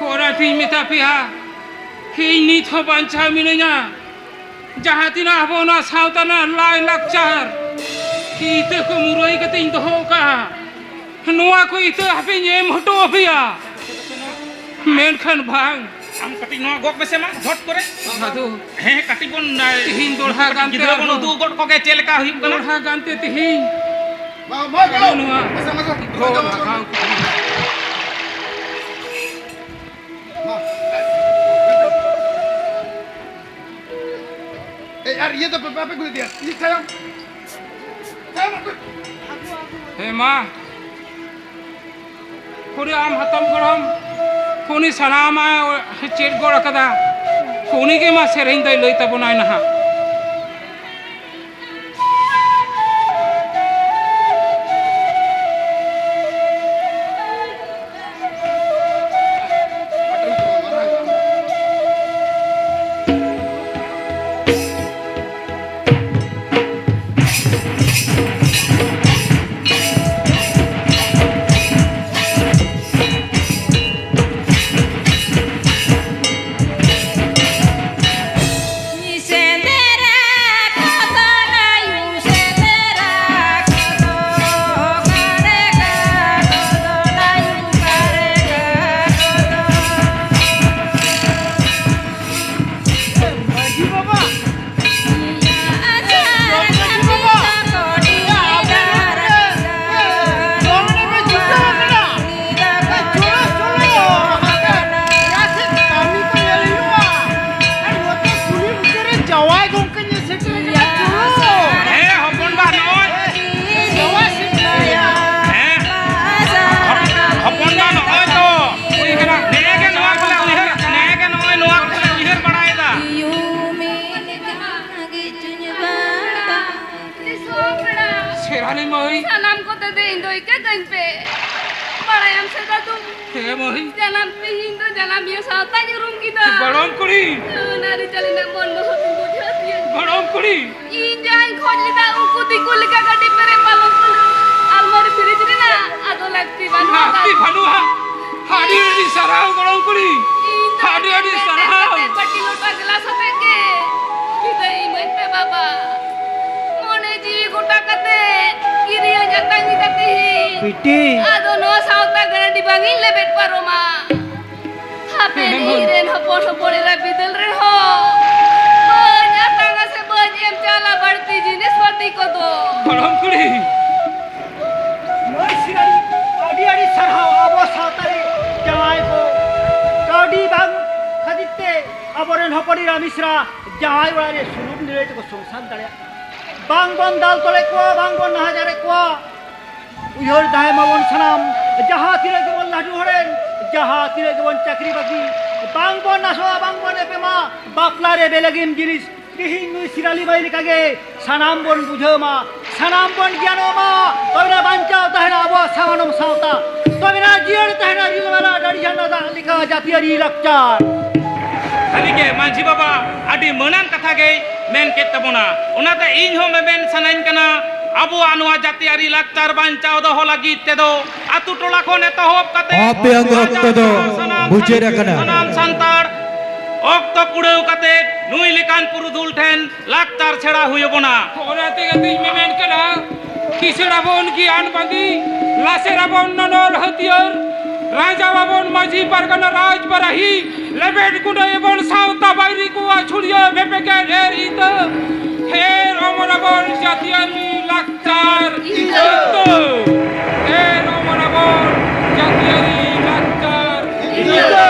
ᱚᱱᱟᱛᱤᱧ ᱢᱮᱛᱟ ᱯᱮᱭᱟ, ᱤᱧ ᱱᱤᱛ ᱦᱚᱸ ᱵᱟᱧᱪᱟᱣ ᱢᱤᱱᱟᱹᱧᱟ᱾ ᱡᱟᱦᱟᱸ ᱛᱤᱱᱟᱹᱜ ᱟᱵᱚ ᱱᱚᱣᱟ ᱥᱟᱶᱛᱟ ᱨᱮᱱᱟᱜ ᱞᱟᱭ ᱞᱟᱠᱪᱟᱨ ᱤᱛᱟᱹ ᱠᱚ ᱢᱩᱨᱟᱹᱭ ᱠᱟᱛᱮᱧ ᱫᱚᱦᱚ ᱟᱠᱟᱫᱼᱟ, ᱱᱚᱣᱟ ᱠᱚ ᱤᱛᱟᱹ ᱦᱟᱯᱮᱧ ᱮᱢ ᱦᱚᱴᱚ ᱟᱯᱮᱭᱟ᱾ ᱢᱮᱱᱠᱷᱟᱱ ᱵᱟᱝ᱾ ᱟᱢ ᱠᱟᱹᱴᱤᱡ ᱱᱚᱣᱟ ᱜᱚᱜ ᱢᱮᱥᱮ ᱢᱟ, ᱡᱷᱚᱴ ᱠᱚᱨᱮ᱾ ᱥᱟᱫᱷᱩ᱾ ᱦᱮᱸ, ᱠᱟᱹᱴᱤᱡ ᱵᱚᱱ, ᱟ, ᱛᱤᱦᱤᱧ ᱫᱚᱲᱦᱟ ᱜᱟᱱᱛᱮ ᱜᱤᱫᱽᱨᱟᱹ ᱵᱚᱱ ᱟᱨᱦᱚᱸ ᱩᱫᱩᱜ ᱜᱚᱫ ᱠᱚᱜᱮ ᱪᱮᱫ ᱞᱮᱠᱟ ᱦᱩᱭᱩᱜ ᱠᱟᱱᱟ᱾ ᱫᱚᱲᱦᱟ ᱜᱟᱱᱛᱮ ᱛᱤᱦᱤᱧ ᱢᱟ, ᱢᱟ, ᱟᱞᱮ ᱱᱚᱣᱟ ᱢᱟᱥᱮ, ᱢᱟᱥᱮ, ᱫᱚ ᱢᱟᱥᱮ, ᱨᱟᱠᱷᱟᱣ ᱢᱟᱥᱮ᱾ ᱠᱟᱛᱮ᱾ ᱢᱟ᱾ ᱟᱨ ᱤᱭᱟᱹ ᱫᱚ ᱵᱟᱯᱮ ᱟᱹᱜᱩ ᱞᱮᱫᱮᱭᱟ? ᱤᱧ ᱛᱟᱭᱚᱢ, ᱛᱟᱭᱚᱢ ᱟᱹᱜᱩ᱾ ᱦᱮᱸ ᱢᱟ, ᱠᱩᱲᱤ ᱟᱢ ᱦᱟᱛᱚᱢ ᱜᱚᱲᱚᱢ, ᱩᱱᱤ ᱥᱟᱱᱟᱢᱟᱜ ᱪᱮᱫ ᱜᱚᱲ ᱟᱠᱟᱫᱟ, ᱩᱱᱤ ᱜᱮ ᱢᱟ ᱥᱮᱨᱮᱧ ᱫᱚᱭ ᱞᱟᱹᱭ ᱛᱟᱵᱚᱱᱟᱭ ᱱᱟᱦᱟᱜ᱾ ᱢᱟᱹᱡᱷᱤ ᱵᱟᱵᱟ, ᱢᱟᱹᱡᱷᱤ ᱵᱟᱵᱟ, ᱟᱯᱮ ᱱᱚᱰᱮ ᱫᱚᱝ ᱮᱱᱮᱡ ᱯᱮ ᱪᱷᱩᱴᱟᱹᱣ ᱟᱠᱟᱱᱟ? ᱪᱚᱞᱚ, ᱪᱚᱞᱚ, ᱦᱟᱯᱮ, ᱡᱟᱦᱟᱸ ᱥᱮᱫ ᱠᱟᱹᱢᱤ ᱠᱚ ᱧᱮᱞ ᱦᱩᱭᱩᱜᱼᱟ᱾ ᱟᱨ ᱱᱚᱛᱮ ᱠᱩᱞᱦᱤ ᱢᱩᱪᱟᱹᱫ ᱨᱮ ᱡᱟᱶᱟᱭ ᱜᱚᱝᱠᱮ ᱧᱮᱞ ᱥᱮᱴᱮᱨ ᱟᱠᱟᱱᱟ, ᱪᱚᱞᱚ᱾ ᱦᱮᱸ, ᱦᱚᱯᱚᱱ ᱵᱟ, ᱱᱚᱜᱼᱚᱭ᱾ ᱡᱟᱶᱟᱭ ᱥᱮᱴᱮᱨ ᱟᱠᱟᱱᱟ᱾ ᱦᱮᱸ, ᱦᱚᱯᱚᱱ ᱵᱟ, ᱱᱚᱜᱼᱚᱭ ᱛᱚ ᱦᱩᱭ ᱠᱟᱱᱟ᱾ ᱱᱮᱜᱼᱮ ᱜᱮ ᱱᱚᱣᱟ ᱠᱚᱞᱮ ᱩᱭᱦᱟᱹᱨ, ᱱᱮᱜᱼᱮ ᱜᱮ ᱱᱚᱜᱼᱚᱭ ᱱᱚᱣᱟ ᱠᱚᱞᱮ ᱩᱭᱦᱟᱹᱨ ᱵᱟᱲᱟᱭᱮᱫᱟ᱾ ᱥᱮᱨᱟᱞᱤ ᱢᱟᱹᱭ᱾ ᱥᱟᱱᱟᱢ ᱠᱚᱛᱮ ᱫᱚ ᱤᱧ ᱫᱚ ᱤᱠᱟᱹ ᱠᱟᱹᱧ ᱯᱮ᱾ ᱵᱟᱲᱟᱭᱟᱢ ᱥᱮ ᱫᱟᱫᱩ? ᱦᱮᱸ ᱢᱟᱹᱭ᱾ ᱡᱟᱱᱟᱢ ᱛᱮᱦᱮᱧ ᱫᱚ ᱡᱟᱱᱟᱢᱤᱭᱟᱹ ᱥᱟᱶᱛᱟᱧ ᱩᱨᱩᱢ ᱠᱮᱫᱟ᱾ ᱜᱚᱲᱚᱢ ᱠᱩᱲᱤ᱾ ᱟᱹᱱ ᱟᱹᱨᱤᱪᱟᱹᱞᱤ ᱨᱮᱱᱟᱜ ᱢᱚᱱ ᱵᱚᱥᱚᱛ ᱤᱧ ᱵᱩᱡᱷᱟᱹᱣ ᱛᱤᱧᱟᱹ᱾ ᱜᱚᱲᱚᱢ ᱠᱩᱲᱤ᱾ ᱤᱧ ᱡᱟᱦᱟᱸᱧ ᱠᱷᱚᱡ ᱞᱮᱫᱟ ᱩᱱᱠᱩ ᱫᱤᱠᱩ ᱞᱮᱠᱟ ᱜᱟᱹᱰᱤ ᱯᱮᱨᱮᱡ ᱯᱟᱞᱚᱝ ᱠᱷᱚᱱᱟᱜ ᱟᱞᱢᱟᱨᱤ ᱯᱷᱨᱤᱡᱽ ᱨᱮᱱᱟᱜ ᱟᱫᱚ ᱞᱟᱹᱠᱛᱤ ᱵᱟᱹᱱᱩᱜᱼᱟ᱾ ᱞᱟᱹᱠᱛᱤ ᱵᱟᱹᱱᱩᱜᱼᱟ᱾ ᱟᱹᱰᱤ ᱟᱹᱰᱤ ᱥᱟᱨᱦᱟᱣ ᱜᱚᱲᱚᱢ ᱠᱩᱲᱤ᱾ ᱤᱧ ᱫᱚ ᱟᱹᱰᱤ ᱟᱹᱰᱤ ᱢᱮᱱ ᱥᱟᱨᱦᱟᱣ᱾ ᱠᱟᱛᱮ ᱵᱟᱹᱴᱤ ᱞᱚᱴᱟ ᱜᱞᱟᱥ ᱟᱛᱮ ᱜᱮ ᱵᱤᱫᱟᱹᱭ ᱤᱢᱟᱹᱧ ᱯᱮ ᱵᱟᱵᱟ᱾ ᱢᱚᱱᱮ ᱡᱤᱣᱤ ᱜᱚᱴᱟ ᱠᱟᱛᱮ ᱠᱤᱨᱤᱭᱟᱹᱧ ᱟᱛᱟᱝ ᱠᱮᱫᱟ ᱛᱮᱦᱮᱧ᱾ ᱵᱤᱴᱤ᱾ ᱟᱫᱚ ᱱᱚᱣᱟ ᱥᱟᱶᱛᱟ ᱜᱟᱹᱰᱤ ᱵᱟᱝ ᱤᱧ ᱞᱮᱵᱮᱫ ᱯᱟᱨᱚᱢᱟ᱾ ᱦᱟᱯᱮᱱ ᱦᱮᱸ, ᱢᱟᱹᱭ᱾ ᱤᱧ ᱨᱮᱱ ᱦᱚᱯᱚᱱ ᱦᱚᱯᱚᱱ ᱮᱨᱟ ᱵᱤᱫᱟᱹᱞ ᱨᱮᱦᱚᱸ ᱵᱟᱹᱧ ᱟᱛᱟᱝᱟ ᱥᱮ ᱵᱟᱹᱧ ᱮᱢ ᱪᱟᱞᱟ ᱵᱟᱹᱲᱛᱤ ᱡᱤᱱᱤᱥ ᱯᱟᱹᱛᱤ ᱠᱚᱫᱚ᱾ ᱜᱚᱲᱚᱢ ᱠᱩᱲᱤ᱾ ᱢᱟᱹᱭ ᱥᱤᱨᱟᱹᱞᱤ, ᱟᱹᱰᱤ ᱟᱹᱰᱤ ᱥᱟᱨᱦᱟᱣ ᱟᱵᱚ ᱥᱟᱶᱛᱟ ᱨᱮ ᱡᱟᱶᱟᱭ ᱠᱚ᱾ ᱠᱟᱹᱣᱰᱤ ᱵᱟᱝ ᱠᱷᱟᱹᱛᱤᱨ ᱛᱮ ᱟᱵᱚᱨᱮᱱ ᱦᱚᱯᱚᱱ ᱮᱨᱟ ᱢᱤᱥᱨᱟ ᱡᱟᱶᱟᱭ ᱚᱲᱟᱜ ᱨᱮ ᱥᱩᱞᱩᱠ ᱱᱤᱨᱟᱹᱭ ᱛᱮᱠᱚ ᱥᱚᱝᱥᱟᱨ ᱫᱟᱲᱮᱭᱟᱜ ᱠᱟᱱᱟ᱾ ᱵᱟᱝ ᱵᱚᱱ ᱫᱟᱞ ᱛᱚᱞᱮᱫ ᱠᱚᱣᱟ, ᱵᱟᱝ ᱵᱚᱱ ᱱᱟᱦᱟᱪᱟᱨᱮᱫ ᱠᱚᱣᱟ᱾ ᱩᱭᱦᱟᱹᱨ ᱛᱟᱦᱮᱸ ᱢᱟᱵᱚᱱ ᱥᱟᱱᱟᱢ, ᱡᱟᱦᱟᱸ ᱛᱤᱱᱟᱹᱜ ᱜᱮᱵᱚᱱ ᱞᱟᱹᱴᱩ ᱦᱚᱲᱮᱱ, ᱡᱟᱦᱟᱸ ᱛᱤᱱᱟᱹᱜ ᱜᱮᱵᱚᱱ ᱪᱟᱹᱠᱨᱤ ᱵᱟᱹᱠᱨᱤ, ᱵᱟᱝ ᱵᱚᱱ ᱱᱟᱥᱚᱜᱼᱟ, ᱵᱟᱝ ᱵᱚᱱ ᱮᱯᱮᱢᱟ᱾ ᱵᱟᱯᱞᱟ ᱨᱮ ᱵᱮᱞᱮᱜᱤᱢ ᱡᱤᱱᱤᱥ ᱛᱤᱦᱤᱧ ᱱᱩᱭ ᱥᱤᱨᱟᱞᱤ ᱢᱟᱹᱭ ᱞᱮᱠᱟᱜᱮ ᱥᱟᱱᱟᱢ ᱵᱚᱱ ᱵᱩᱡᱷᱟᱹᱣ ᱢᱟ, ᱥᱟᱱᱟᱢ ᱵᱚᱱ ᱜᱮᱭᱟᱱᱚᱜ ᱢᱟ, ᱛᱚᱵᱮᱱᱟ ᱵᱟᱧᱪᱟᱣ ᱛᱟᱦᱮᱱᱟ ᱟᱵᱚᱣᱟᱜ ᱥᱟᱶᱟᱱᱚᱢ ᱥᱟᱶᱛᱟ, ᱛᱚᱵᱮᱱᱟ ᱡᱤᱭᱟᱹᱲ ᱛᱟᱦᱮᱱᱟ ᱨᱤᱞᱟᱹᱢᱟᱞᱟ ᱰᱟᱹᱰᱤ ᱡᱷᱟᱨᱱᱟ ᱫᱟᱜ ᱞᱮᱠᱟ ᱡᱟᱹᱛᱤᱭᱟᱹᱨᱤ ᱞᱟᱠᱪᱟᱨ᱾ ᱥᱟᱹᱨᱤᱜᱮ ᱢᱟᱹᱡᱷᱤ ᱵᱟᱵᱟ ᱟᱹᱰᱤ ᱢᱟᱹᱱᱟᱱ ᱠᱟᱛᱷᱟ ᱜᱮᱭ ᱢᱮᱱ ᱠᱮᱫ ᱛᱟᱵᱚᱱᱟ᱾ ᱚᱱᱟᱛᱮ ᱤᱧ ᱦᱚᱸ ᱢᱮᱢᱮᱱ ᱥᱟᱱᱟᱧ ᱠᱟᱱᱟ, ᱟᱵᱚᱣᱟᱜ ᱱᱚᱣᱟ ᱡᱟᱹᱛᱤᱭᱟᱹᱨᱤ ᱞᱟᱠᱪᱟᱨ ᱵᱟᱧᱪᱟᱣ ᱫᱚᱦᱚ ᱞᱟᱹᱜᱤᱫ ᱛᱮᱫᱚ ᱟᱛᱳ ᱴᱚᱞᱟ ᱠᱷᱚᱱ ᱮᱛᱚᱦᱚᱵ ᱠᱟᱛᱮ ᱟᱯᱮᱭᱟᱜ ᱚᱠᱛᱚ ᱫᱚ ᱥᱟᱱᱟᱢ ᱢᱩᱪᱟᱹᱫ ᱥᱟᱱ-, ᱟᱠᱟᱱᱟ᱾ ᱥᱟᱱᱟᱢ ᱥᱟᱱᱛᱟᱲ ᱚᱠᱛᱚ ᱠᱩᱲᱟᱹᱣ ᱠᱟᱛᱮ ᱱᱩᱭ ᱞᱮᱠᱟᱱ ᱯᱩᱨᱩᱫᱷᱩᱞ ᱴᱷᱮᱱ ᱞᱟᱠᱪᱟᱨ ᱥᱮᱬᱟ ᱦᱩᱭ ᱟᱵᱚᱱᱟ᱾ ᱚᱱᱟ ᱛᱮᱜᱮ ᱛᱤᱧ ᱢᱮᱢᱮᱱ ᱠᱟᱱᱟ, ᱠᱤᱥᱟᱹᱬ ᱟᱵᱚᱱ ᱜᱮᱭᱟᱱ ᱵᱟᱸᱫᱤ, ᱞᱟᱥᱮᱨ ᱟᱵᱚᱱ ᱱᱚᱱᱚᱞ ᱦᱟᱹᱛᱭᱟᱹᱨ, ᱨᱟᱡᱟᱣ ᱟᱵᱚᱱ ᱢᱟᱹᱡᱷᱤ ᱯᱟᱨᱜᱟᱱᱟ ᱨᱟᱡᱽ ᱵᱟᱨᱟᱦᱤ, ᱞᱮᱵᱮᱫ ᱜᱩᱸᱰᱟᱹᱭ ᱟᱵᱚᱱ ᱥᱟᱶᱛᱟ ᱵᱟᱹᱭᱨᱤ ᱠᱚᱣᱟᱜ ᱪᱷᱩᱲᱭᱟᱹ ᱵᱷᱮᱯᱮᱠᱮ ᱰᱷᱮᱨ ᱤᱛᱟᱹ, ᱛᱷᱮᱨ ᱚᱢᱚᱱ ᱟᱵᱚᱱ ᱡᱟᱹᱛᱤᱭᱟᱹᱨᱤ ᱞᱟᱠᱪᱟᱨ ᱤᱛᱟᱹ, ᱛᱷᱮᱨ ᱚᱢᱚᱱ ᱟᱵᱚᱱ ᱡᱟᱹᱛᱤᱭᱟᱹᱨᱤ ᱞᱟᱠᱪᱟᱨ ᱤᱛᱟᱹ᱾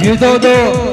ᱱᱤᱛᱚᱜ ᱫᱚ